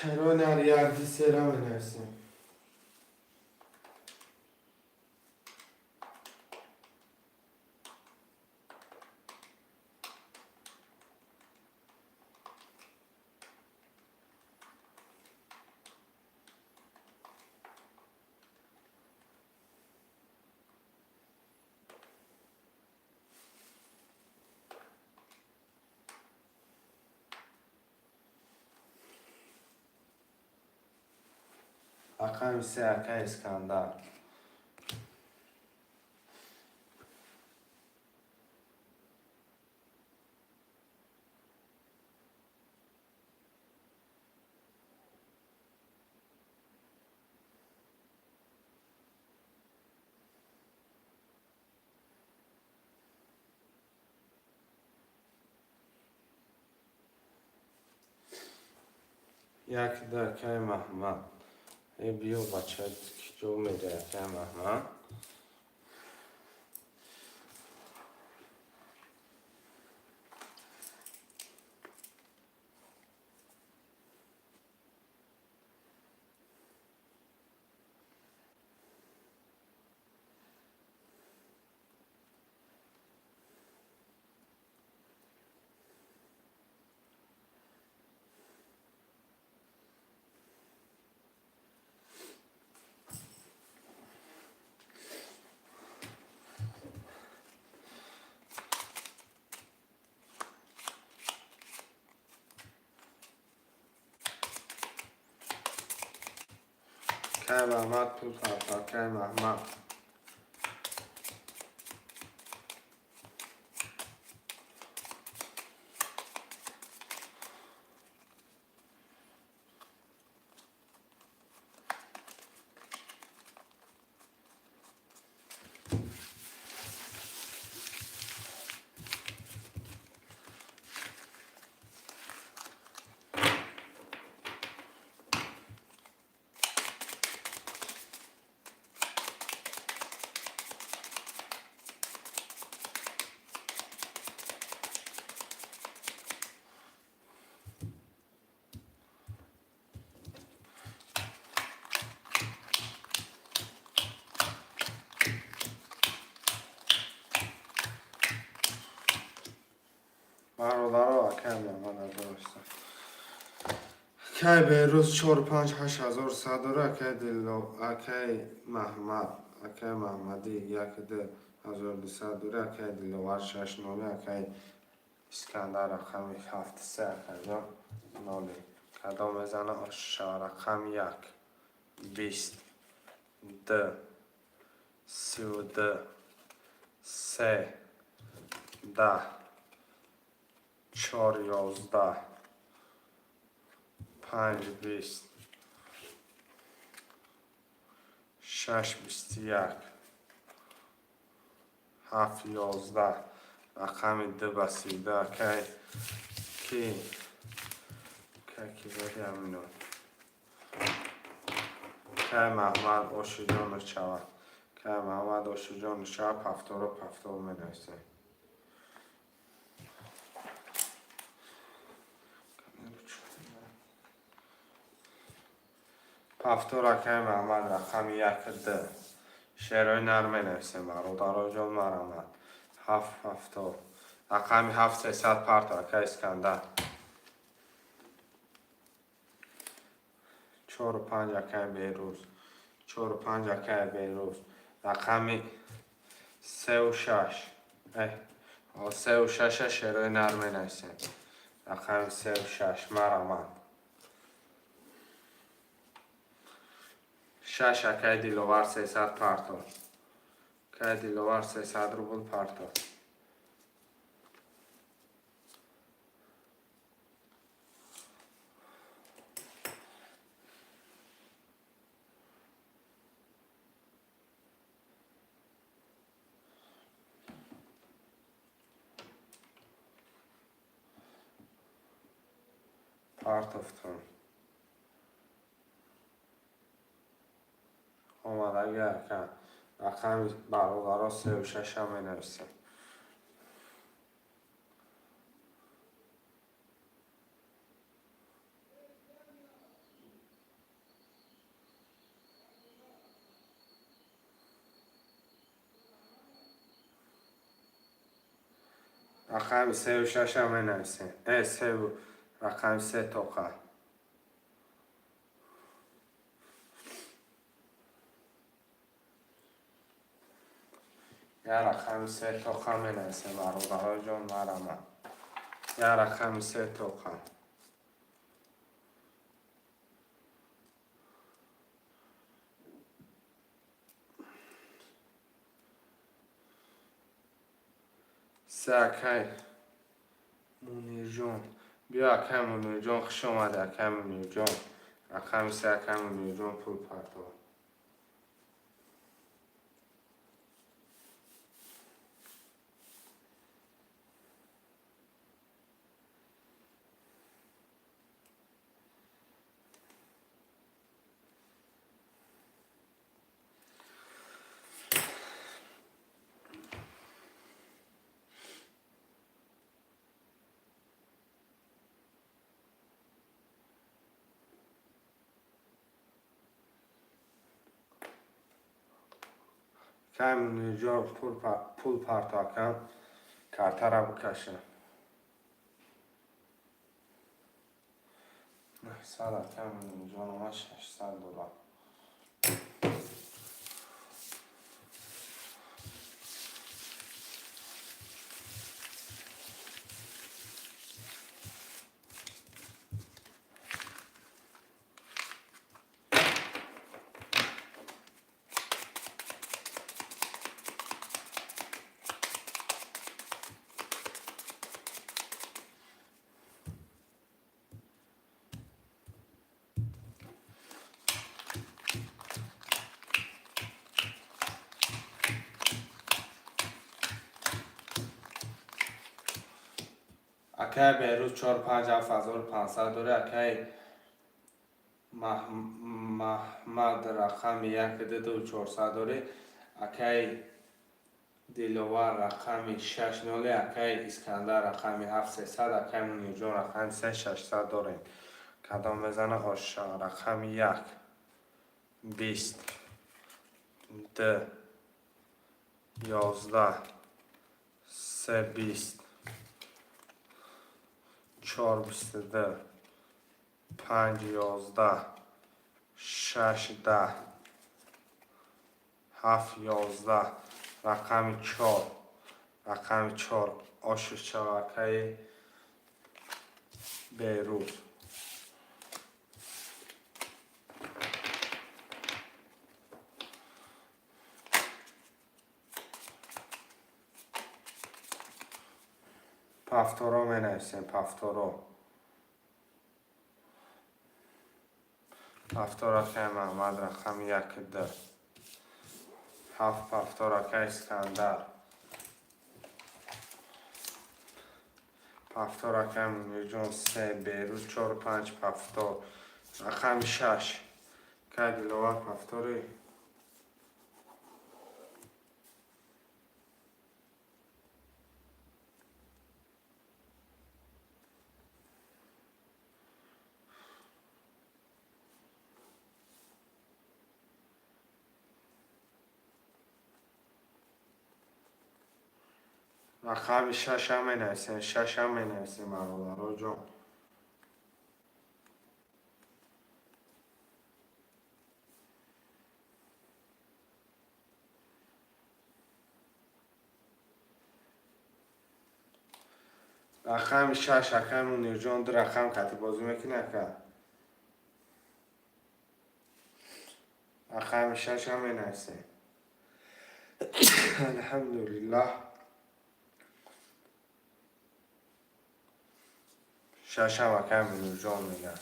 Шерои нар як, ду, сера менависем. Рақами се, акай Искандар. Як, ду, акай Маҳмад. Э, биё, бача, ҷо медиҳ, акай Маҳмад. Кай Маҳмад пул парто, кай Маҳмад. Бародаро, акай Маҳмад 1800. Кай Берӯз 4 5 8100 дора, акай Дило, акай Маҳмад, акай Маҳмадӣ 1 2 1200 дора, акай Диловар 6 0, акай Искандар рақами 7 3, акайҷон 0. Кадом мезана оша рақами 1 20 2 32 3 10 4 11 5 20 6 21 7 11 рақами 2 ба 32, акай ки кай ки зади амино. Кай Маҳмад ошиҷону чава. Кай Маҳмад ошиҷону чава, пафторо пафтор менависем. Пафтор, акай Маҳмад, рақами 1 2. Шерои нар менависем, бародароҷон, марамад. 7 пафтор. Рақами 7 300 парто, акай Искандар. 4 5, акай Берӯз. 4 5, акай Берӯз. Рақами 3 6. 3 6 шерои нар менависем. Рақами 3 6 марамад. 6, акай Диловар, 300 парто. Акай Диловар, 300 рубл парто. Партофтон. Омадаги ака. Рақами бародаро 3 6 менависем. Рақами 3 6 менависем. 3 рақами 3 тоқа. Я рақами 3 тоқа менависем, бародароҷон, марамад. Я рақами 3 тоқа. Се, акай Мунирҷон. Биё, акай Мунирҷон, хуш омадӣ, акай Мунирҷон. Рақами 3, акай Мунирҷон, пул парто. Кай Мунирҷон пул парто, акам. Картара бикаша. 900, акай Мунирҷон, омад 600 доллар. Акай Беҳрӯз чор панҷ 7500 дорӣ. Акай Маҳмад рақами як ду 400 дорӣ. Акай Диловар рақами шаш ноле. Акай Искандар рақами ҳафт 300. Акай Мунирҷон рақами се 600 дорем. Кадом мезана оша? Рақами як 20, д 11, се 20, чор 22, панҷ 11, шаш 10, ҳафт 11. Рақами чор, рақами чор ошишава, акаи Берӯз. Повторо менависем, повторо. Повтор, акай Маҳмад рақами як д ҳафт. Повтор, акай Искандар. Повтор, акай Мунирҷон се. Берӯз чор панҷ повтор. Рақами шаш, акай Диловар, повтори. Рақами шашам менависем, шашам менависем, бародаро ҷон. Рақами шаш, акай Мунирҷон, ду рақам кати бозӣ мекунӣ, ака? Рақами шашам менависем. Алҳамдулиллаҳ, шашам акай Мунирҷон мегӯяд.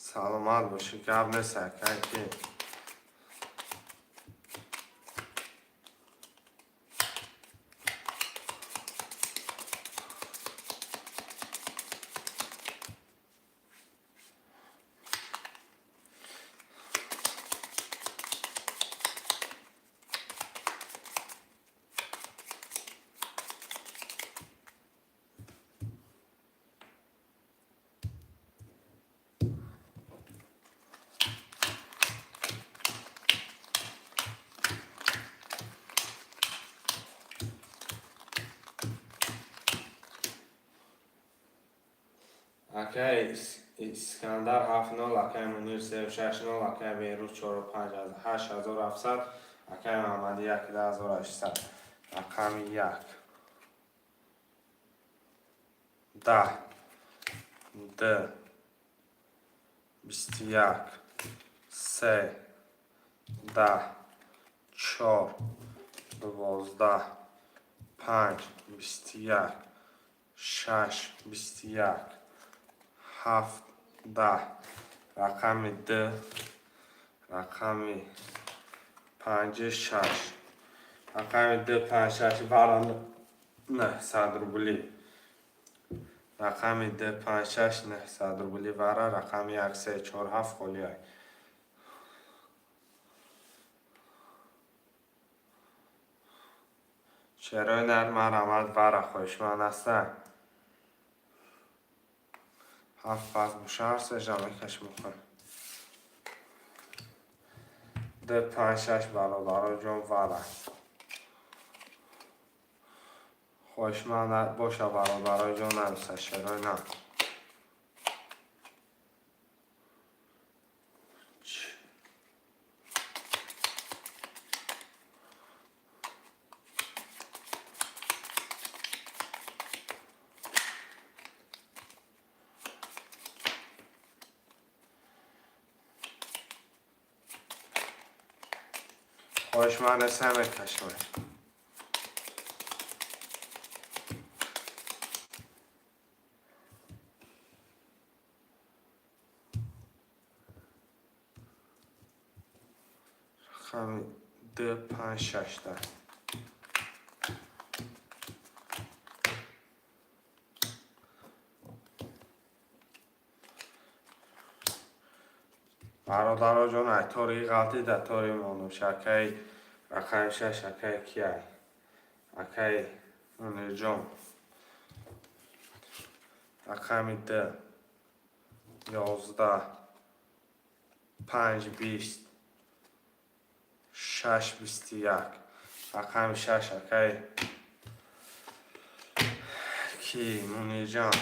Саломат бошӣ, гап нест, акай, ки акай Искандар ҳафт нол, акай Мунир сеу шаш нол, акай Беҳрӯз чору панҷ 8700, акай Маҳмадӣ як 1800. Рақами як 10, д 21, се 10, чор 12, панҷ 21, шаш 21, ҳафт 10. Рақами д, рақами панҷи шаш, рақами д панҷ шаш бара 900 рубли. Рақами д панҷ шаш 900 рубли вара. Рақами як се чор ҳафт холиай. Шерои нар марамад вара, хоҳишманд ҳастанд. Ҳафт пас боша, ҳар сежа мекашем охир. Д панҷ шаш, бародаро ҷон, вара. Хоҳишманд боша, бародаро ҷон, нависа шерои нар. Хоҳишманд нест, мекашем. Д, панҷ, шашта. Бародаро ҷон, ай тори ғалти да тори мондум. Шакаи рақами шаш, акаи кияй? Акаи Мунирҷон. Рақами д, 11, панҷ, 20, шаш, 21. Рақами шаш, акаи ки? Мунирҷон.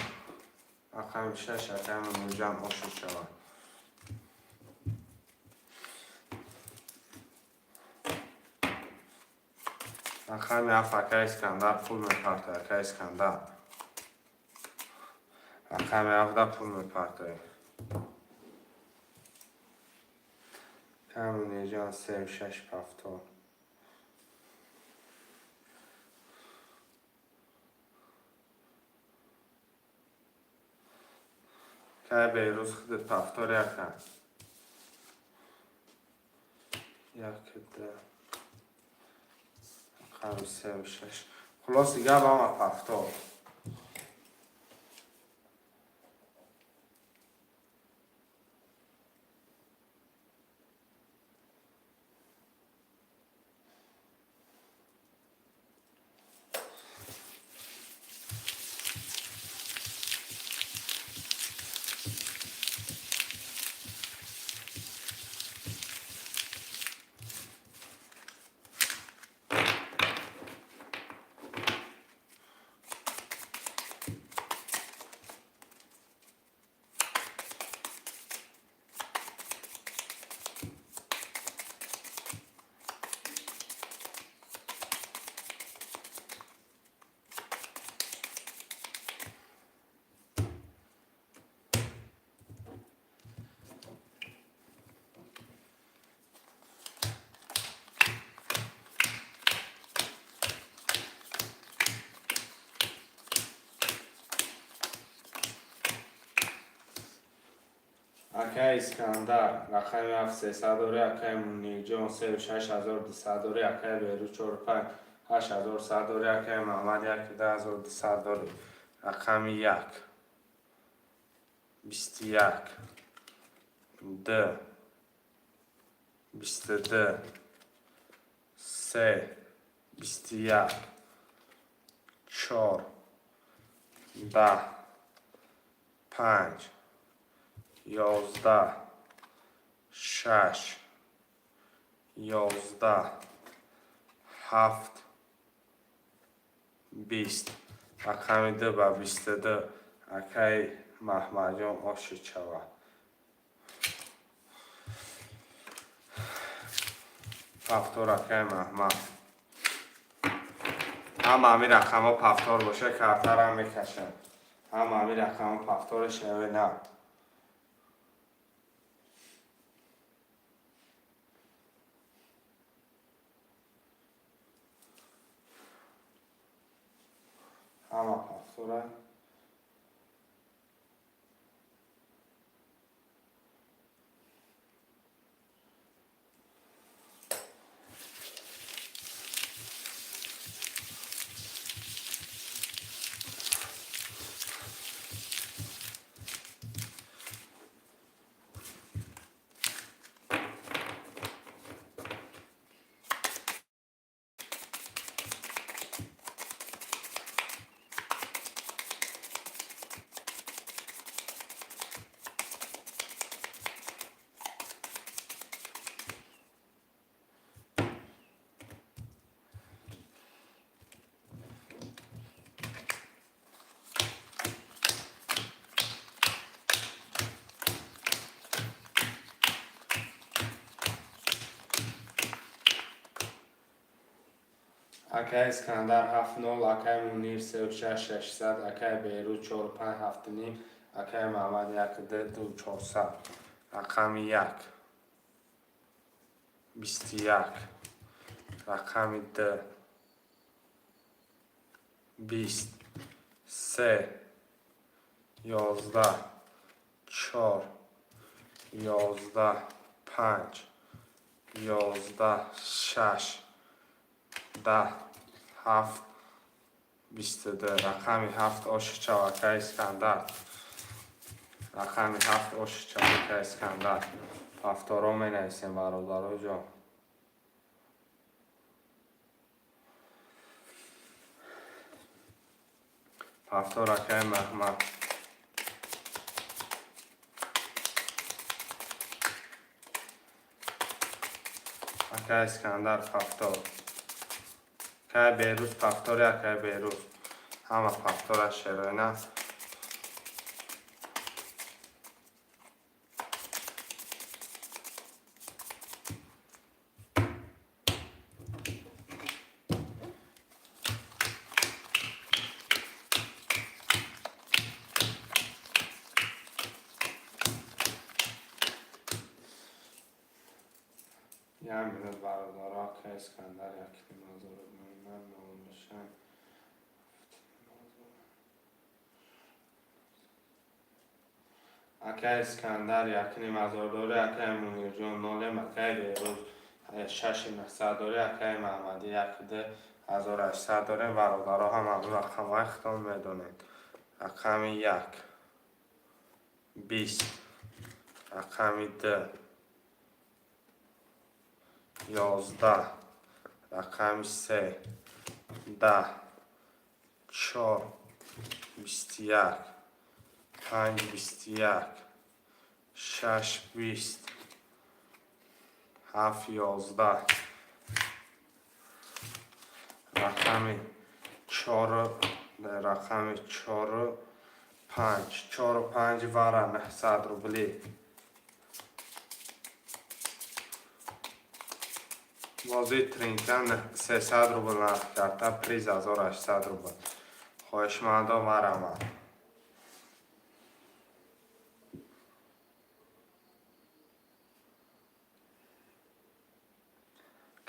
Рақами шаш, акаи Мунирҷон ошуд шавад. Рақами ҳафт, акаи Искандар пул мепартояд, акаи Искандар. Рақами ҳафта пул мепартояд. Акаи Мунирҷон, сею шаш повтор. Акаи Беҳрӯз, худат повтор яка. Як, ду, рақами сею шаш. Хулоси гап, ҳама повтор. Акаи Искандар, рақами ҳафт, 300 дорӣ, акаи Мунирҷон, сею шаш ҳазору дусад дорӣ, акаи Беҳрӯз, чору панҷ, 8100 дорӣ, акаи Маҳмад, як, 2200 дорӣ. Рақами як, 21, д, 22, се, 21, чор, 10, панҷ, 11, шаш, 11, ҳафт, 20. Рақами д ба 22, акаи Маҳмадҷон ошид шавад. Повтор, акаи Маҳмад. Ҳама ҳамин рақамҳо повтор боша, картарам мекашам. Ҳама ҳамин рақамҳо повтор шаве на. Ҳама повтора. Акаи Искандар, ҳафт нол, акаи Мунир, сею шаш 600, акаи Беҳрӯз, чору панҷ ҳафту ним, акаи Маҳмад, як, ду, ду чорсад. Рақами як, 21, рақами д, 20, се, 11, чор, 11, панҷ. 11, 6, 10, 7, 22. Рақами 7 оши чав, акай Искандар. Рақами 7 оши чав, акай Искандар. Повторо менависем, бародаро ҷон. Повтор, акай Маҳмад. Акай Искандар, повтор. Акай Берӯз, повтори. Акай Берӯз, ҳама повтора, шероина. Як минут, бародаро. Акай Искандар, якним ҳазору ман. Акай Искандар, 1,5 ҳазор дори. Акай Мунирҷон, нолем. Акай Берӯз, 6900 дори. Акай Маҳмадӣ, 1,2800 дорем. Бародаро, ҳамаи рақамҳои худтон медонед. Рақами 1, 20, рақами 2, 11, рақами 3, 10, 4, 21, 5, 21, 6, 20, 7, 11, рақами 4, рақами 4, 5, 4, 5 вара, 900 рубли. Бозии тринка 300 рубл нарх карта, приз 1800 рубл. Хоҳишмандо, марамад.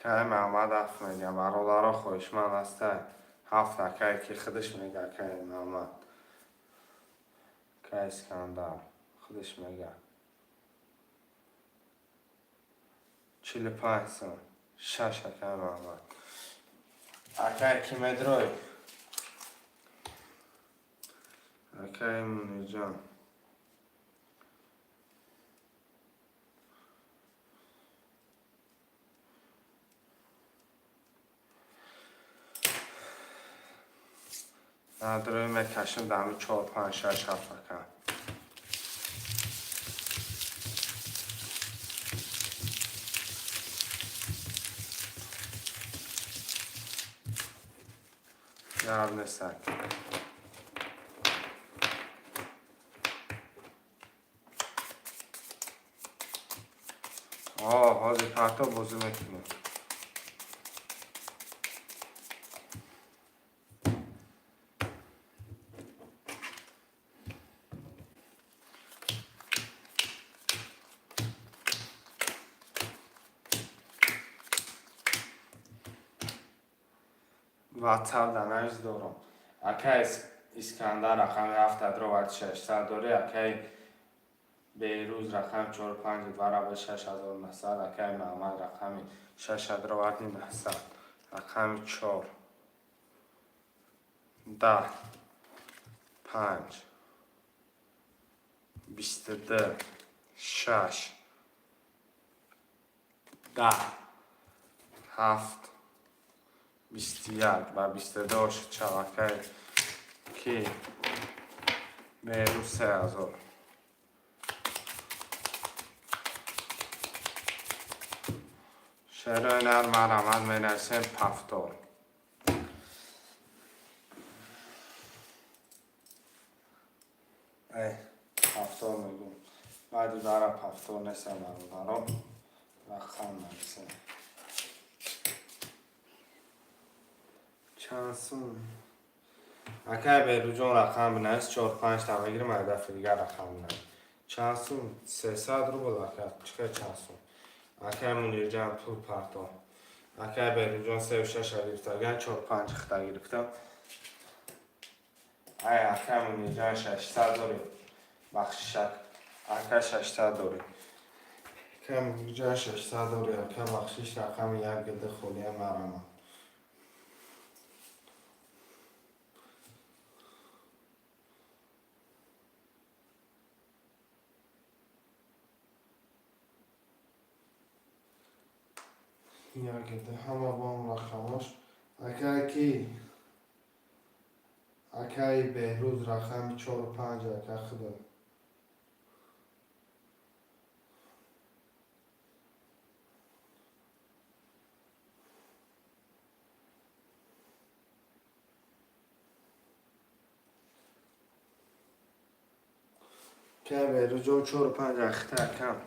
Кай Маҳмад ҳафт мега. Бародаро, хоҳишманд ҳастай? Ҳафт, акай, ки худаш мега. Акай Маҳмад, акай Искандар худаш мега. 45 сом, 6, акай Маҳмад. Акай, ки медрой? Акай Мунирҷон. Надрои, мекашем дами чор, панҷ, шаш, ҳафт, ака. Гап нестак. Ҳозир парто бозӣ мекунем. Ватсап да навис дорам. Акай Искандар, рақами ҳафта дровад, 600 дорӣ. Акай Берӯз, рақами чор, панҷ вараба, 6900. Акай Маҳмад, рақами шаша дроварди, 900. Рақами 4, 10, 5, 22, 6, 10, 7, 21 ва 22 оши чав. Акай ки Берӯз, 3000. Шерои нар, марҳамат, менависем повтор. Ай, повтор мегӯм. Баъди бара повтор нестам, бародаро, рақам нависем. Чанд сум? Акай Берӯҷон, рақам бинавис, чор, панҷта мегирим, ай дафъи дигар рақам бинавис. Чанд сум? 300 рубл, ака. Чӣ чанд сум? Акай Мунирҷан, пул парто. Акай Берӯҷон, сеу шаша гирифтаган, чор, панҷ хита гирифтам. Ай, акай Мунирҷан, 600 дорӣ. Бахшишак, ака, 600 дорӣ. Кам ҷа 600 дори, ака, бахшиш, рақами як гида холия марамад. Як гида ҳама бо он рақамош. Акай ки? Акаи Беҳрӯз, рақами чору панҷ, ака худо. Акаи Беҳрӯзҷон, чору панҷ ахта, акам.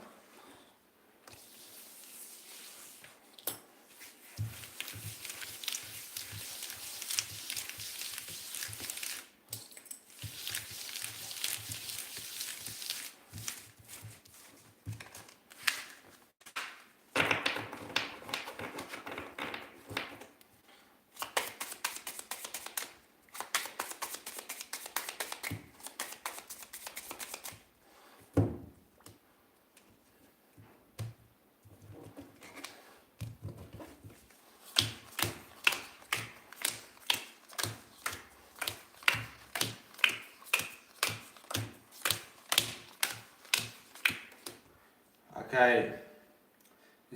Акай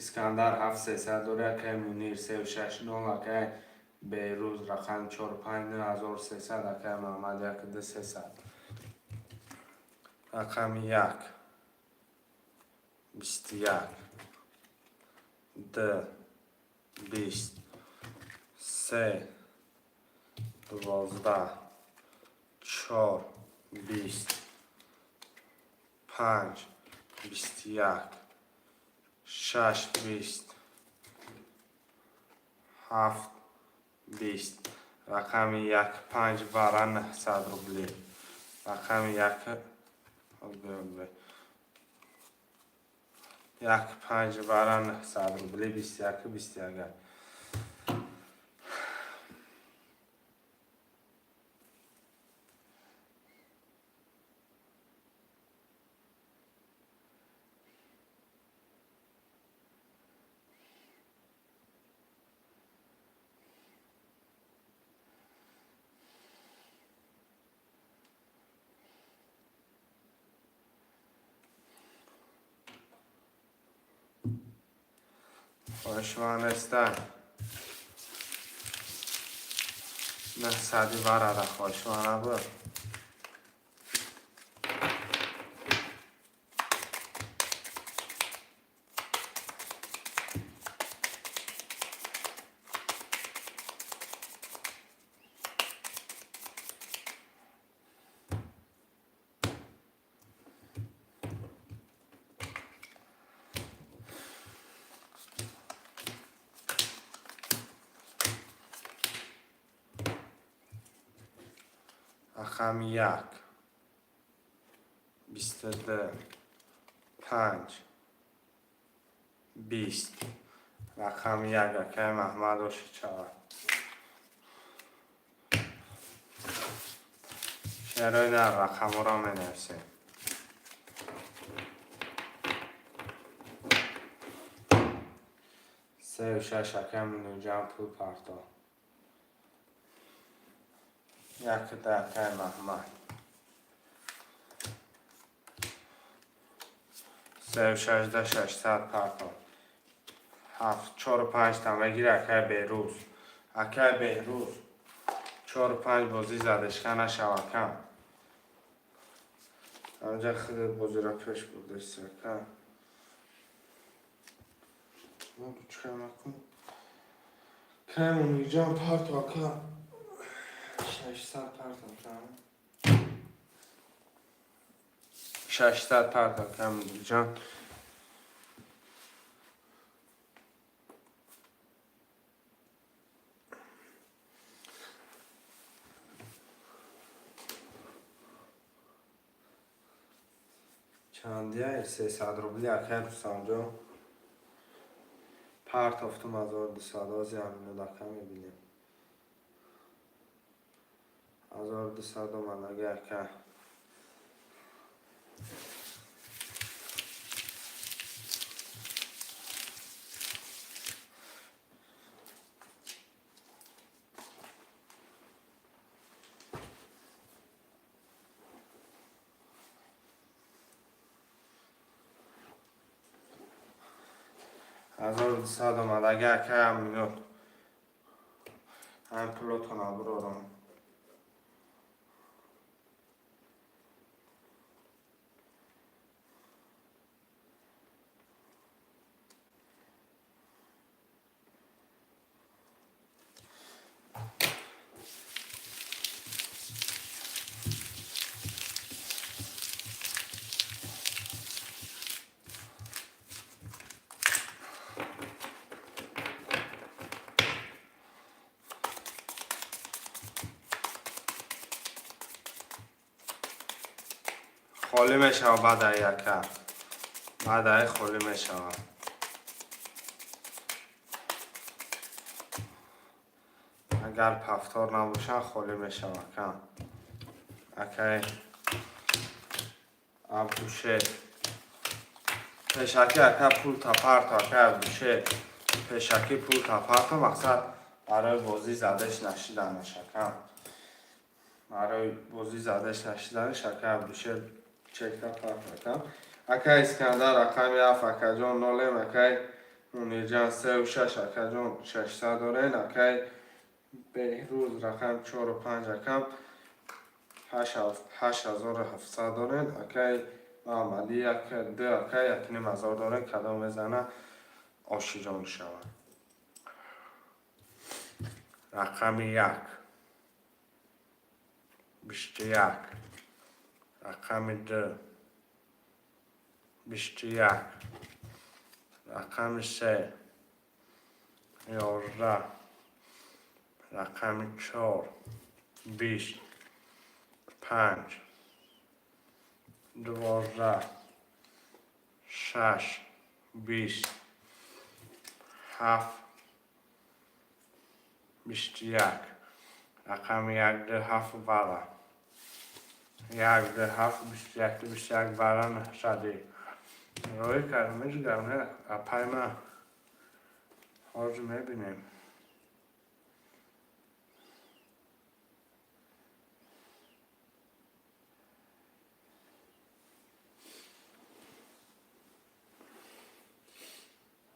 Искандар, ҳафт сесад дори, акай Мунир, сеу шаш нол, акай Беҳрӯз, рақами чору панҷ, 9300, акай Маҳмад, як ду сесад. Рақами як, 21, д, 20, се, 12, чор, 20, панҷ, 21, шаш, 20, ҳафт, 20. Рақами як, панҷ бара, 900 рубли. Рақами як, як, панҷ бара, 900 рубли, 21, 21. Хоҳишманеста, 900-и барада хоҳишмана буд. Рақами як, 22, панҷ, 20. Рақами як, акаи Маҳмад, ошичавад. Шерои дар рақамҳоро менависем. Сею шаш, акаи Мунирҷан, пул парто. Якда, акаи Маҳмад. Сею шашда, 600 парто. Ҳафт, чору панҷта мегири, акаи Беҳрӯз. Акаи Беҳрӯз, чору панҷ, бозӣ задешка нашав, акам. Ҳамҷа худат бозиро пеш бурдаси, ака. Ручка накун. Акаи Мунирҷон, парто, ака. 600 парто, ака. 600 парто, акаи Мунирҷон. Чандия? 300 рубли, акаи Рустамҷон. Партофтум 1200, ози ҳаминод, ака, мебинем. 1200 омадаги, ака. 1200 омадаги, акай Аминот. Ҳамин пулотона бурорам. Холӣ мешава баъдаи яка. Баъдаи холӣ мешава. Агар повтор набошанд, холӣ мешава кам. Акай Абдушер. Пешакӣ, ака, пул тапарто, акай Абдушер. Пешакӣ пул тапарто, мақсад барои бозӣ задаш нашиданаш, ака. Барои бозӣ задаш нашиданаш, акай Абдушер, чекта парто. Акай Искандар, рақами 7, акаҷон, нолем, акай Мунирҷан, сеу шаш, акаҷон, 600 дорен, акай Беҳрӯз, рақами чору панҷ, акам, 8700 дорен, акай Маҳаммадӣ, як ду, акай, 1500 дорен, кадом мезана, ошиҷон шавад. Рақами 1, 21, рақами 2, 21, рақами 3, 11, рақами 4, 20, 5, 12, 6, 20, 7, 21, рақами 1, 2, 7, бала. 1, 2, 7, 21, 21, бала, 900. Роҳӣ кардам, меҷигарм, не, апай ма. Ҳозир мебинем.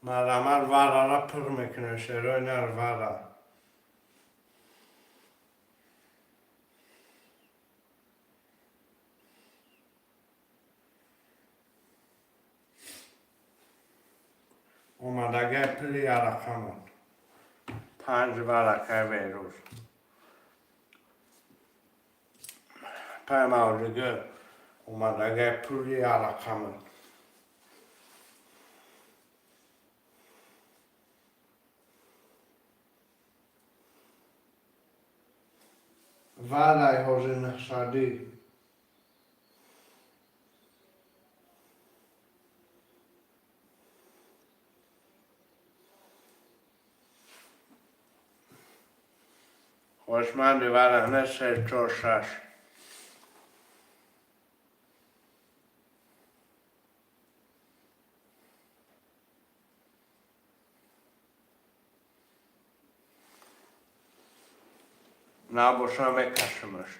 Марамар варара пур мекунем, шерои нар вара. Омадагай пули ярақамон. Панҷ варакай Берӯз. Пай мавҷугӣ омадагай пули ярақамон. Варай ҳозир нахшадӣ. Хоҳишманди вара не се чор шаш. Набоша, мекашимаш.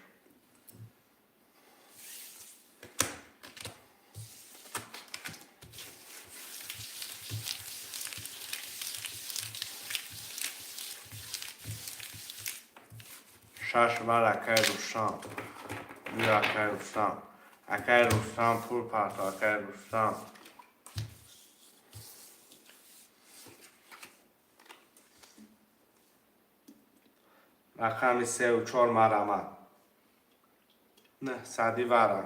Шаш бар, акай Рустам. Биё, акай Рустам. Акай Рустам, пул парто, акай Рустам. Рақами сеу чор, марамат. 900 вара.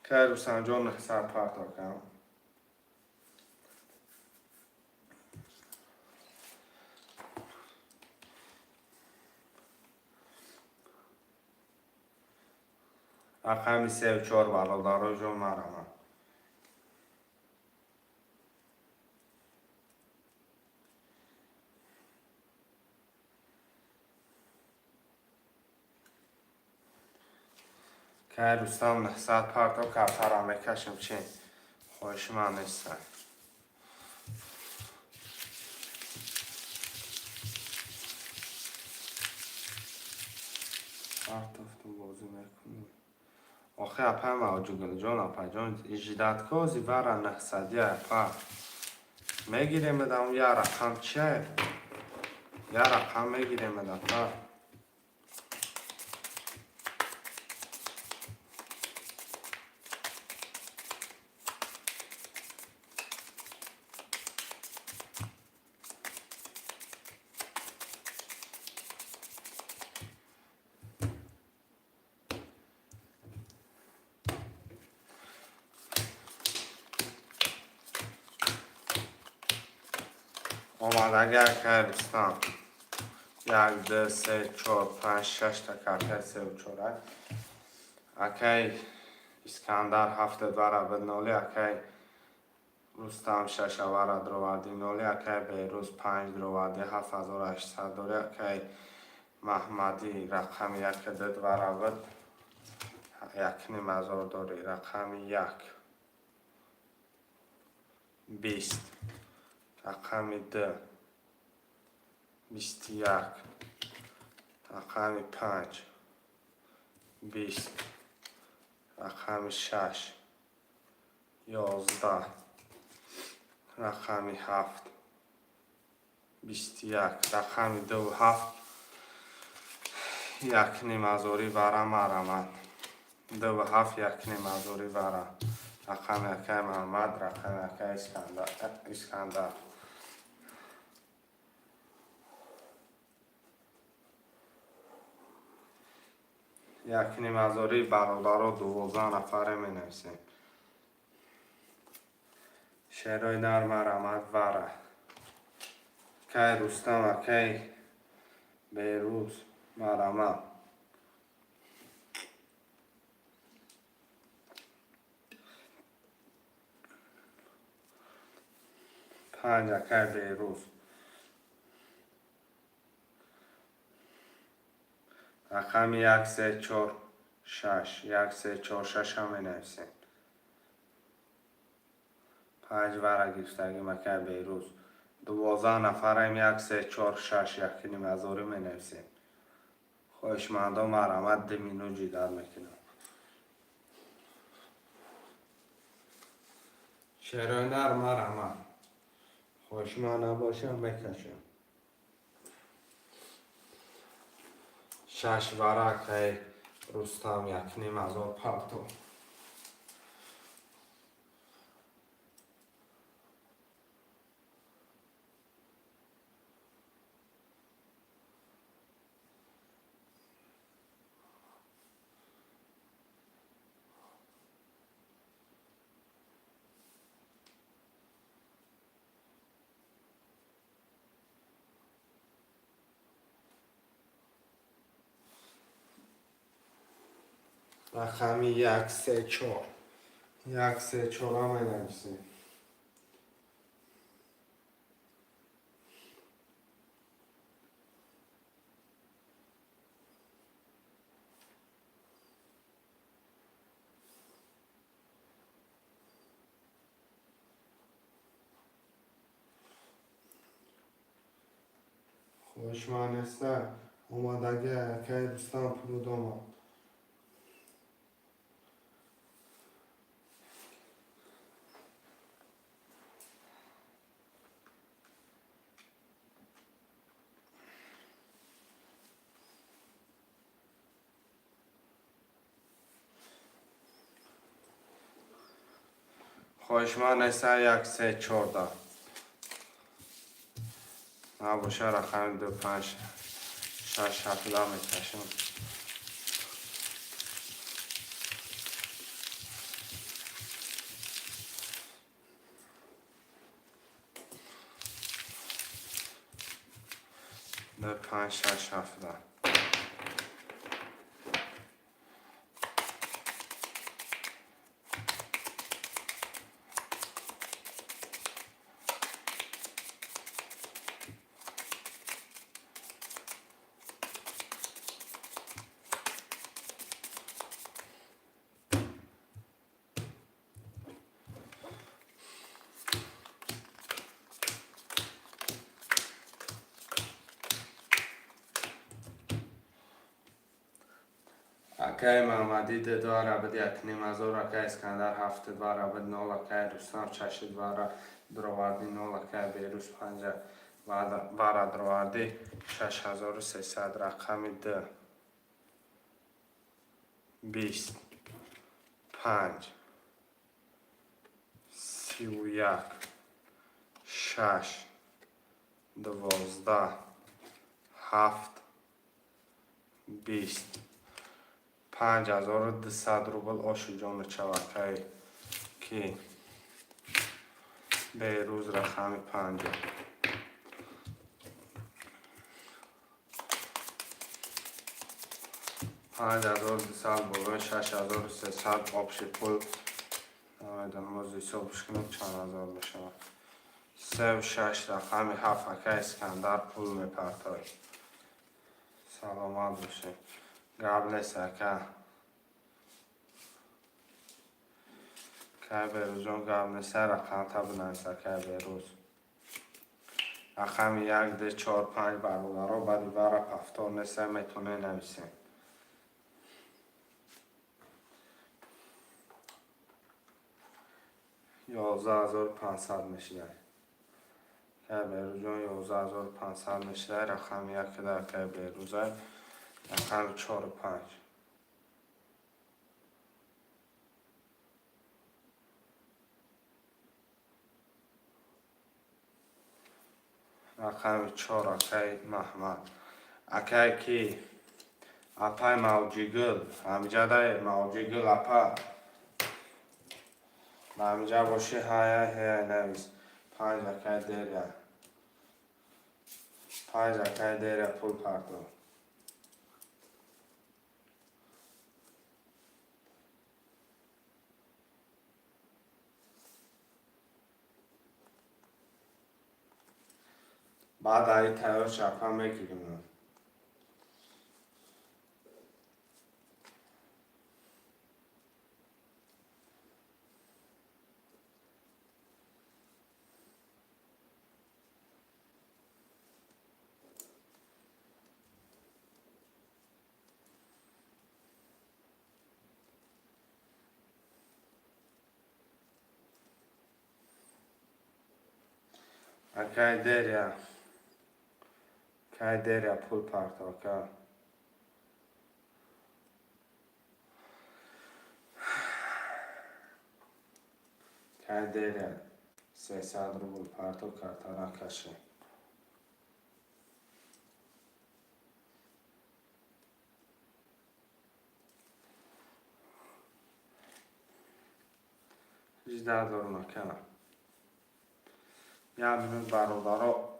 Акай Рустамҷон, 900 парто кам. Рақами сеу чор, бародароҷон, марамат. Кай Рустам, 900 парто, картара мекашем, чи хоҳиши ман неста. Партофтум, бозӣ мекунем. Охи, апай Мавҷугулҷон, апайҷон, иждатко зивара 900-и, апа. Мегирем дам, я рақам чия? Я рақам мегирем, апа. Омадаги, акай Рустам. Як, ду, се, чор, панҷ, шашта картаи сеу чора. Акай Искандар ҳафта двара буд ноли, акай Рустам шашавара дроварди ноли, акай Берӯз панҷ дроварди, 7800 дори, акай Маҳмадӣ рақами яка дудвара буд, 1500 дори, рақами як 20, рақами ду 21, рақами панҷ 20, рақами шаш 11, рақами ҳафт 21, рақами дуву ҳафт 1500-и вара марамад. Дуву ҳафт 1500-и вара. Рақами акай Маҳмад, рақами акай Искандар. 1500-и, бародаро, 12 нафаре менависем. Шерои нар марамад вара. Акай Рустам, акай Берӯз марамад. Панҷ, акай Берӯз. Рақами як, се, чор, шаш, як, се, чор, шашам менависем. Панҷ вара гирифтагим, акай Берӯз. 12 нафарем, як, се, чор, шаш, 1500-ӣ менависем. Хоҳишмандо марҳамат, 2 минут ждать мекунам. Шерои нар марҳамат. Хоҳишманд набошам, мекашам. Шаш вара, акай Рустам, 1500 парто. Рақами як, се, чор. Як, се, чора менависем. Хоҳишманд неста, омадаги, акай Рустам пулуд омад. Хоҳишманд неста, як, се, чорда. Набоша, рақами ду, панҷ, шаш, ҳафтда мекашам. Ду, панҷ, шаш, ҳафтда. Акаи Маҳмадӣ ду двара буд, 1500. Акаи Искандар ҳафту двара буд, нол. Акаи Рустам шашу двара дуровардӣ, нол. Акаи Берӯз панҷа вара дуровардӣ, 6300. Рақами ду, 25, 31, 6, 12, 7, 20. 5200 рубл. Оши ҷону чавакае ки Берӯз, рақами панҷа. 5200 болои 6300, общий пул намедонам, оз ҳисобш кунем, чанд ҳазор мешавад. Сев, шаш, рақами ҳафт. Ака Искандар пул мепартоед, саломат бошед, гап нест. Ака кай Берӯзҷон, гап нест, рақамта бинавис. Акай Берӯз, рақами як, ду, чор, панҷ. Бародаро, баъди вара повтор неста, метавонед нависед. 11 500 мешидай, акай Берӯзҷон, 11 500 мешидай. Рақами якда акай Берӯзай, рақами чору панҷ. Рақами чор, акаи Маҳмад. Акае ки апай Мавҷигул ҳамиҷадай, Мавҷигул апа, ҳамиҷа бошӣ, ҳая ҳая навис. Панҷ, акаи Деря. Панҷ, акаи Деря пул партов. Баъд аи тайёр шапа мегирим. Акаи Деря, акаи Деря пул партов, ака. Акаи Деря 300 рубл партов, карта накаше. Ждать дорум, ака. Як минут, бародаро,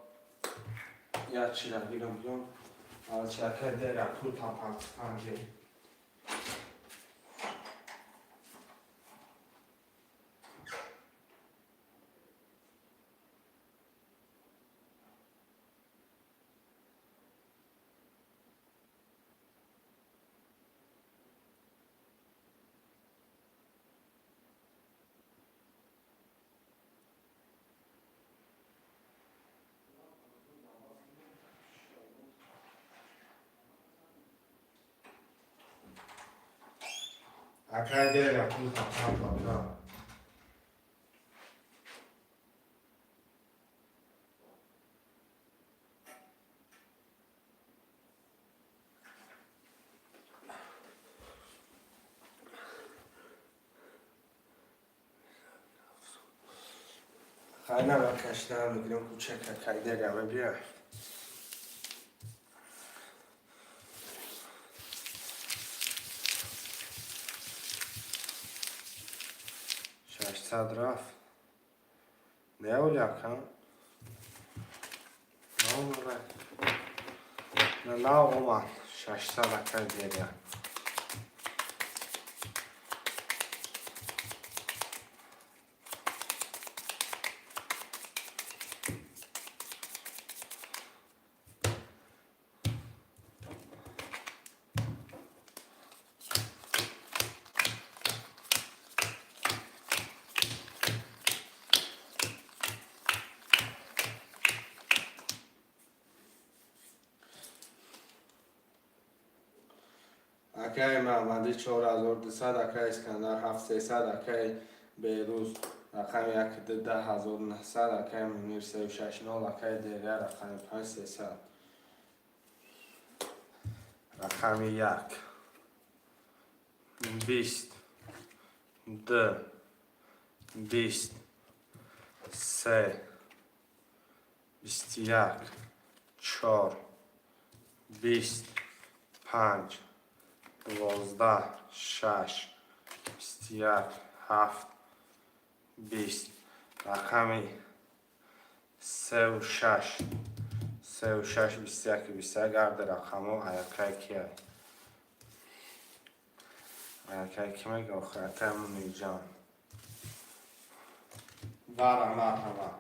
як чира гирам, биём. Алчи, акаи Деря пул там партифанҷи. Акаи Деря пул там партов, ака. Хайна кашидан мегирем, кучак, акаи Деря мебия. 600 рафт. Не оли, ака? Наомад. На, наомад. 600, акаи Деря. Акаи Маҳмадӣ 4200, акаи Искандар 7300, акаи Берӯз рақами як 10900, акаи Мунир 360, акаи Деря рақами панҷ 300. Рақами як, 20, ду, 20, се, 21, чор, 20, панҷ, 12, шаш, 21, ҳафт, 20. Рақами севу шаш, севу шаш, 21, 21. Гарди рақамҳо аякай кияй, аякай ки мега охир? Акай Мунирҷон, вара, марҳама.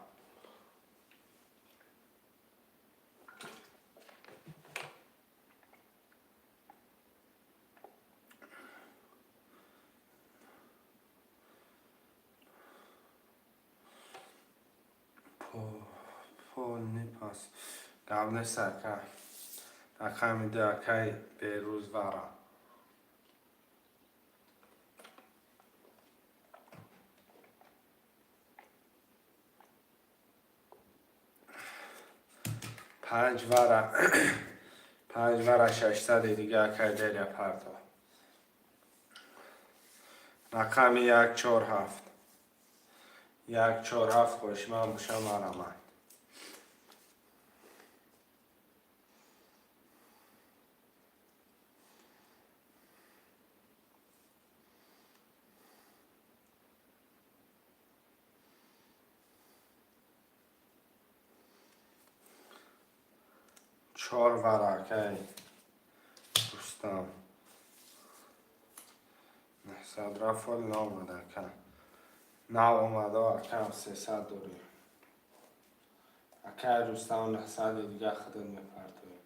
Полный пас, гап нест, ака. Рақами ду, акаи Берӯз, вара. Панҷ вара, панҷ вара, 600-и дига, акаи Деря, парто. Рақами як, чор, ҳафт, як, чор, ҳафт. Хоҳишманд бошам, марамад. Чор вара, акаи Рустам. 900 рафт, ҳоли наомада, ака, нав омада, акам. 300 дорем, акаи Рустам. 900-и дига худат мепартоем.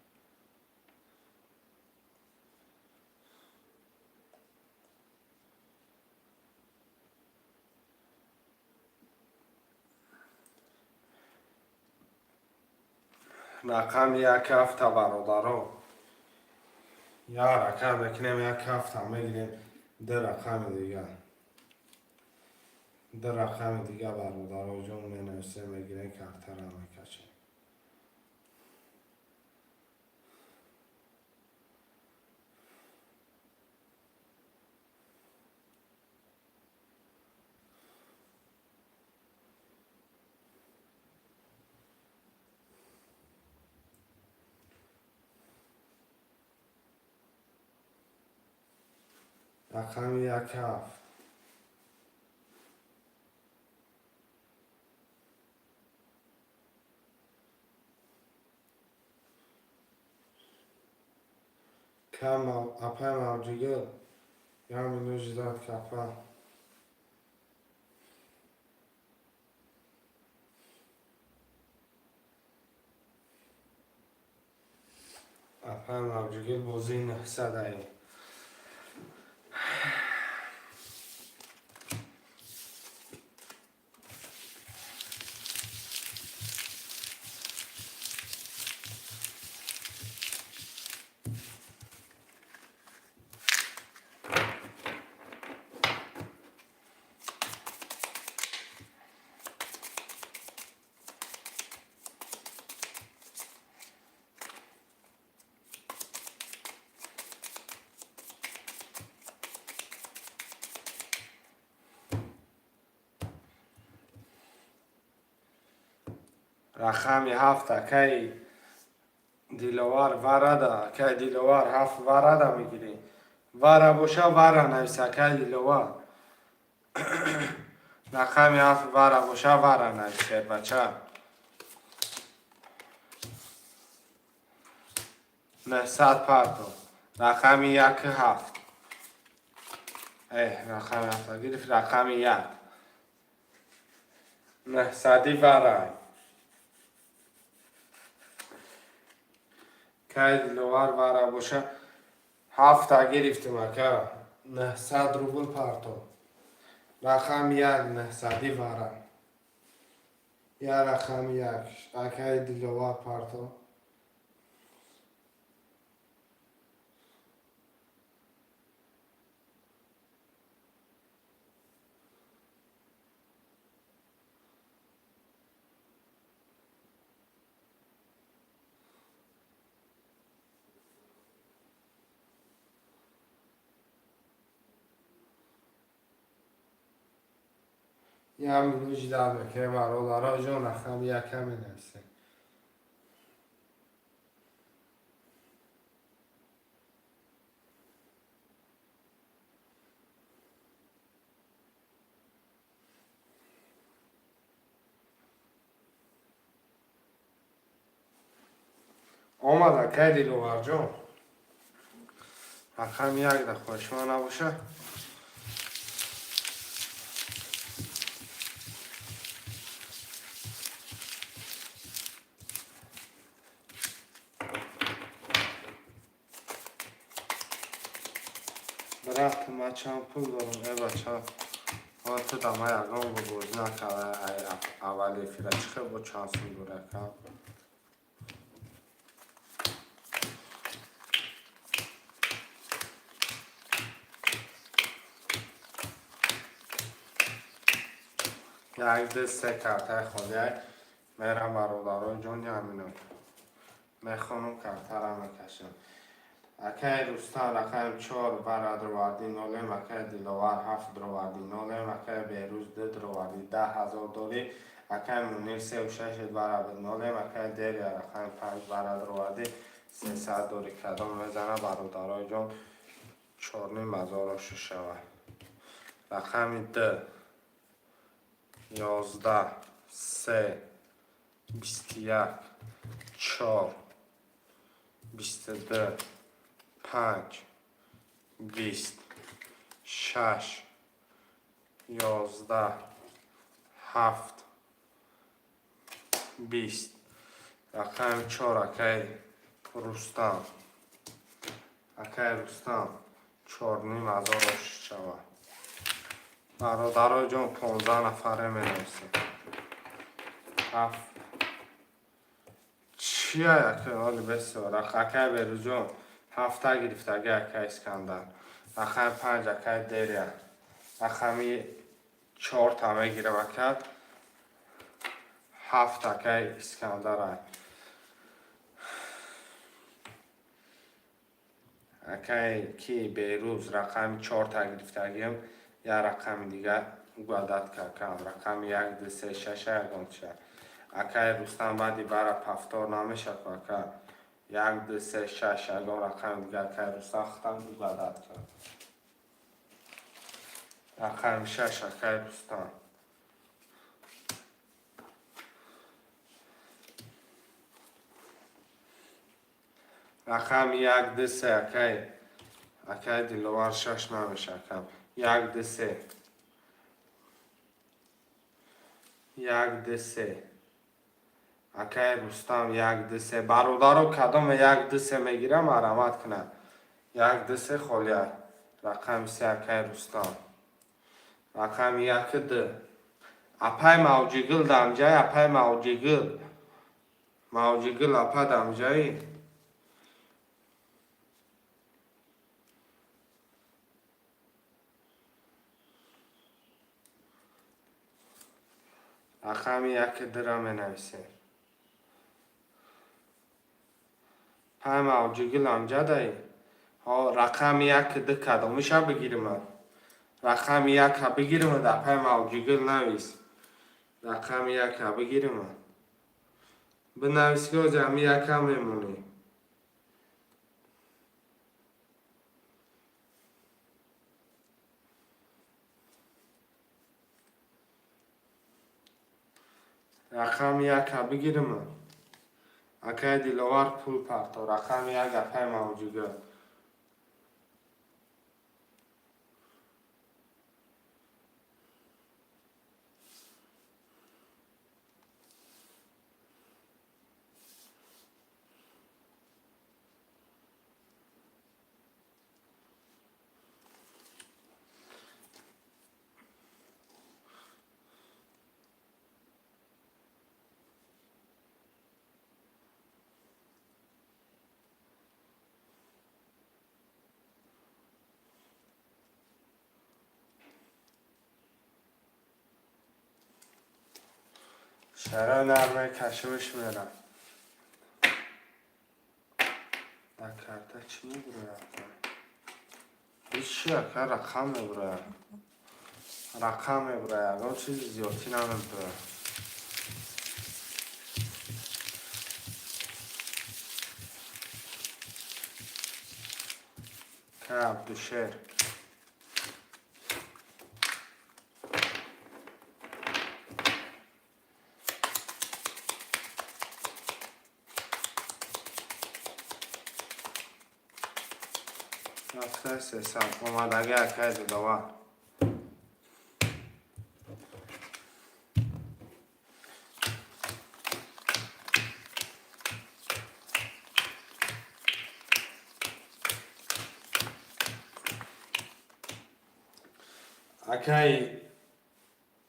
Рақами як, ҳафта, бародаро. Як рақам мекунем, як ҳафта мегирем, ду рақами дига, ду рақами дига, бародаро ҷон, менависем, мегирем, картара мекашем. Рақами як, ҳафт. Кам, апай Мавҷигул, як минут ждать капа. Апай Мавҷигул, бозии 900-аи. Рақами ҳафт, акаи Диловар, варада. Акаи Диловар, ҳафт варада мегирӣ. Вара боша, вара навис, акаи Диловар. Рақами ҳафт вара боша, вара навис, шербача. 900 парто. Рақами як, ҳафт. Рақами ҳафт гирифт. Рақами як, 900-и варай. Кай Диловар, вара боша, ҳафта гирифтим, ака. 900 рубл парто. Рақами як, 900-и вара. Я рақами як, акаи Диловар, парто. Як минут ждать мекунем, бародаро ҷон, рақами яка менависем. Омад, акай Диловарҷон. Рақами як да хоҳишма набоша. Брат, ма чанд пул дорам, э бача. Ҳо ту да ма ягон бо бозӣ накарда, ай аввали эфира чӣ хел бо чанд сум дори, ака? Як, ду, се картаи холиай мерам, бародарои ҷони, ҳамино. Мехонам, картара мекашам. Акай Рустам, рақами чор бара дроварди нолем, акай Диловар ҳафт дроварди нолем, акай Беҳрӯз ду дроварди 10 000 дорӣ, акай Мунир сеу шаш бара нолем, акай Дерия рақами панҷ бара дроварди 300 дорӣ. Кадом мезана, бародарои ҷон, 4500 оши шавад. Рақами д 11, се, 21, чор, 22, панҷ, 20, шаш, 11, ҳафт, 20. Рақами чор, акай Рустам, акай Рустам, 4500 оши шавад. Бародарои ҷон, 15 нафаре менависем. Ҳафт чия, акай оли бесор. Акай Берӯзҷон, ҳафта гирифтаги, акай Искандар. Рақами панҷ, акай Дерия. Рақами чорта мегирам, ака. Ҳафт, акай Искандар. Акай ки Берӯз, рақами чорта гирифтагиам, як рақами дигар угадать какам. Рақами як, ду, се, шаша ягонча. Акай Рустам, баъди бара повтор намешавад, ака. Як, ду, се, шаш, ягон рақами дигар, акай Рустам, худам угадать кард. Рақами шаш, акай Рустам. Рақами як, ду, се, акай Диловар, шаш намеша, акам. Як, ду, се. Як, ду, се. Акай Рустам, як, ду, се. Бародаро, кадоме як, ду, се мегирам, марамат кунад. Як, ду, се холия. Рақами се, акай Рустам. Рақами як, ду. Апай Мавҷигул дамҷай, апай Мавҷигул. Мавҷигул апа дамҷаи. Рақами як, дура менависем. Пай Мавҷигул амҷадаи. Ҳо, рақами як, ду кадомиша бигирим? Рақами яка бигирим, апай Мавҷигул навис. Рақами яка бигирим. Бинавис, ки ҳозир ҳами яка мемонӣ. Рақами яка бигирим. Акай Диловар, пул парто. Рақами як, апай Мавҷигул. Чаро нармаи кашовиш мерам? Дар карта чӣ мебурояд? Ҳеҷ чи, ака, рақам мебурояд. Рақам мебурад, ягон чизи зиёдтӣ намебурад. Ка Абдушер. Рафта 300 омадаги, акай Диловар. Акай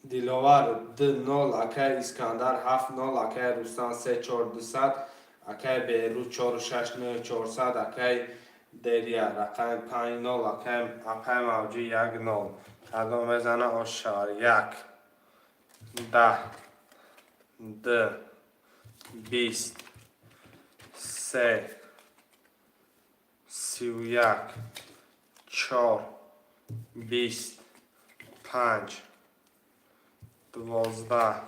Диловар 2-0, акай Искандар 7-0, акай Рустам 3-4-200, акай Берӯз 4-6-9-400, акай Дерия рақами 5-0, акай Мавҷӣ 1-0. Кадом мезана, ош шавад? Як, 10, д, 20, се, 31, чор, 20, панҷ, 12,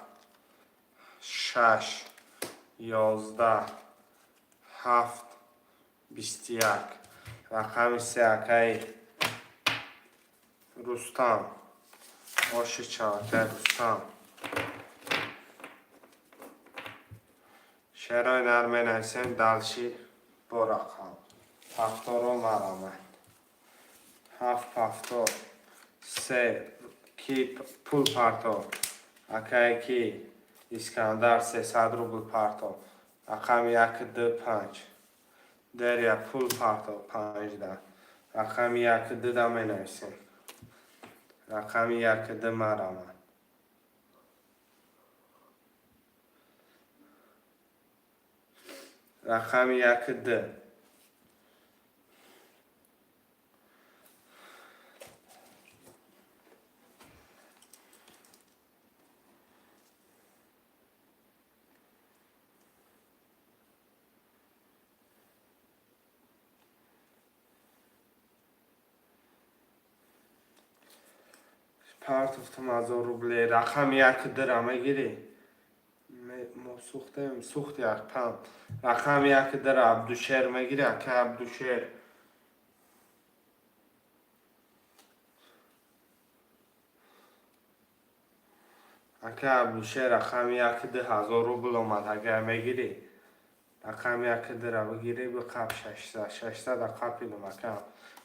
шаш, 11, ҳафт, 21. Рақами се, акаи Рустам. Оши чав, акаи Рустам. Шерои нар менависем, дальше бо рақам. Ҳафторо марамад. Ҳафт пафтор. Се ки пул парто? Акае ки Искандар 300 рубл парто. Рақами як, д, панҷ. Дерия пул парто панҷда. Рақами як, дда менависем. Рақами як, д марамад. Рақами як, д. Партофтам 1000 рубле. Рақами як, дра мегирӣ? Мо сӯхтем, сӯхт як пам. Рақами як, дра Абдушер мегирӣ, ака Абдушер? Ака Абдушер, рақами як, д 1000 рубл омад, агар мегирӣ. Рақами як, дра бигирӣ, биқап 600, 600 қапидам, ака.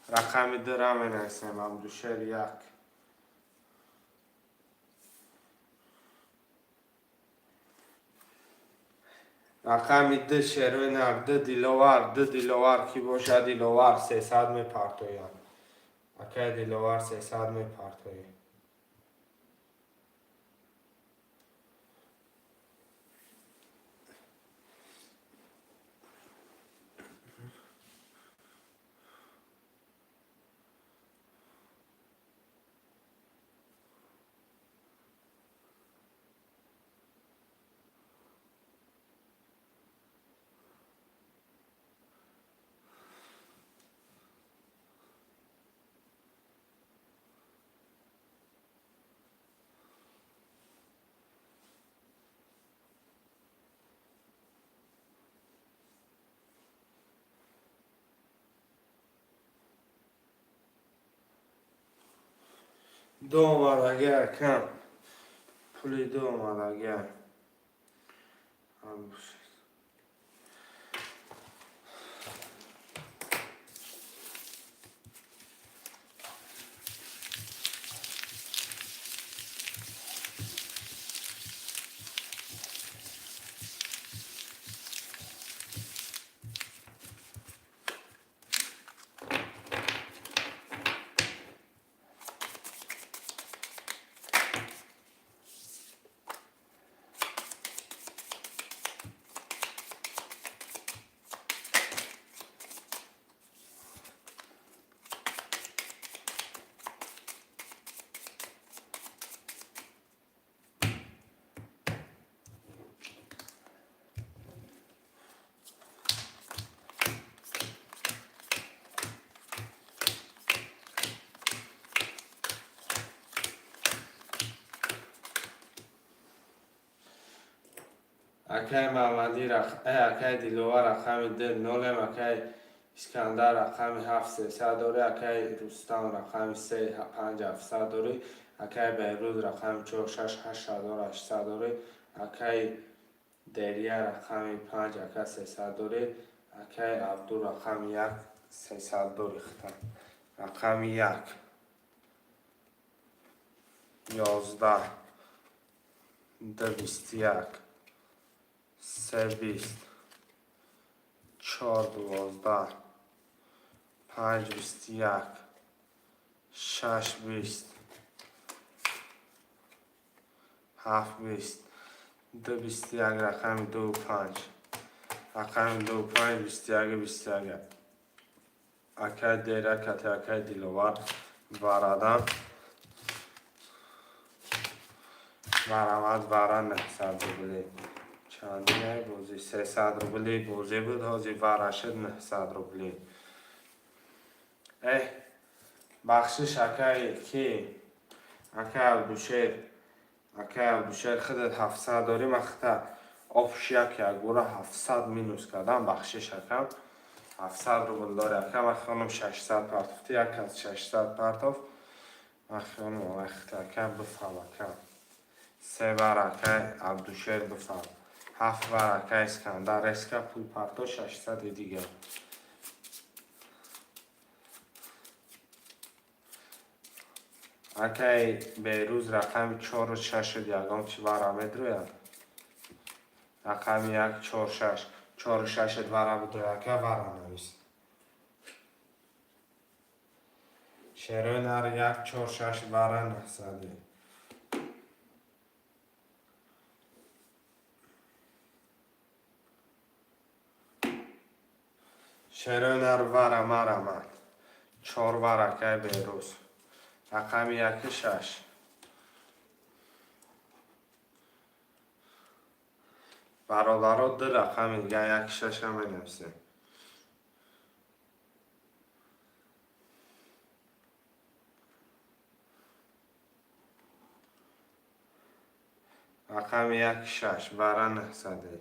Рақами дра менависем, Абдушер як. Рақами д, шерои нар, д, Диловар, д, Диловар ки бошад, Диловар 300 мепартояд. Акай Диловар, 300 мепартояд. Ду омад, акам. Пули ду омад, агар. Акай Мамадӣ, акай Диловар рақами д нолем, акай Искандар рақами ҳафт 300 дорӣ, акай Рустам рақами се панҷ 700 дорӣ, акай Беҳрӯз рақами чор шаш 8800 дорӣ, акай Дерия рақами панҷ ака 300 дорӣ, акай Абду рақами як 300 дорӣ. Хита рақами як, 11, д 21, се 20, чор 12, панҷ 21, шаш 20, ҳафт 20, д 21, рақами ду панҷ, рақами ду панҷ, 21, 21. Акай Дера кати акай Диловар варадан марамад вара 900 рубли. Чандине бозӣ? 300 рубли бозӣ буд, ҳозир вара шуд 900 рубли. Эҳ, бахшиш, акай ки, акай Абдушер, акай Абдушер, худат 700 дорӣ, ман хита офш як якбора 700 минус кардам. Бахшиш, акам, 700 рубл дорӣ, ака. Ман хонум 600 партофти, як кас 600 партофт, ман хонум хита, ака, бифаҳм, ака. Се бар, акай Абдушер, бифаҳм. Ҳафт бар, акай Искандар, резко пул парто 600-и дигар. Акай Берӯз рақами чору шашуд, ягон чи вара медрояд? Рақами як, чор, шаш, чору шашед вара бидрояд, ака, вара навис. Шерои нар як, чор, шаш вара 900-е. Шерои нар вара марамад. Чор вар, акай Берӯз, рақами яки шаш. Бародаро, ду рақами дига, яки шаша менависем. Рақами яки шаш вара 900-е.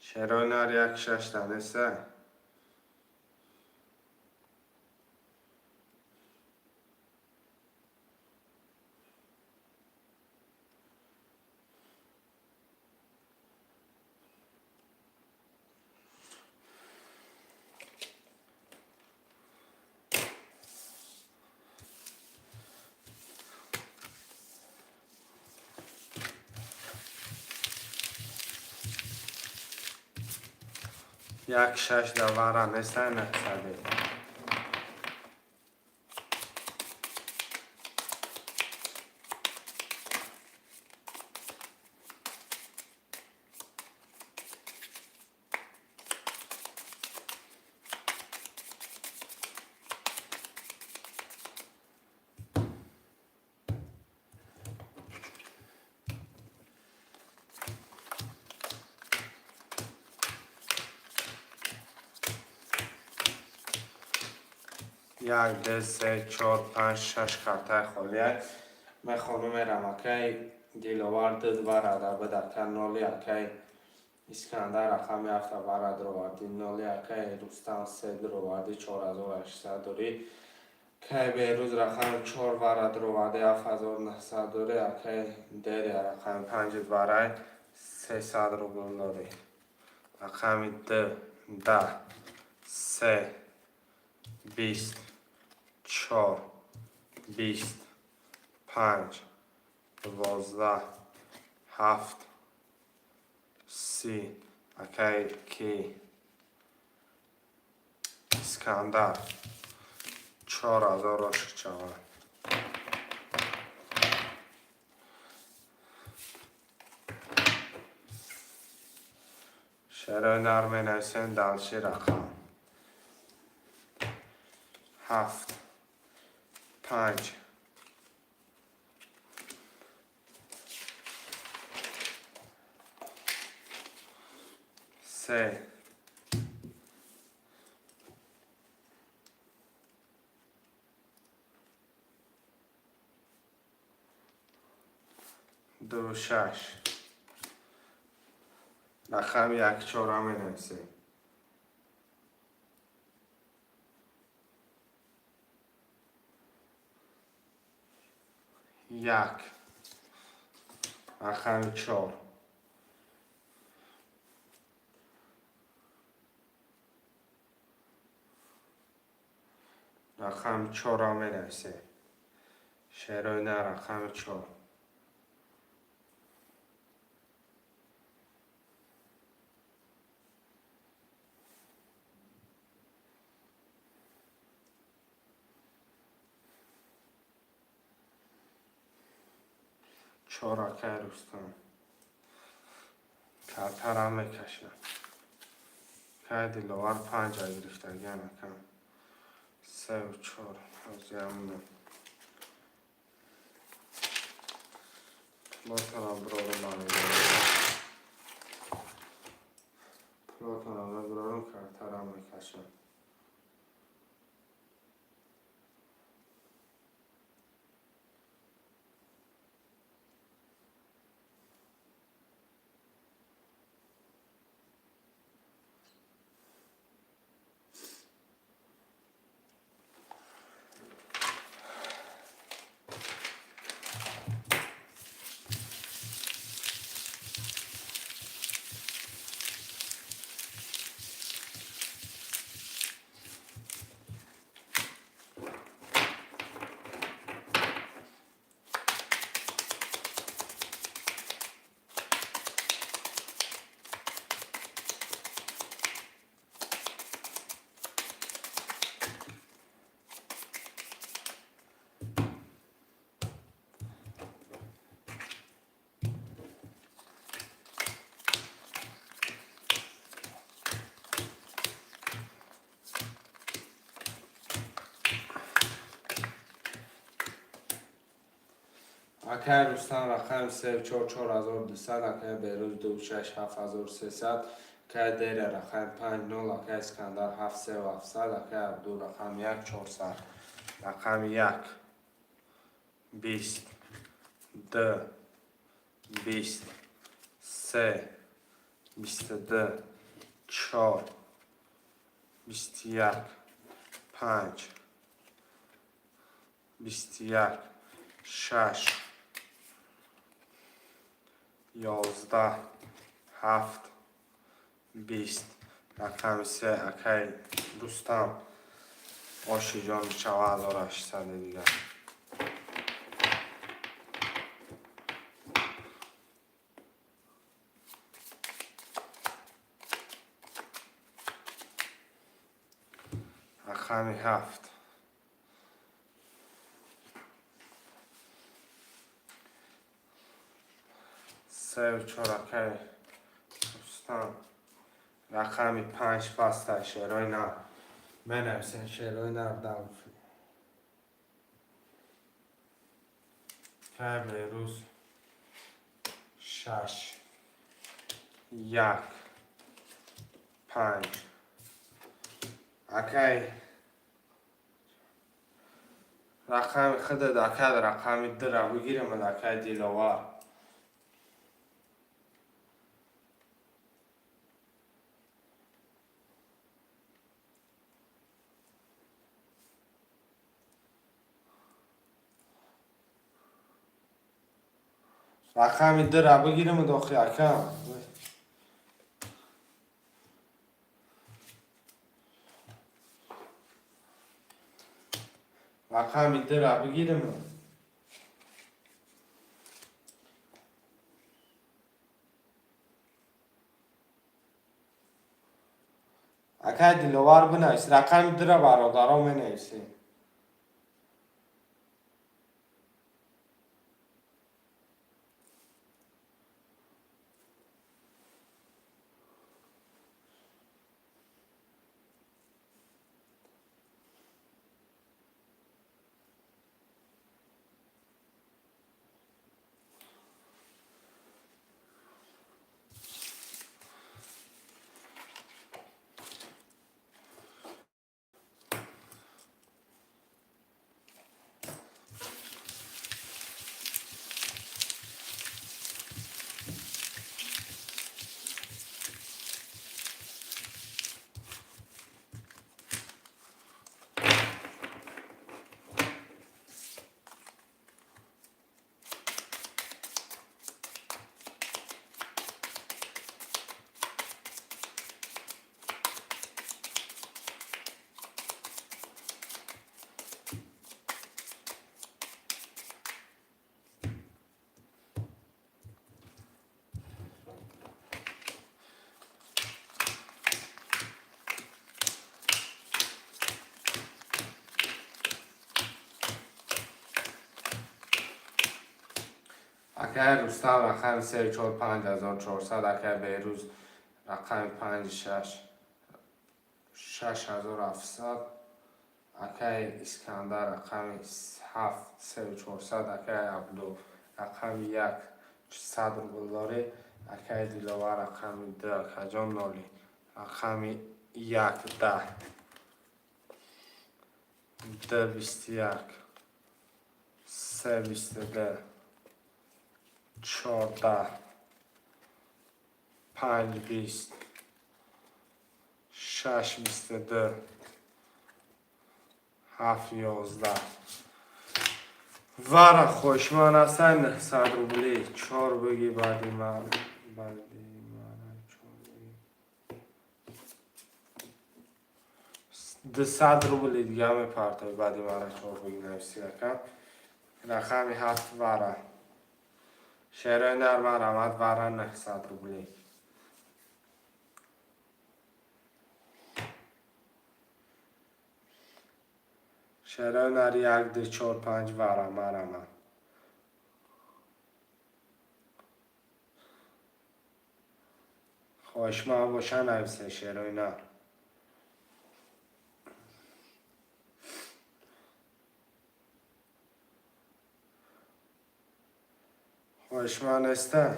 Шерои нар як шашта неста. Як шаш да вара неста, 900-е. Як, ду, се, чор, панҷ, шаш картаи холия. Мехонум, мерам. Акай Диловар ду варада буд, ака, ноли. Акай Искандар рақами ҳафта вара дуровардӣ, ноли. Акай Рустам се дуровардӣ, 4800 дорӣ. Акай Берӯз рақами чор вара дуровардӣ, 7900 дорӣ. Акай Дерия рақами панҷи варай, 300 рубл дорӣ. Рақами д, 10, се, 20, чор, 20, панҷ, 12, ҳафт, 30. Акай ки, Искандар, 4000 ошиқ шавад. Шерои нар менависем. Дальше рақам ҳафт, панҷ. Се, ду, шаш. Рақами як, чора менависем. Як, рақами чор. Рақами чорро менависем. Шерои на, рақами чор. Чор, акай Рустам. Картарам мекашам. Кай Диловар панҷа гирифтагиан, акам. Севу чор. Ҳозиамна. Пулотонам бирорум, бародарам. Пулотонам бирорум, картарам мекашам. Акай Рустам, рақами се, чор, 4200, акай Берӯз, ду, шаш, 7300, акай Дера, рақами панҷ, нол, акай Искандар, ҳафт, севу ҳафтсад, акай Абду, рақами як, 400. Рақами як, 20, ду, 20, се, 22, чор, 21, панҷ, 21, шаш, 11, ҳафт, 20. Рақами се, акай Рустам, ошиҷон мешава 1800 дигар. Рақами ҳафт. Севу чор, акай Рустам. Рақами панҷ паста, шерои нар. Менависем, шерои нар дар. Кай Берӯз, шаш, як, панҷ. Акай, рақами худат, акай, рақами дура бигирам, акай Диловар. Рақами дура бигирам, дохи, акам. Рақами дура бигирам. Акай Диловар, бинавис. Рақами дура, бародаро, менависем. Акай Рустам рақами се, чор, 5400. Акай Беҳрӯз рақами панҷ, шаш, 6700. Акай Искандар рақами ҳафт, 3400. Акай Абду рақами як, 100 рубл дорӣ. Акай Диловар рақами ду, акаҷон ноли рақами як, 10, ду, 21, се, 22, 14, панҷ, 20, шаш, 22, ҳафт, 11. Вара хоҳишманд ҳастан, 900 рубли, чор бигӣ баъди ман, баъди мара чор бигӣ. 200 рубли дига мепартои, баъди мара чор бигӣ, нависи рақам. Рақами ҳафт, вара. Шерои нар, марамад, вара, 900 рубли. Шерои нар, як, ду, чор, панҷ, вара, марама. Хоҳишманд боша, нависе, шерои нар. Хоҳишманд нестан?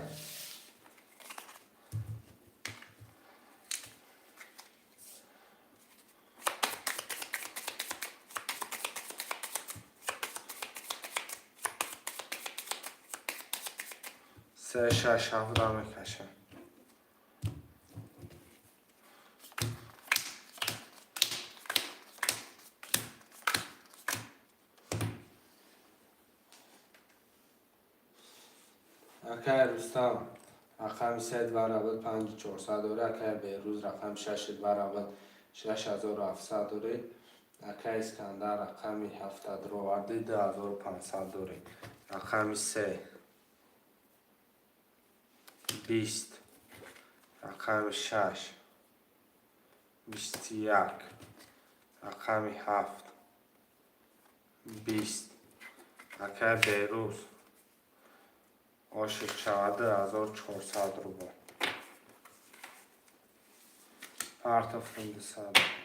Се, шаш, ҳафта мекашам. Акай Рустам рақами се два рубл 5400 дорӣ. Акай Беҳрӯз рақами шаш два рубл 6700 дорӣ. Акай Искандар рақами ҳафта дуровардӣ, 2500 дорӣ. Рақами се, 20, рақами шаш, 21, рақами ҳафт, 20. Акай Беҳрӯз ошиқ шавад, 2400 рубл. Партофтум 200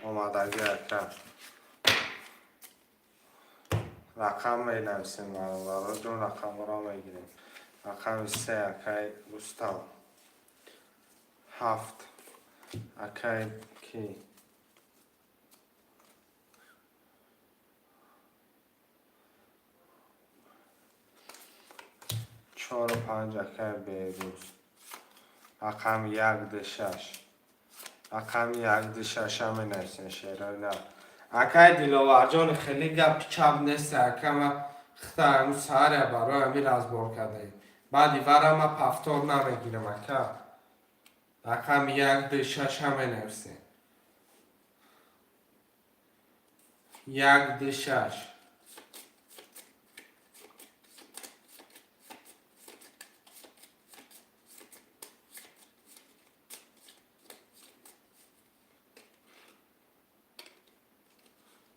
омадагӣ, ака. Рақам менависем, бародаро ҷон, рақамҳоро мегирем. Рақами се, акай Рустам. Ҳафт, акай ки? Чору панҷ, акай Беҳрӯз. Рақами як, ду, шаш. Рақами як, ду, шаша менависем, шерои нар. Акай Диловарҷони, хеле гапи чап нест, ака. Ма хита ҳамун саҳаря барои ҳамин разбор кардаем. Баъди вара ма повтор намегирам, ака. Рақами як, ду, шаша менависем. Як, ду, шаш.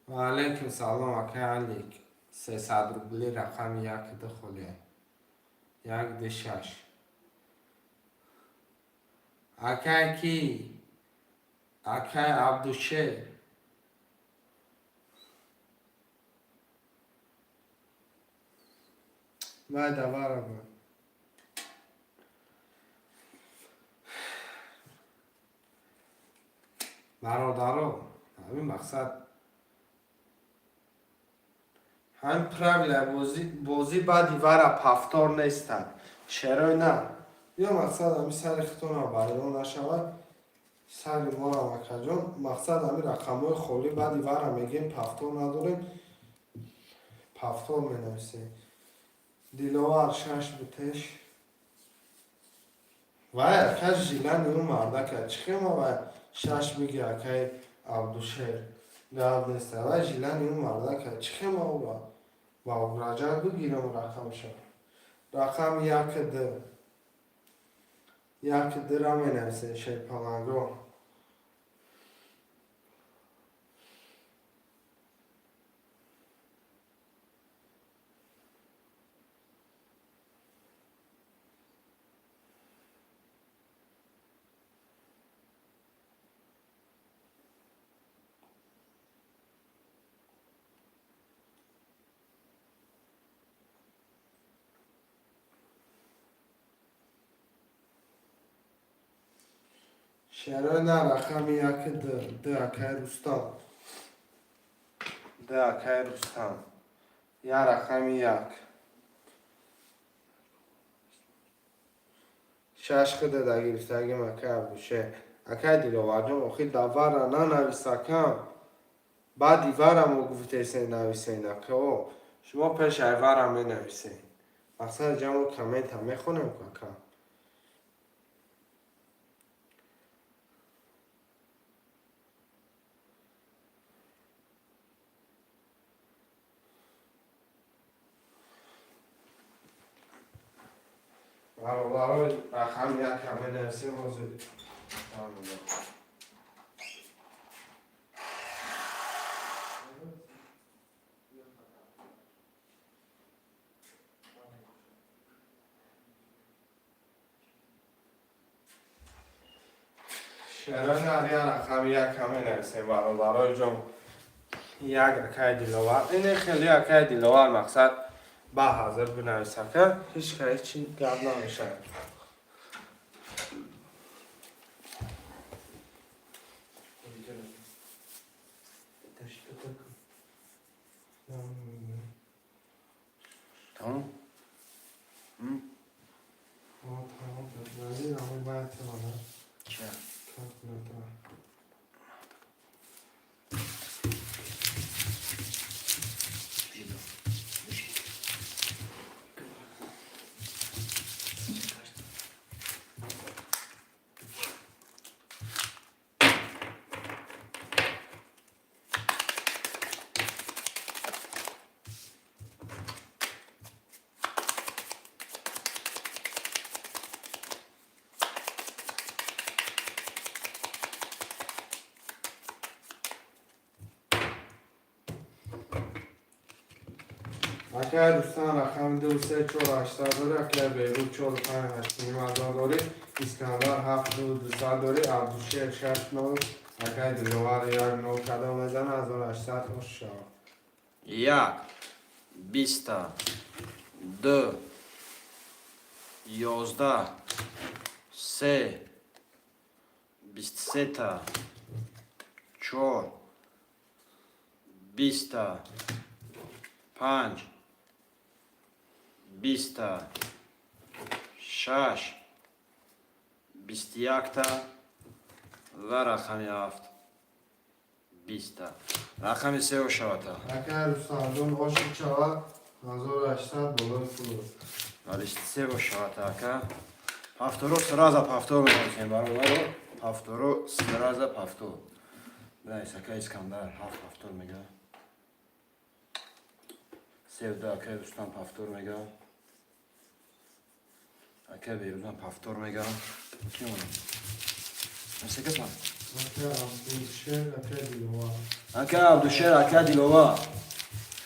Ва алейкум салом, акай Алик. 300 рубли, рақами як, ду холия. Як, ду, шаш. Акай ки? Акай Абдушер. Вай давараба. Бародаро, ҳамин мақсад, ҳамин правила бозӣ, баъди вара повтор нестад. Шерои на. Ё мақсад ҳамин сари хитона байрон нашавад. Сари морам, акаҷон, мақсад ҳамин рақамҳои холӣ баъди вара мегем, повтор надорем. Повтор менависем. Диловар, шаш бутеш. Вай ака, жилани ӯ мардака. Чӣ хема вай шаш биги, акай Абдушер. Гап нест. Вай жилани ӯ мардака. Чӣ хема ӯ ба Раҷаб бигирам рақамша. Рақами як, ду. Як, дура менависем, шерпаланго. Шерои на рақами яки д, д акай Рустам. Д акай Рустам. Я рақами як. Шаш хида да гирифтагим акай Абдушер. Акай Диловарҷон, охи давара нанавис акам. Баъди вара мо гуфтесен нависен акао. Шумо пеш ай вара менависен. Мақсади ҷамо коммента мехонем ку акам. Бародаро рақами якам менависем ҳозир. Шерои я рақами якам менависем бародарои ҷон. Як акай Диловар. Ине хеле акай Диловар мақсад ба ҳазир бинавис ака. Ҳеч ка ҳеч гап намешавад. Тамом? Тамом. Назир ҳамон бояд темада. Ча? Калькулятор. Акай Рустам рақами ду се чор ҳаштсад дорӣ, акай Беҳруз чор панҷ ҳашт ним ҳазор дорӣ, Искандар ҳафт ду дусад дорӣ, Абдушер шаш нол, акай Диловар як нол кадом мезана 1800 ош шавад. Як, биста, ду, 11, се, 23-та, чор, 20-та, панҷ, 20-та, шаш, 21-та ва рақами ҳафт, 20-та. Рақами сео шавата. Акай Рустамҷон ошиқ шавад 1800 болои пул. Ва 23 шавата ака. Повторо сразу повтор менависем бародаро. Повторо сразу повтор. Бинавис ака Искандар ҳафт повтор мега. Севда акай Рустам повтор мега. Акай Беҳрузам повтор мега. Ки монад? Насекатам? Акай Абдушер, акай Диловар. Акай Абдушер, акай Диловар.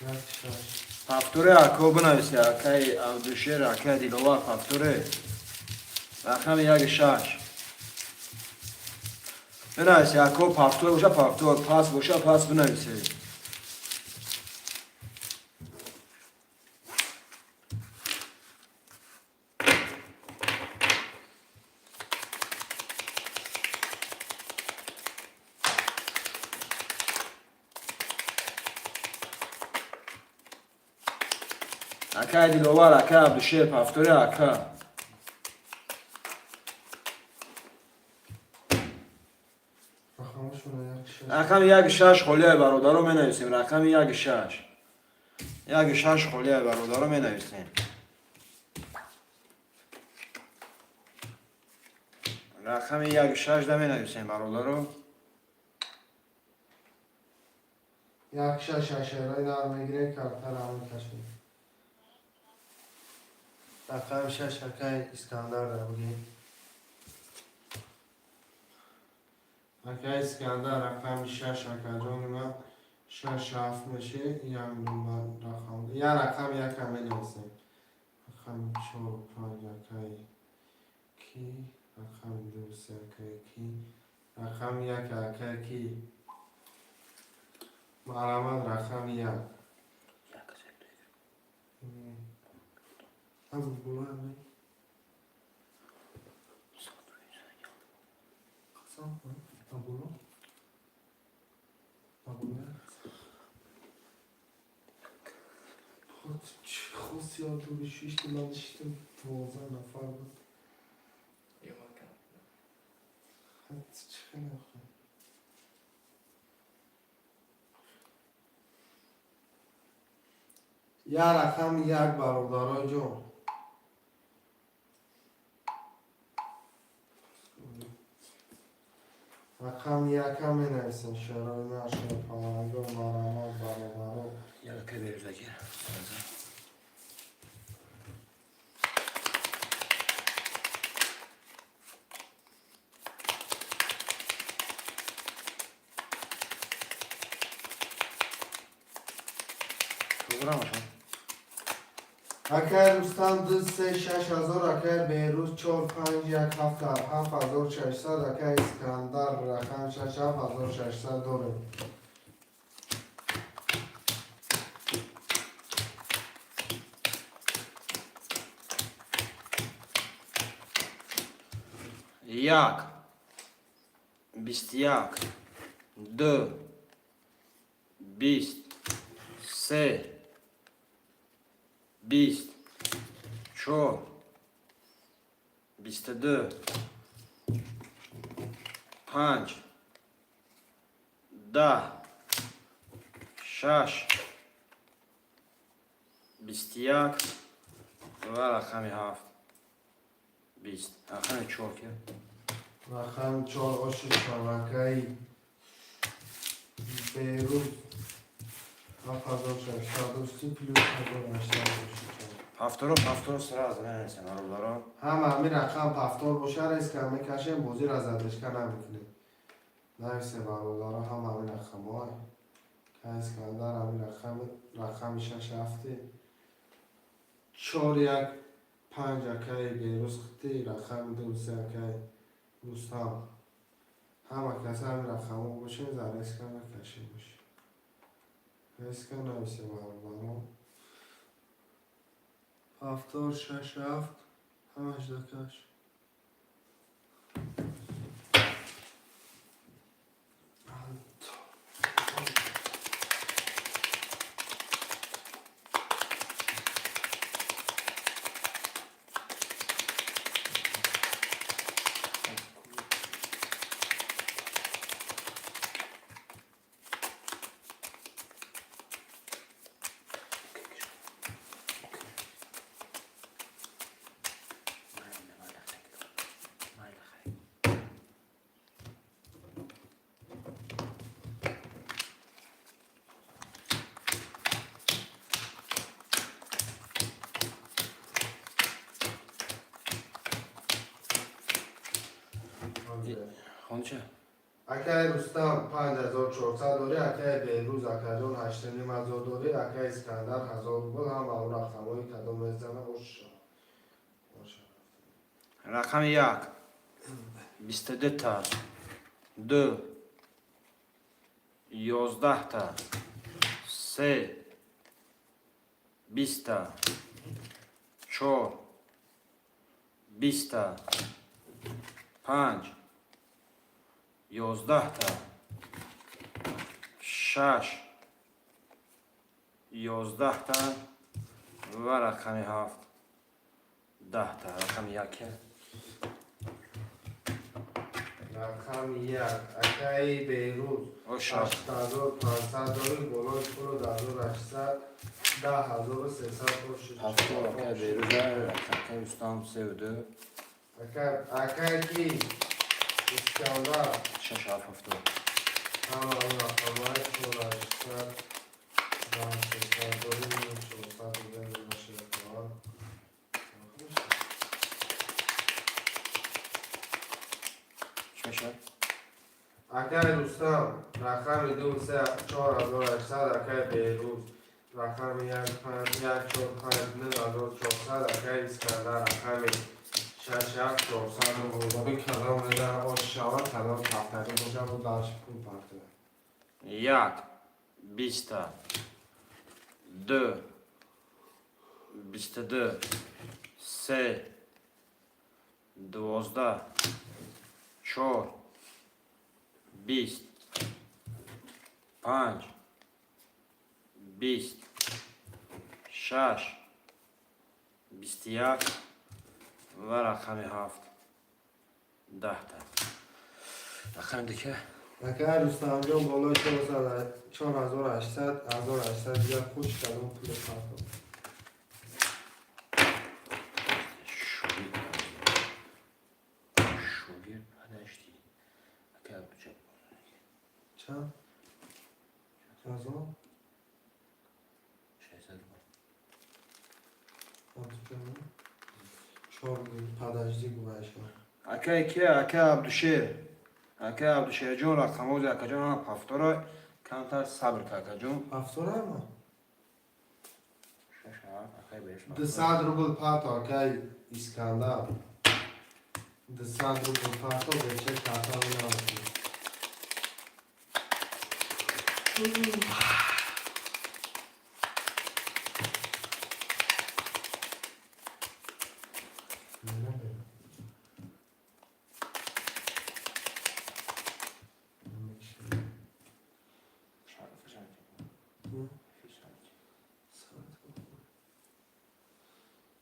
Як шаш. Повторе ако бинависе акай Абдушер, акай Диловар повторе. Рақами як шаш. Бинависе ако повтор боша повтор, пас боша пас бинависе. Акай Диловар, акай Абдушер, повторе ака. Рақамашона як шаш. Рақами як шаш холияи бародаро менависем. Рақами як шаш. Як шаш холияи бародаро менависем. Рақами як шаш да менависем бародаро. Як шаш ашерои дар мегирем, картара мекашем. Рақами шаш акай Искандар да бигем. Акай Искандар рақами шаш акаҷони ман шаш ҳафт меши, як нумар рақам. Я рақам якам менависем. Рақами чор панҷ акай ки, рақами ду се акай ки, рақами як акай ки. Марамад рақами як. Ҳамин болоя ме? Қасам. Абуло. Абуло. Хусият шишти, ман шиштим, 12 нафар буд. Ё. Чӣ хеле хуб. Я рақами як, бародарои ҷон. Рақами якам менависем, шерои наша паланго, марамат, бародаро. Яка бердаги. Сразу. Туғра. Акай Рустам 2 3 6 ҳазор, акай Беҳрӯз 4 5 1 7 7600, акай Искандар рақам 6 7600 дорем. Як, 21, ду, 20, се, 20, чор, 22, панҷ, 10, шаш, 21 ва рақами ҳафт, 20. Рақами чор ки? Рақами чор оши шабакаи Беҳрӯз 7630 плюс 1800. Повторо, повторо сразу нанесем, бародарон. Ҳама ҳамин рақам повтор боша, резка мекашем, бозиро задержка намекунем. Нависе, бародаро, ҳама ҳамин рақамҳо. Ка Искандар ҳамин рақами, рақами шаш ҳафти чор як панҷ, акаи Беҳрӯз хити рақами ду се, акаи Рустам. Ҳама кас ҳамин рақамҳо бошем, зарезка накашем бошем. Резка нависе, бародаро. Повтор шаш ҳафт ҳамаш дакаш. Хонча. Акаи Рустам 5400 дорӣ, акаи Беҳрӯз, акаҷон, 8500 дорӣ, акаи Искандар 1000 рубл. Ҳама он рақамҳои кадом мезана, оша. Рақами як, 22-та, ду, 11-та, се, 20-та, чор, 20-та, панҷ, 11-та, шаш, 11-та ва рақами ҳафт, 10-та. Рақами яке. Рақами як, акаи Беҳрӯз. Оша. 8500 дорӣ, болои пулу 1800, 10 300 боши. Повтор, акаи Беруза, акаи Рустам севу ду. Акаи ки Искандар. Шаш ҳафт повтор. Ҳама он рақамҳои чор ҳаштсад 10 сесад дорӣ, 400 рубл мешавад. Чӣ мешавад? Акаи Рустам рақами ду се 4800, акаи Беҳрӯз рақами як панҷ як чор панҷ 9400, акаи Искандар рақами шаш ҳафт 400 рубл. Кадом мезана, ош шавад, кадом кафтагӣ бошад, бо дальше пул партояд. Як, 20-та, ду, 22, се, 12, чор. 20, 5, 20, 6, 21 ва рақами 7, 10-та. Рақами дике. Ака Рустамҷон, болои 4800, 1800 дигар хуш кардам, пули партов. Шогирд, шогирд, подожди. Ака Абдуҷаббор. Чанд? Ҳазор? 600 рубл. Абдуҷаббор? Чор подожди гуваша. Акай ки, ака Абдушер. Ака Абдушерҷон, рақамози акаҷон ҳама повтора, камтар сабр ка, акаҷон. Повтора ма? Шаш, ҳафт, акай беш. 200 рубл парто, акай Искандар. 200 рубл парто, беча карта намекунӣ.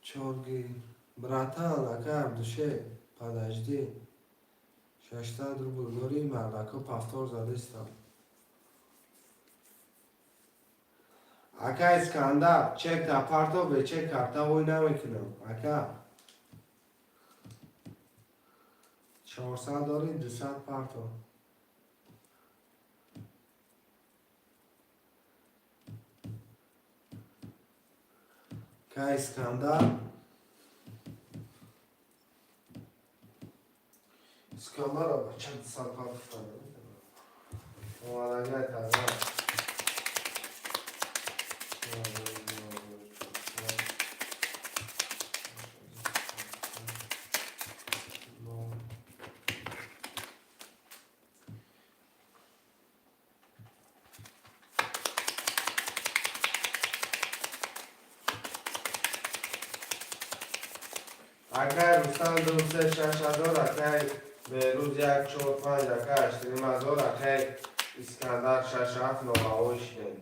Чорги. Братан, ака Абдуше, подожди. 600 рубл дорӣ, мардако повтор задистам. Ака Искандар, чек та парто, бе чек карта вой намекунам. Ака. 400 дорӣ, 200 парто. Ака Искандар. Искандар аба чанд сад парто. Омадагай таза. Акай Рустам, ду, се, 6000, акай Берӯз, як, чор, панҷ, акай 8500, акай Искандар, шаш, ҳафт, новаҳо шидем.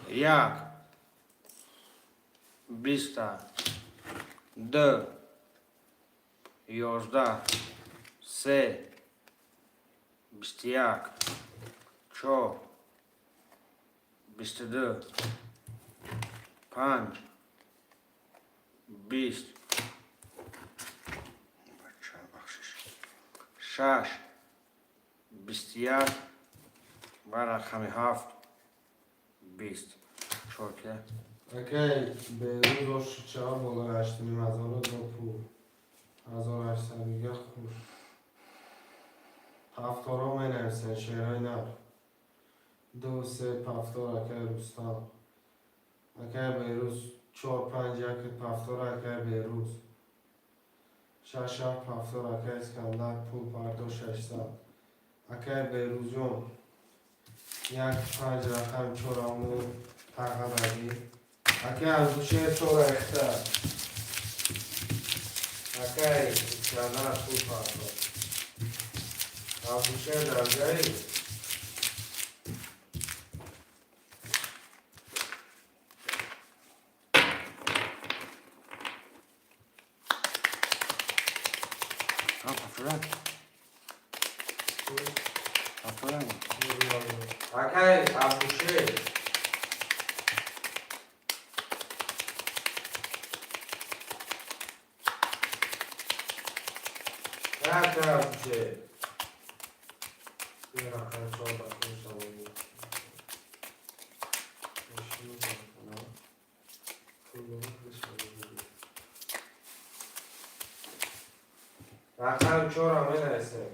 Як, 20-та, ду, 11, се, 21, чор, 22, панҷ, 20, бача, бахшиш, шаш, 21 ва рақами 7, 20. Чор ке. Акай Берӯз, оши чаҳор болои 8500-ро до пул. 1800 дига хуш. Повторо менависен, шерои нав. Ду, се, повтор, акай Рустам. Акай Берӯз, чор, панҷ, як, повтор, акай Берӯз. Шаш, ҳафт, повтор, акай Искандар, пул пардо 600. Акай Берӯзҷон, як, панҷ, рақам чораму тағадаги. Акай Абдушер, чора ихта. Акай Искандар, пул пардо. Абдушер дар ҷаи? А, повтора? Повтора? Акай Абдушер. Акай Абдушер. Ин рақам чор ба панҷ савол. Мошини бахона. Пуло бишавад. Рақам чорам менависем.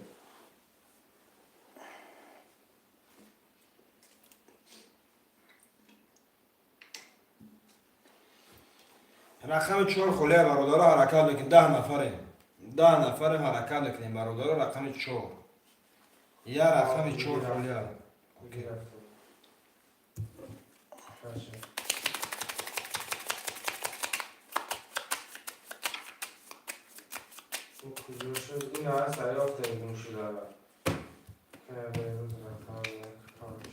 Рақами чор холия, бародаро, ҳаракат мекунем. 10 нафарем. 10 нафарем, ҳаракат мекунем, бародаро, рақами чор. Я рақами чор холия. Гирифтам. Каши. Ин куҷо шуд? Ин ҳаст, ёфтем, гум шуда. Рӯз рақам як, панҷ.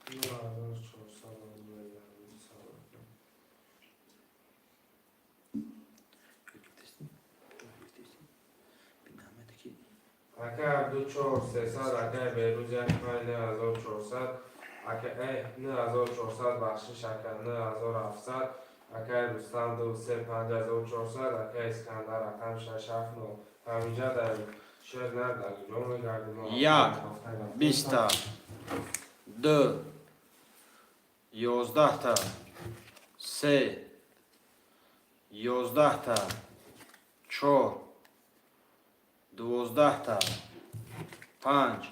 9400. Ака Абду чор сесад, акай Берӯз як панҷ 9400, ака 9400, бахшиш, ака, 9700, акай Рустам ду се 5400, акай Искандар рақам шаш ҳафт нол. Ҳамиҷа дар шер на дар ҷо мегардим. Як, биста, ду, 11та, се, 11та, чор, 12та, панҷ,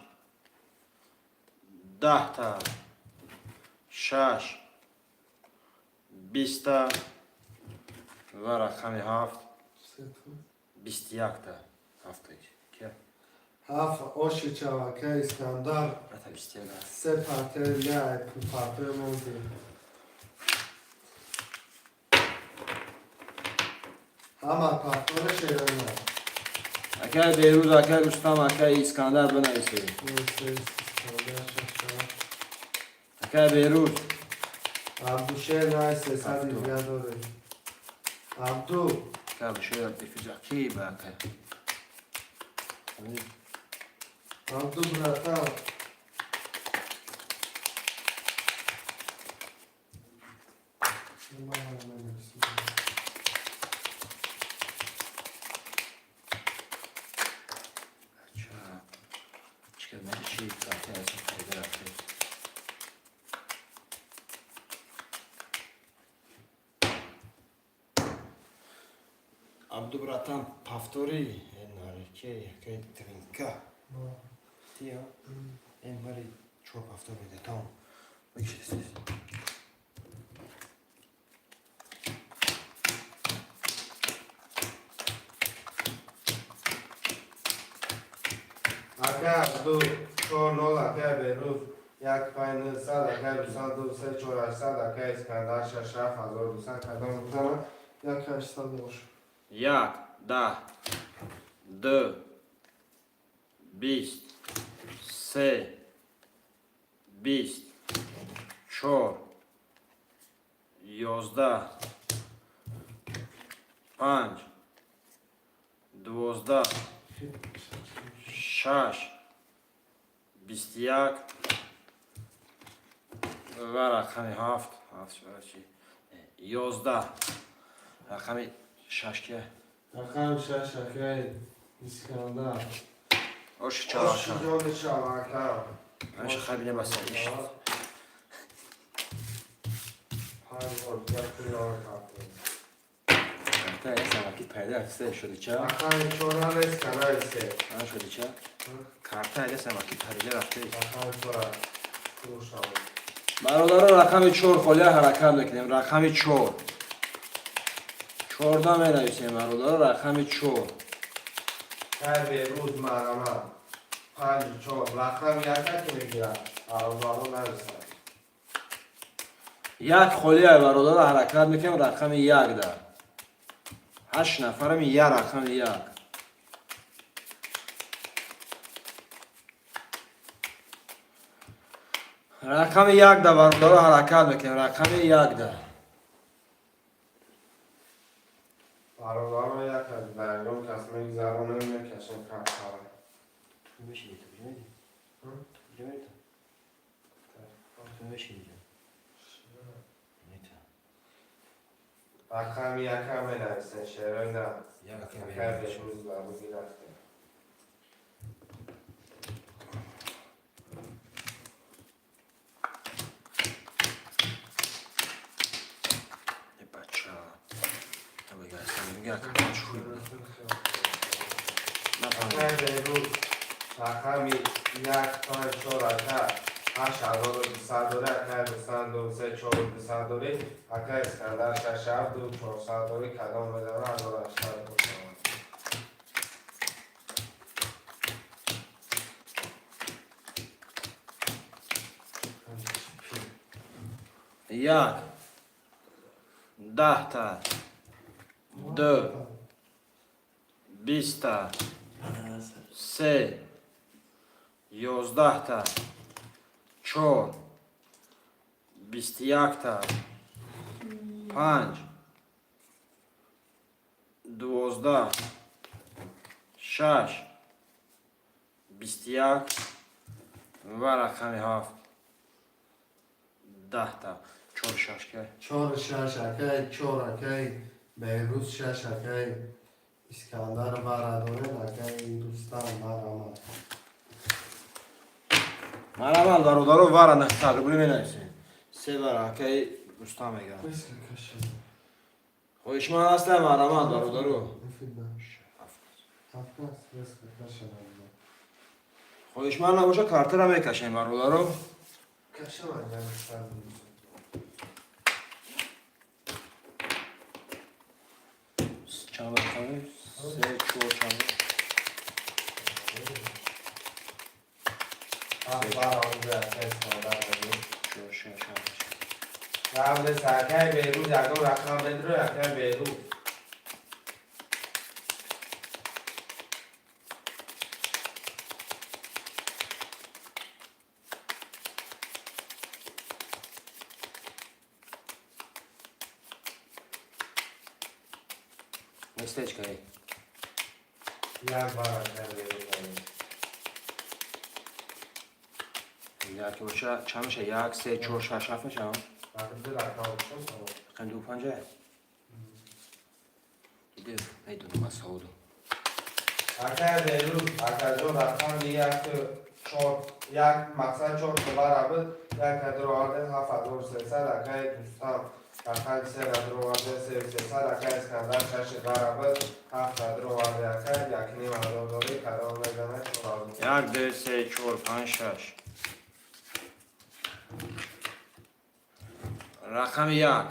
10та, шаш, 20та ва рақами ҳафт, 21та. Ҳафта ки? Ҳафт оши чав, акай Искандар. Ата, 21. Се партияи як партияи мондем. Ҳама партияро шерона. Акай Берӯз, акай Рустам, акай Искандар, бинависед. Акай Берӯз. Абдушер най сесад дига дорем. Абду. Акай Абдушер бифиҷа ки ба акай. Абду, братан. Чикар меши карта аз пайда рафт. Абду, братан, повтори. Нареке, якай тринка. Тия. Эн мари чор повтор меде, тамом. Бикши сиз. Ака Абду чор нол, акай Берӯз як панҷ нӯҳсад, акай Рустам ду се чор ҳаштсад, акай Искандар шаш ҳафт 1200. Кадом бузана? Як ҳаштсад бош. Як, 10, ду, 20, се, 20, чор, 11, панҷ, 12, шаш, 21 ва рақами ҳафт. Ҳафт чи? 11. Рақами шаш ки? Рақами шаш, акай Искандар. Оши чавака. Оши ҷони чавака. Оши хабине баса. Панҷ бор як пулёр кардем. Карта эсамаки пайда рафта шуди ча? Рақами чора нест, канали се. А шуди ча? Карта эсамаки пайда рафта. Рақами чора фурӯшавад. Бародаро, рақами чор холия ҳаракат мекунем. Рақами чор. Чорда менависем, бародаро, рақами чор. Кай Берӯз марама панҷ чор рақами яка ки мегирад, бародаро нависад. Як холия, бародаро, ҳаракат мекунем рақами як да. Ҳашт нафарами, я рақами як. Рақами як да, бародаро, ҳаракат мекунем рақами як да. Бародаро, як аз ба ягон кас мегзаронем, мекашем картара. Ту мешинӣ, ту куҷо мерӣ? Ту куҷо мерӣ ту? Ту мешинӣ ҷо? Нета. Рақами яка менависем, шерои на. Як рақами Акай як. Беҳрӯз барӯзи рафтем. Е, бача. Мега, карта чӣ буд? Нафаҳмидам. Акай Беҳрӯз рақами як панҷ чор, ака. 8200 дорӣ, акай Рустам, ду, се, чору дусад дорӣ, акай Искандар, шаш, ҳафт, ду, чорсад дорӣ. Кадом мезана, 1800 бошавад. Як, 10-та, ду, 20-та, се, 11-та, чор, 21-та, панҷ, 12, шаш, 21 ва рақами ҳафт, 10-та. Чор, шаш ка. Чор, шаш, акай, чор, акай Бейрӯз, шаш, акай Искандар вара доред, акай Рустам, марама. Марҳамат, бародаро, вара 900 рубли менависем. Се вара акаи Рустам мегӯяд. Хоҳишманд ҳастам, марҳамат, бародаро. Ҳафт. Хоҳишманд набоша, картара мекашем, бародаро. Кашам. Агар. Чанд рақами? Се, чор, чанд? Ҳафт вара онҷо акай Искандар мегӯяд. Чор, шаш, ҳафт. Қабл акай Бейрӯз ягон рақам бедро, акай Бейрӯз. Местечко е. Як бар акай Бейрӯз мегӯяд. Як боша, чанд меша? Як, се, чор, шаш, ҳафт меша? Ду рақам бошад. Рақами ду, панҷа? Иди, медонам, аз саводу. Акай Бейрӯз, акаҷон, рақами як, чор, як, мақсад чор вара буд, як кадро овардем, 7300. Акай Рустам рақами се кадро овардем, 3300. Акай Искандар шаш вара буд, ҳафт кадро оварде, акай 1500 дорӣ. Кадом мезанад, 4000. Як, ду, се, чор, панҷ, шаш. Рақами як,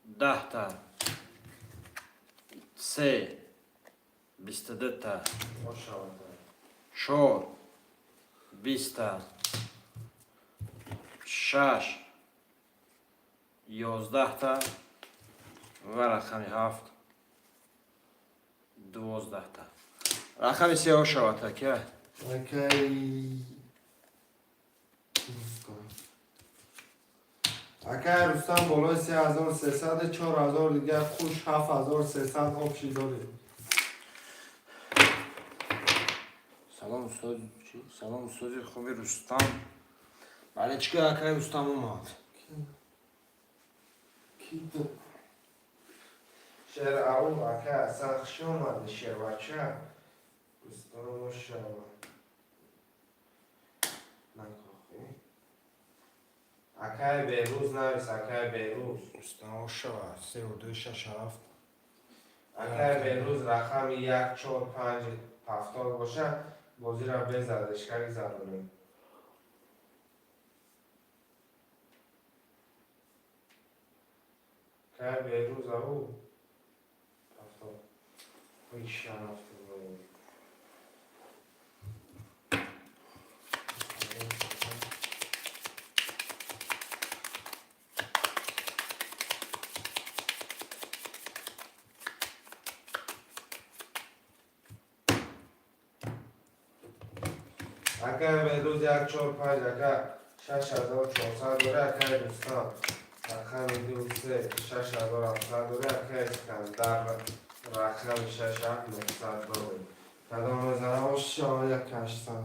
10-та, се, 22-та, Бошавад. чор, 20-та, шаш, 11-та ва рақами ҳафт, 12-та. Рақами сеҳо шавад, ака. Акай Рустам, акай Рустам болои 3300, 4000 дига хуш, 7300 общий дорем. Салом, устоз, чӣ? Салом, устози хуби Рустам. Бале, чӣ ка, акай Рустам омад? Ки? Шер ау, ака, асан хуш омади, шербача. Рустам шава. Накохи. Акай Беҳрӯз навис, акай Беҳрӯз. Рустам ошава, севу ду, шаш, ҳафт. Акай Беҳрӯз, рақами як, чор, панҷ, ҳафтод боша, бозиро без задышка гузаронем. Акай Беҳрӯз, ау. Ҳафтод. Ой, шараф. Акай Беҳрӯз, як, чор, панҷ, ака, 6400 дора, акай Рустам. Рақами ду, се, 6700 дора, акай Искандар, рақами шаш, ҳафт, 900 дорем. Кадом мезанам, ошо, 1800.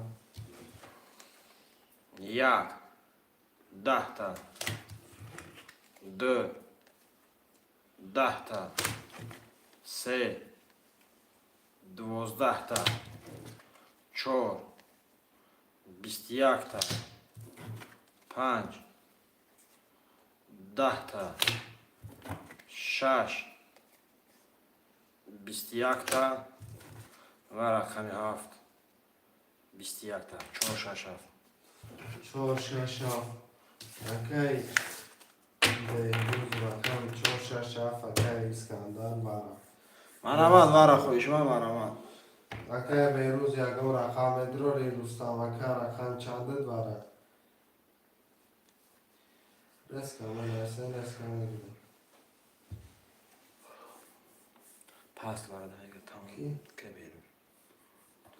Як, 10-та, ду, 10-та, се, 12-та, чор, 21-та, панҷ, 10-та, шаш, 21-та ва рақами ҳафт, 21-та. Чор, шаш, ҳафт. Чор, шаш, ҳафт. Акай Беҳрӯз рақам чор, шаш, ҳафт. Акай Искандар вара. Марҳамат, вара, хоҳишманд, марҳамат. Акай Беҳрӯз, ягон рақам медурори. Рустам ака, рақам чандад вара? Резко менависем, резко мегирем. Паст вара мега, тамом. Ки? Ка Беҳрӯз.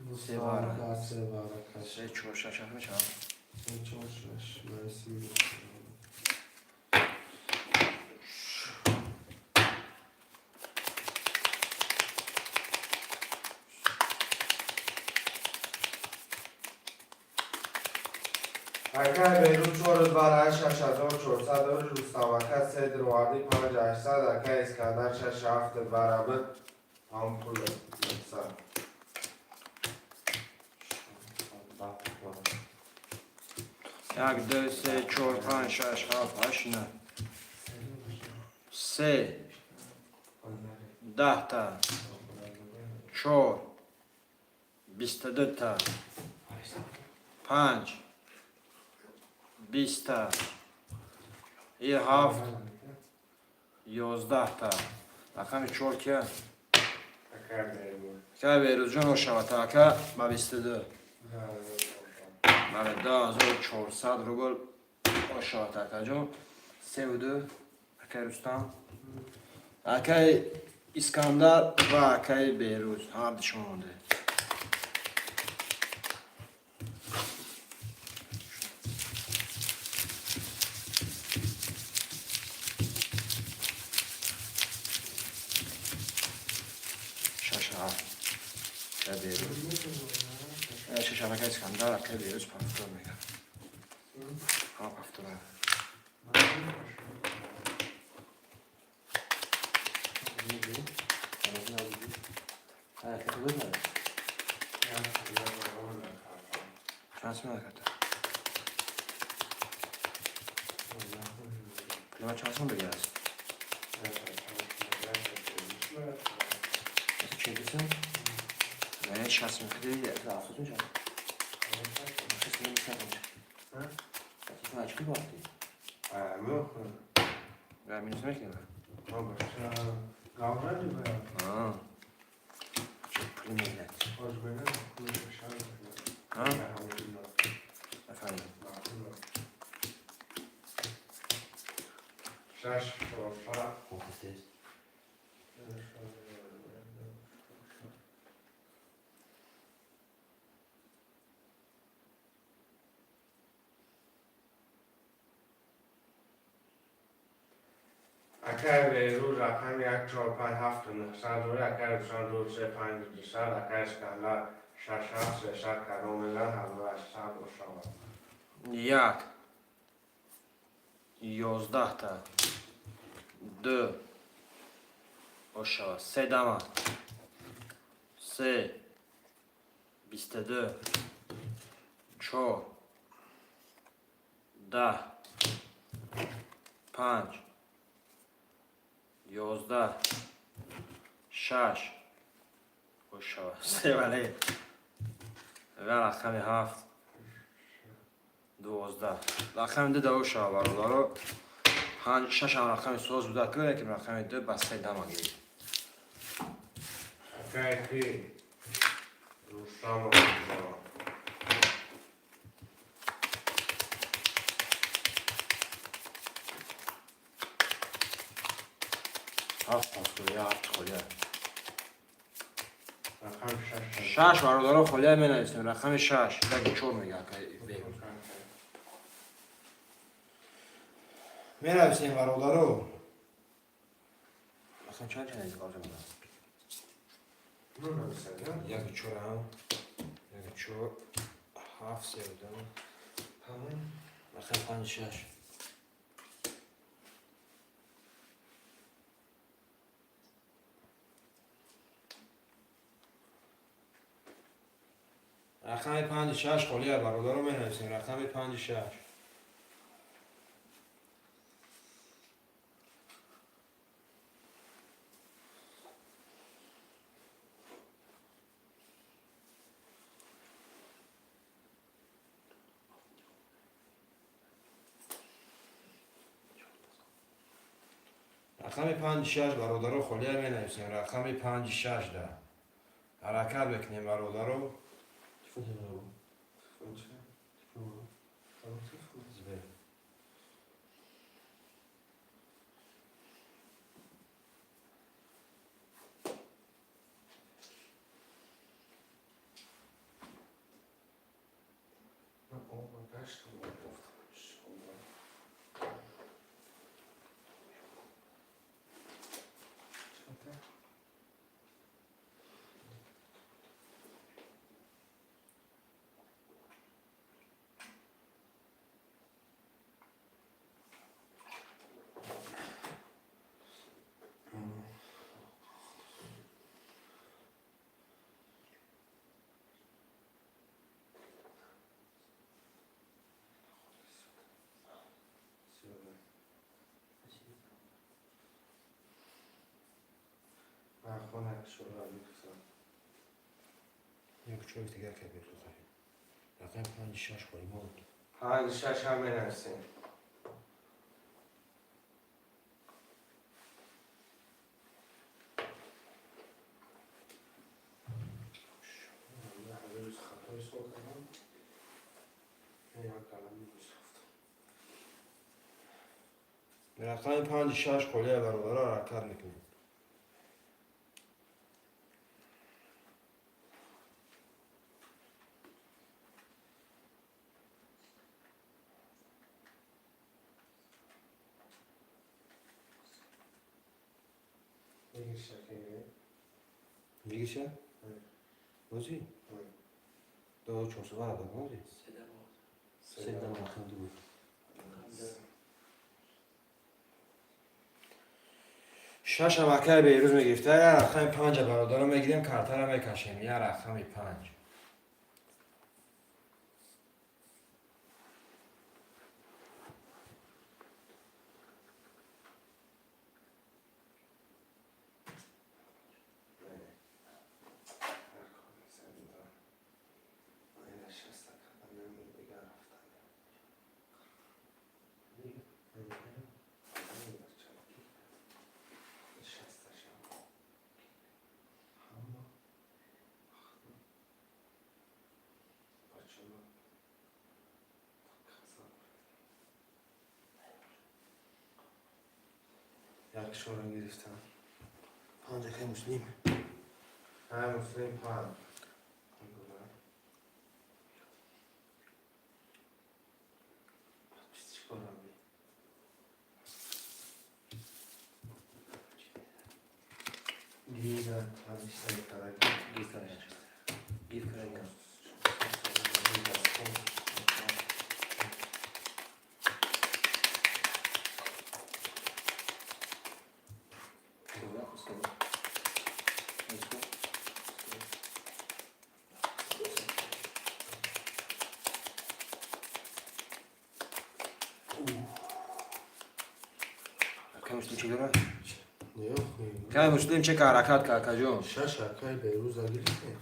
Рустам Се вара. ака, се вара каш. Се, чор, шаш, ҳафт мешавад. Се, чор, шаш. Нависем. Акай Беҳрӯз чор вара, 6400. Рустам ака се дировардӣ, 5800. Акай Искандар шаш, ҳафт вара буд. Ҳам пул 900. Як, ду, се, чор, панҷ, шаш, ҳафт, ҳашт, на, се, 10та, чор, 22та, панҷ, 20та и ҳафт, 11та. Рақами чор кия? Акай Беҳрӯз. Ака Беҳрӯзҷон, ошавата, ака, ба 22. Бале, 2400 рубл ошавата, акаҷон. Севу ду, акай Рустам, акай Искандар ва акаи Беҳрӯз, ҳарду шумо монде. Шаш, ҳафт, акай Беҳрӯз. Шаш, ҳафт, акай Искандар. Акай Беҳрӯз повтор мега. Ҳа, повтор. Чанд сум аката? Пулима чанд сум бигирааст? 40 сум? Не, 60 сум киди, 70 сум чанд? 60 сум чанд? 60 сум очки бафти? Я минус мекунем. А. Чӣ пули меҳнат? А? Нафаҳмидам. Шаш, чор, шаш. Мохастест. Акай Беҳрӯз рақами як, чор, панҷ, ҳафту нӯҳсад дорӣ. Акай Рустам ду, се, панҷ, 200. Акай Искандар шаш, ҳафт, 300. Кадом мезан, 1800 бошавад. Як, 11та, ду ошава, се дама, се, 22, чор, 10, панҷ, 11, шаш ошава, се, вале ва рақами ҳафт, 12. Рақами ду да ошава, бародаро. Панҷ, шашам рақами соз буда ку, яким рақами ду ба се дама гирифт. Акай ки? Рустам бошавад. Ҳафт повтор, я ҳафт холия. Рақами шаш. Шаш, бародаро, холия менависем. Рақами шаш, яки чор мега акай Беҳрӯз. Менависем, бародаро. Рақам чанд чанд қалҷа? Яки чор, ҳам яки чор, ҳафт, севу ду. Рақами панҷ, шаш. Рақами панҷи шаш холия, бародаро, менависем. Рақами панҷи шаш. Рақами панҷи шаш, бародаро, холия менависем. Рақами панҷи шаш да ҳаракат мекунем, бародаро. Телефон чӣ? Сбер. Ман оба гаштам, гуфтам. Чанда? Ман хона шура мекусам. Як чӯк дигар ка бехӯхай. Рақами панҷи шаш холӣ монд. Панҷ шаш ҳам менависем. Рӯз хато ҳисоб кардам. Як калами рӯз рафтам. Рақами панҷи шаш холия, бародаро, ҳаракат мекунем. Бигир, шакаи. Бигирша? Бозӣ? До чорсувара да бозӣ? Седа боз. Седа рақам ду. Шашам акай Берӯз мегирифта, я рақами панҷа, бародаро, мегирем, картара мекашем, я рақами панҷ. Як шора гирифтам. Панҷ, акай Муслим. Ҳа, Муслим, панҷ. Чӣ корам? Гира, панҷ кара. Гир кара. Гир кара. Акай Муслим чӣ дорад? Акай Муслим чека ҳаракат ка, акаҷон. Шаш акай Берӯза гирифтем.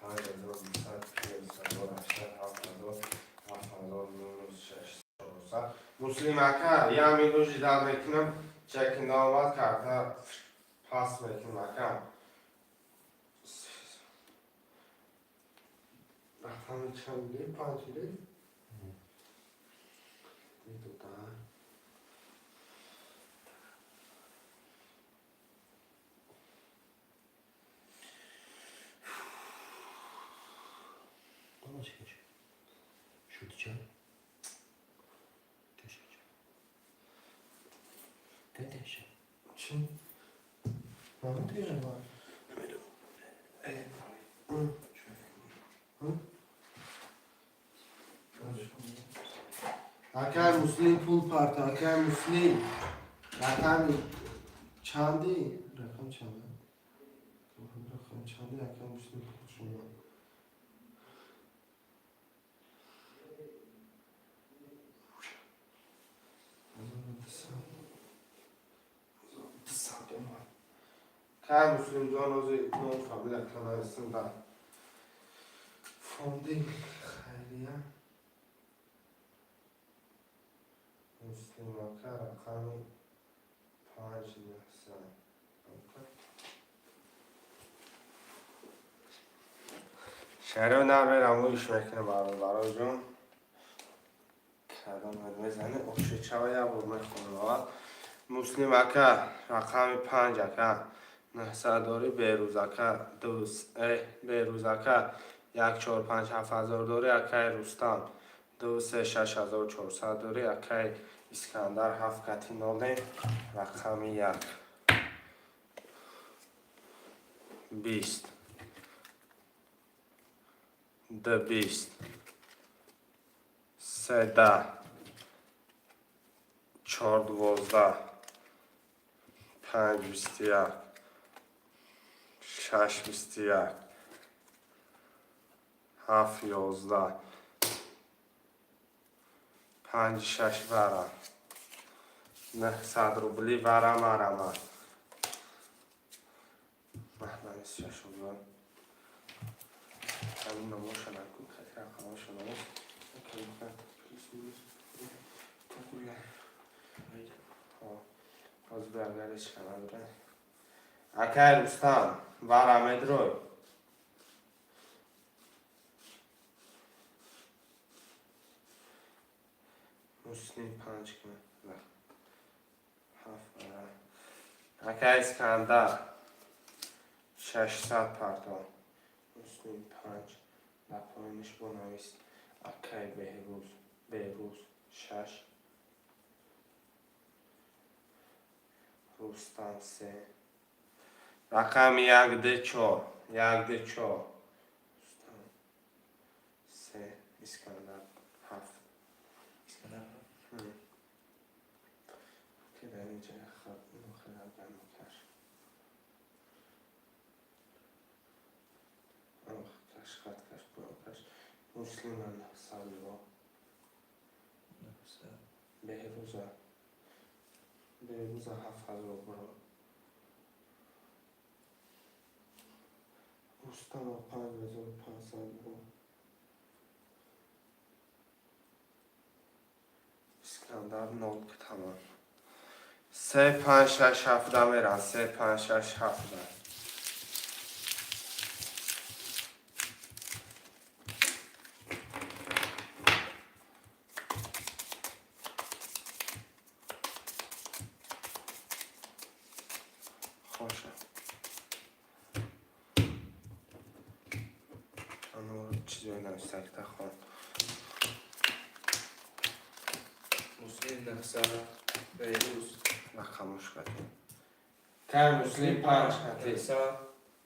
5207, 7, 7000, 7964. Муслим ака, як минут ждать мекунам, чеки наомад, карта пас мекунам, ака. Рақами чанд гирифт? Панҷ гирифт? Медода. Шуди чанд? Тешач. Теша. Чӣ? Намедонам. Намедонам. Акай Муслим пул парта, акай Муслим. Рақами чанди? Рақам чанд? Рақам чанди, акай Муслим пул шумо? 200 омад. Кай Муслимҷон, ози ном фамилия канависим дар фонди хайрия. Муслим ака, рақами панҷ, 900. Шаро намерам, иш мекунам, бародароҷон. Кадом мезане, ошичава як бор мехонам аввал. Муслим ака, рақами панҷ, ака, 900 дорӣ. Берӯз ака, ду, Берӯз ака, як, чор, панҷ, 7000 дорӣ. Акаи Рустам, ду, се, 6400 дорӣ. Акаи Искандар, ҳафт кати ноле, рақами як, 20, д, 20, се, 10, чор, 12, панҷ, 21, шаш, 21, ҳафт, 11, панҷ, шаш вара, 900 рубли вара марама. Маҳмани шаш рубл. Ҳамин номоша накун, хати рақамоша номос. Плюс минус. Ҳозир агар ҳеч надора. Акай Рустам, вара медрой. Муслим панҷ кина. Ҳафт вара. Акай Искандар, 600 парто. Муслим панҷ. Дар поёниш бонавис. Акай Беҳрӯз, Беҳрӯз шаш. Рустам се. Рақами як, д, чор. Як, д, чор. Рустам се. Искандар ҳафт. Искандар. Ки дар инҷа хат каш. Каш, хат каш, поён каш. Муслима 900 во. 900. Беҳрӯза. Беҳрӯза 7000 буро. Рустама 5500 бо. Искандар нол, тамом. Се, панҷ, шаш, ҳафта меран. Се, панҷ, шаш, ҳафта. Хоша. Ано чизое нависакта хон. Муслим 900. Беҳрӯз. Рақамош кати. Кай Муслим панҷ кати. 900.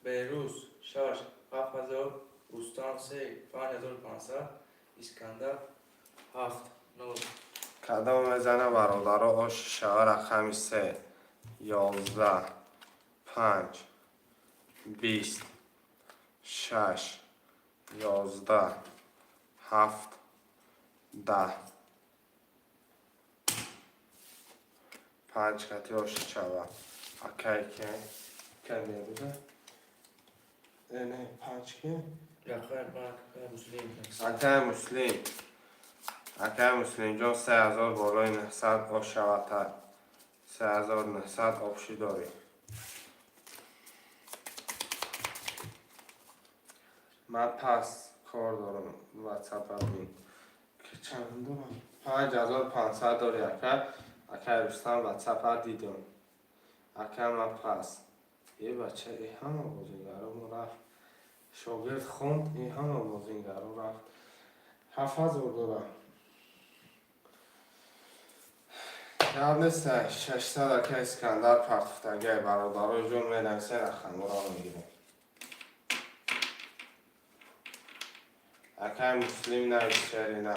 Беҳрӯз шаш, 7000. Рустам се, 5500. Искандар ҳафт, нол. Кадом мезана, бародаро, ош шава? Рақами се, 11, панҷ, 20, шаш, 11, ҳафт, 10, панҷ кати оши шава. Акай ке? Кай меруза? Не, панҷ ке? Рақами панҷ, акаи Муслим 900. Акай Муслим. Акай Муслимҷон, 3000 болои 900 ош шавата. 3900 обши дорӣ. Ман пас кор дорам, ватсап бин. Чанд дорам? 5500 дорӣ, ака. Акай Рустам, ватсапа дидам. Ака, ман пас. Е, бача, е, ҳама бозингаро мо рафт. Шогирд хонд, е, ҳама бозингаро рафт. 7000 дорам. Гап нест, 600 ака Искандар партуфтагай, бародарои ҷон, менависен, рақаморо мегирем. Акай Муслим навис, шерина.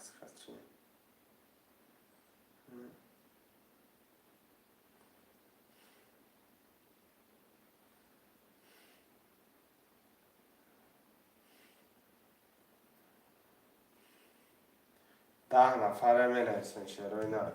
Пас кард. Даҳ нафаре менависен, шерои нар.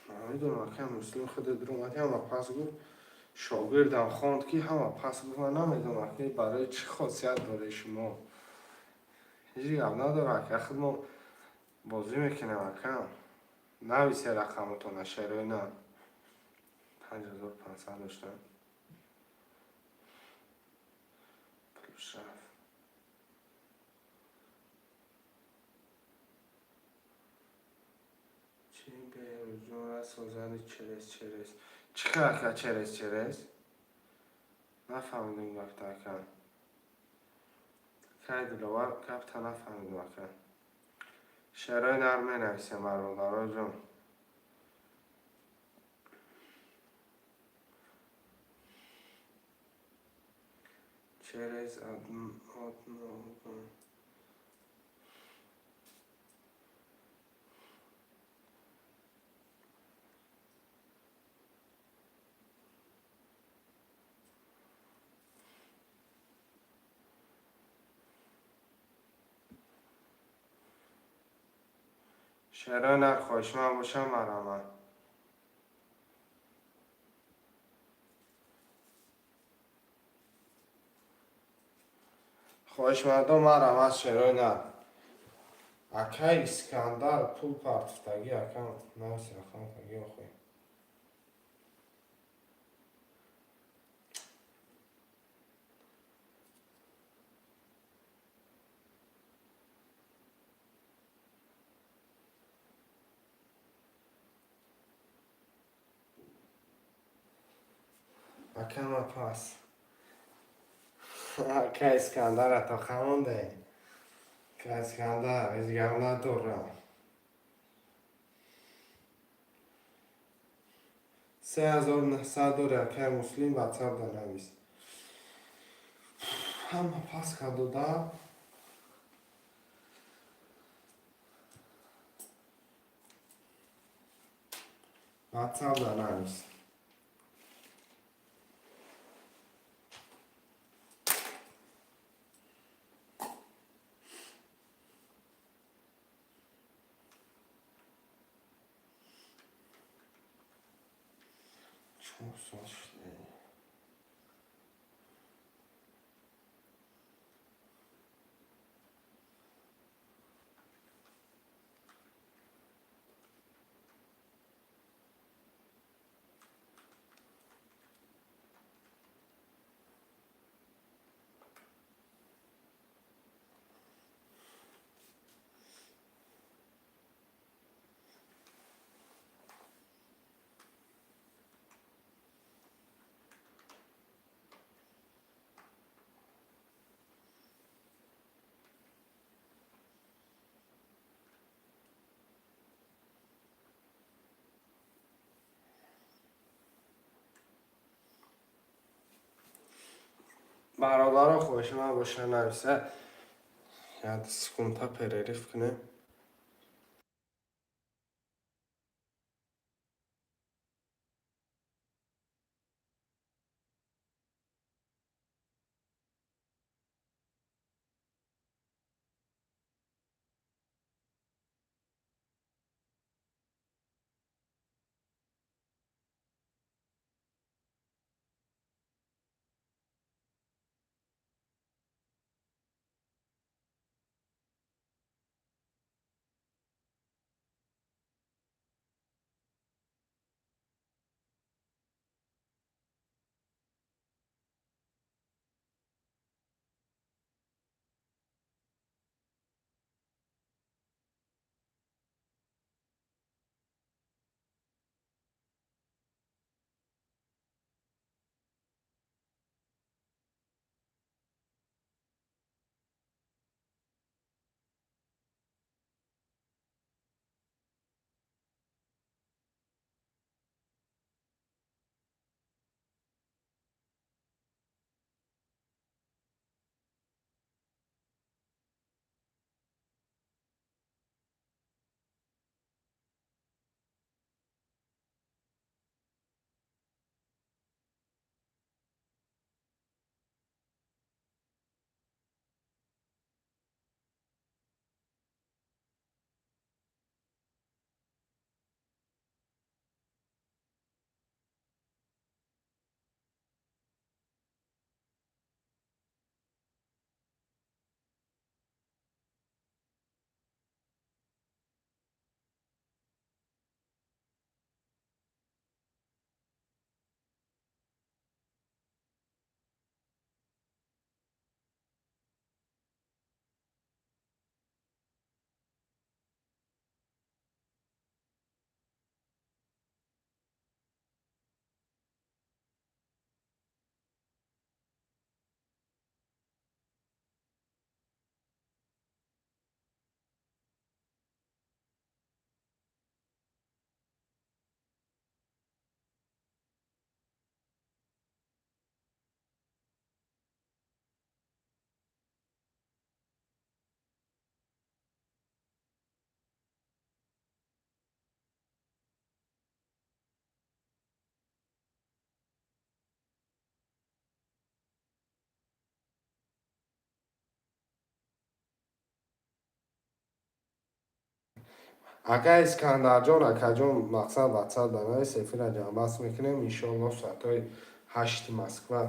Намедонам, акай Муслим худат омад, ҳама пас гуфт. Шогирдам хонд, ки ҳама пас гуфт. Ман намедонам, акай, барои чӣ хосият доред шумо. Ҳеҷ гап надора, ака, худ мо бозӣ мекунем, ака. Нависе рақамотона, шерои на. 5500 доштам. Плюс рафт. Чӣ Беҳрӯзҷон расозани через через. Чӣ хел, ака, через через? Нафаҳмидем гапта, ака. Кай Диловар, гапта нафаҳмидем, ака. Шерои нар менависем, бародароҷон. Через одного. Шерои нар, хоҳишманд бошам, марҳамат. Хоҳишмандон, марҳамат, шерои нар. Акай Искандар пул партофтагӣ, ака, нависи рақамтагӣ охӯй. Ака, ма пас. Ака Искандара то хамонде. Ака Искандар, ҳеҷ гап надорам. 3900 дори, акай Муслим, ватсап да навис. Ҳама пас кардода. Ватсап да навис. 4 соат шуд. Бародаро, хоҳишманд боша, нависа. Як секунда перерыв кунем. Ака Искандарҷон, акаҷон, мақсад ватсап данавис, эфира ҷамъбаст мекунем. Иншоалло, соатҳои 8-и Москва,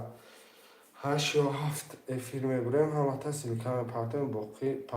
8 ё 7 эфир мебурем. Ҳамата ссылка мепартем, боқӣ.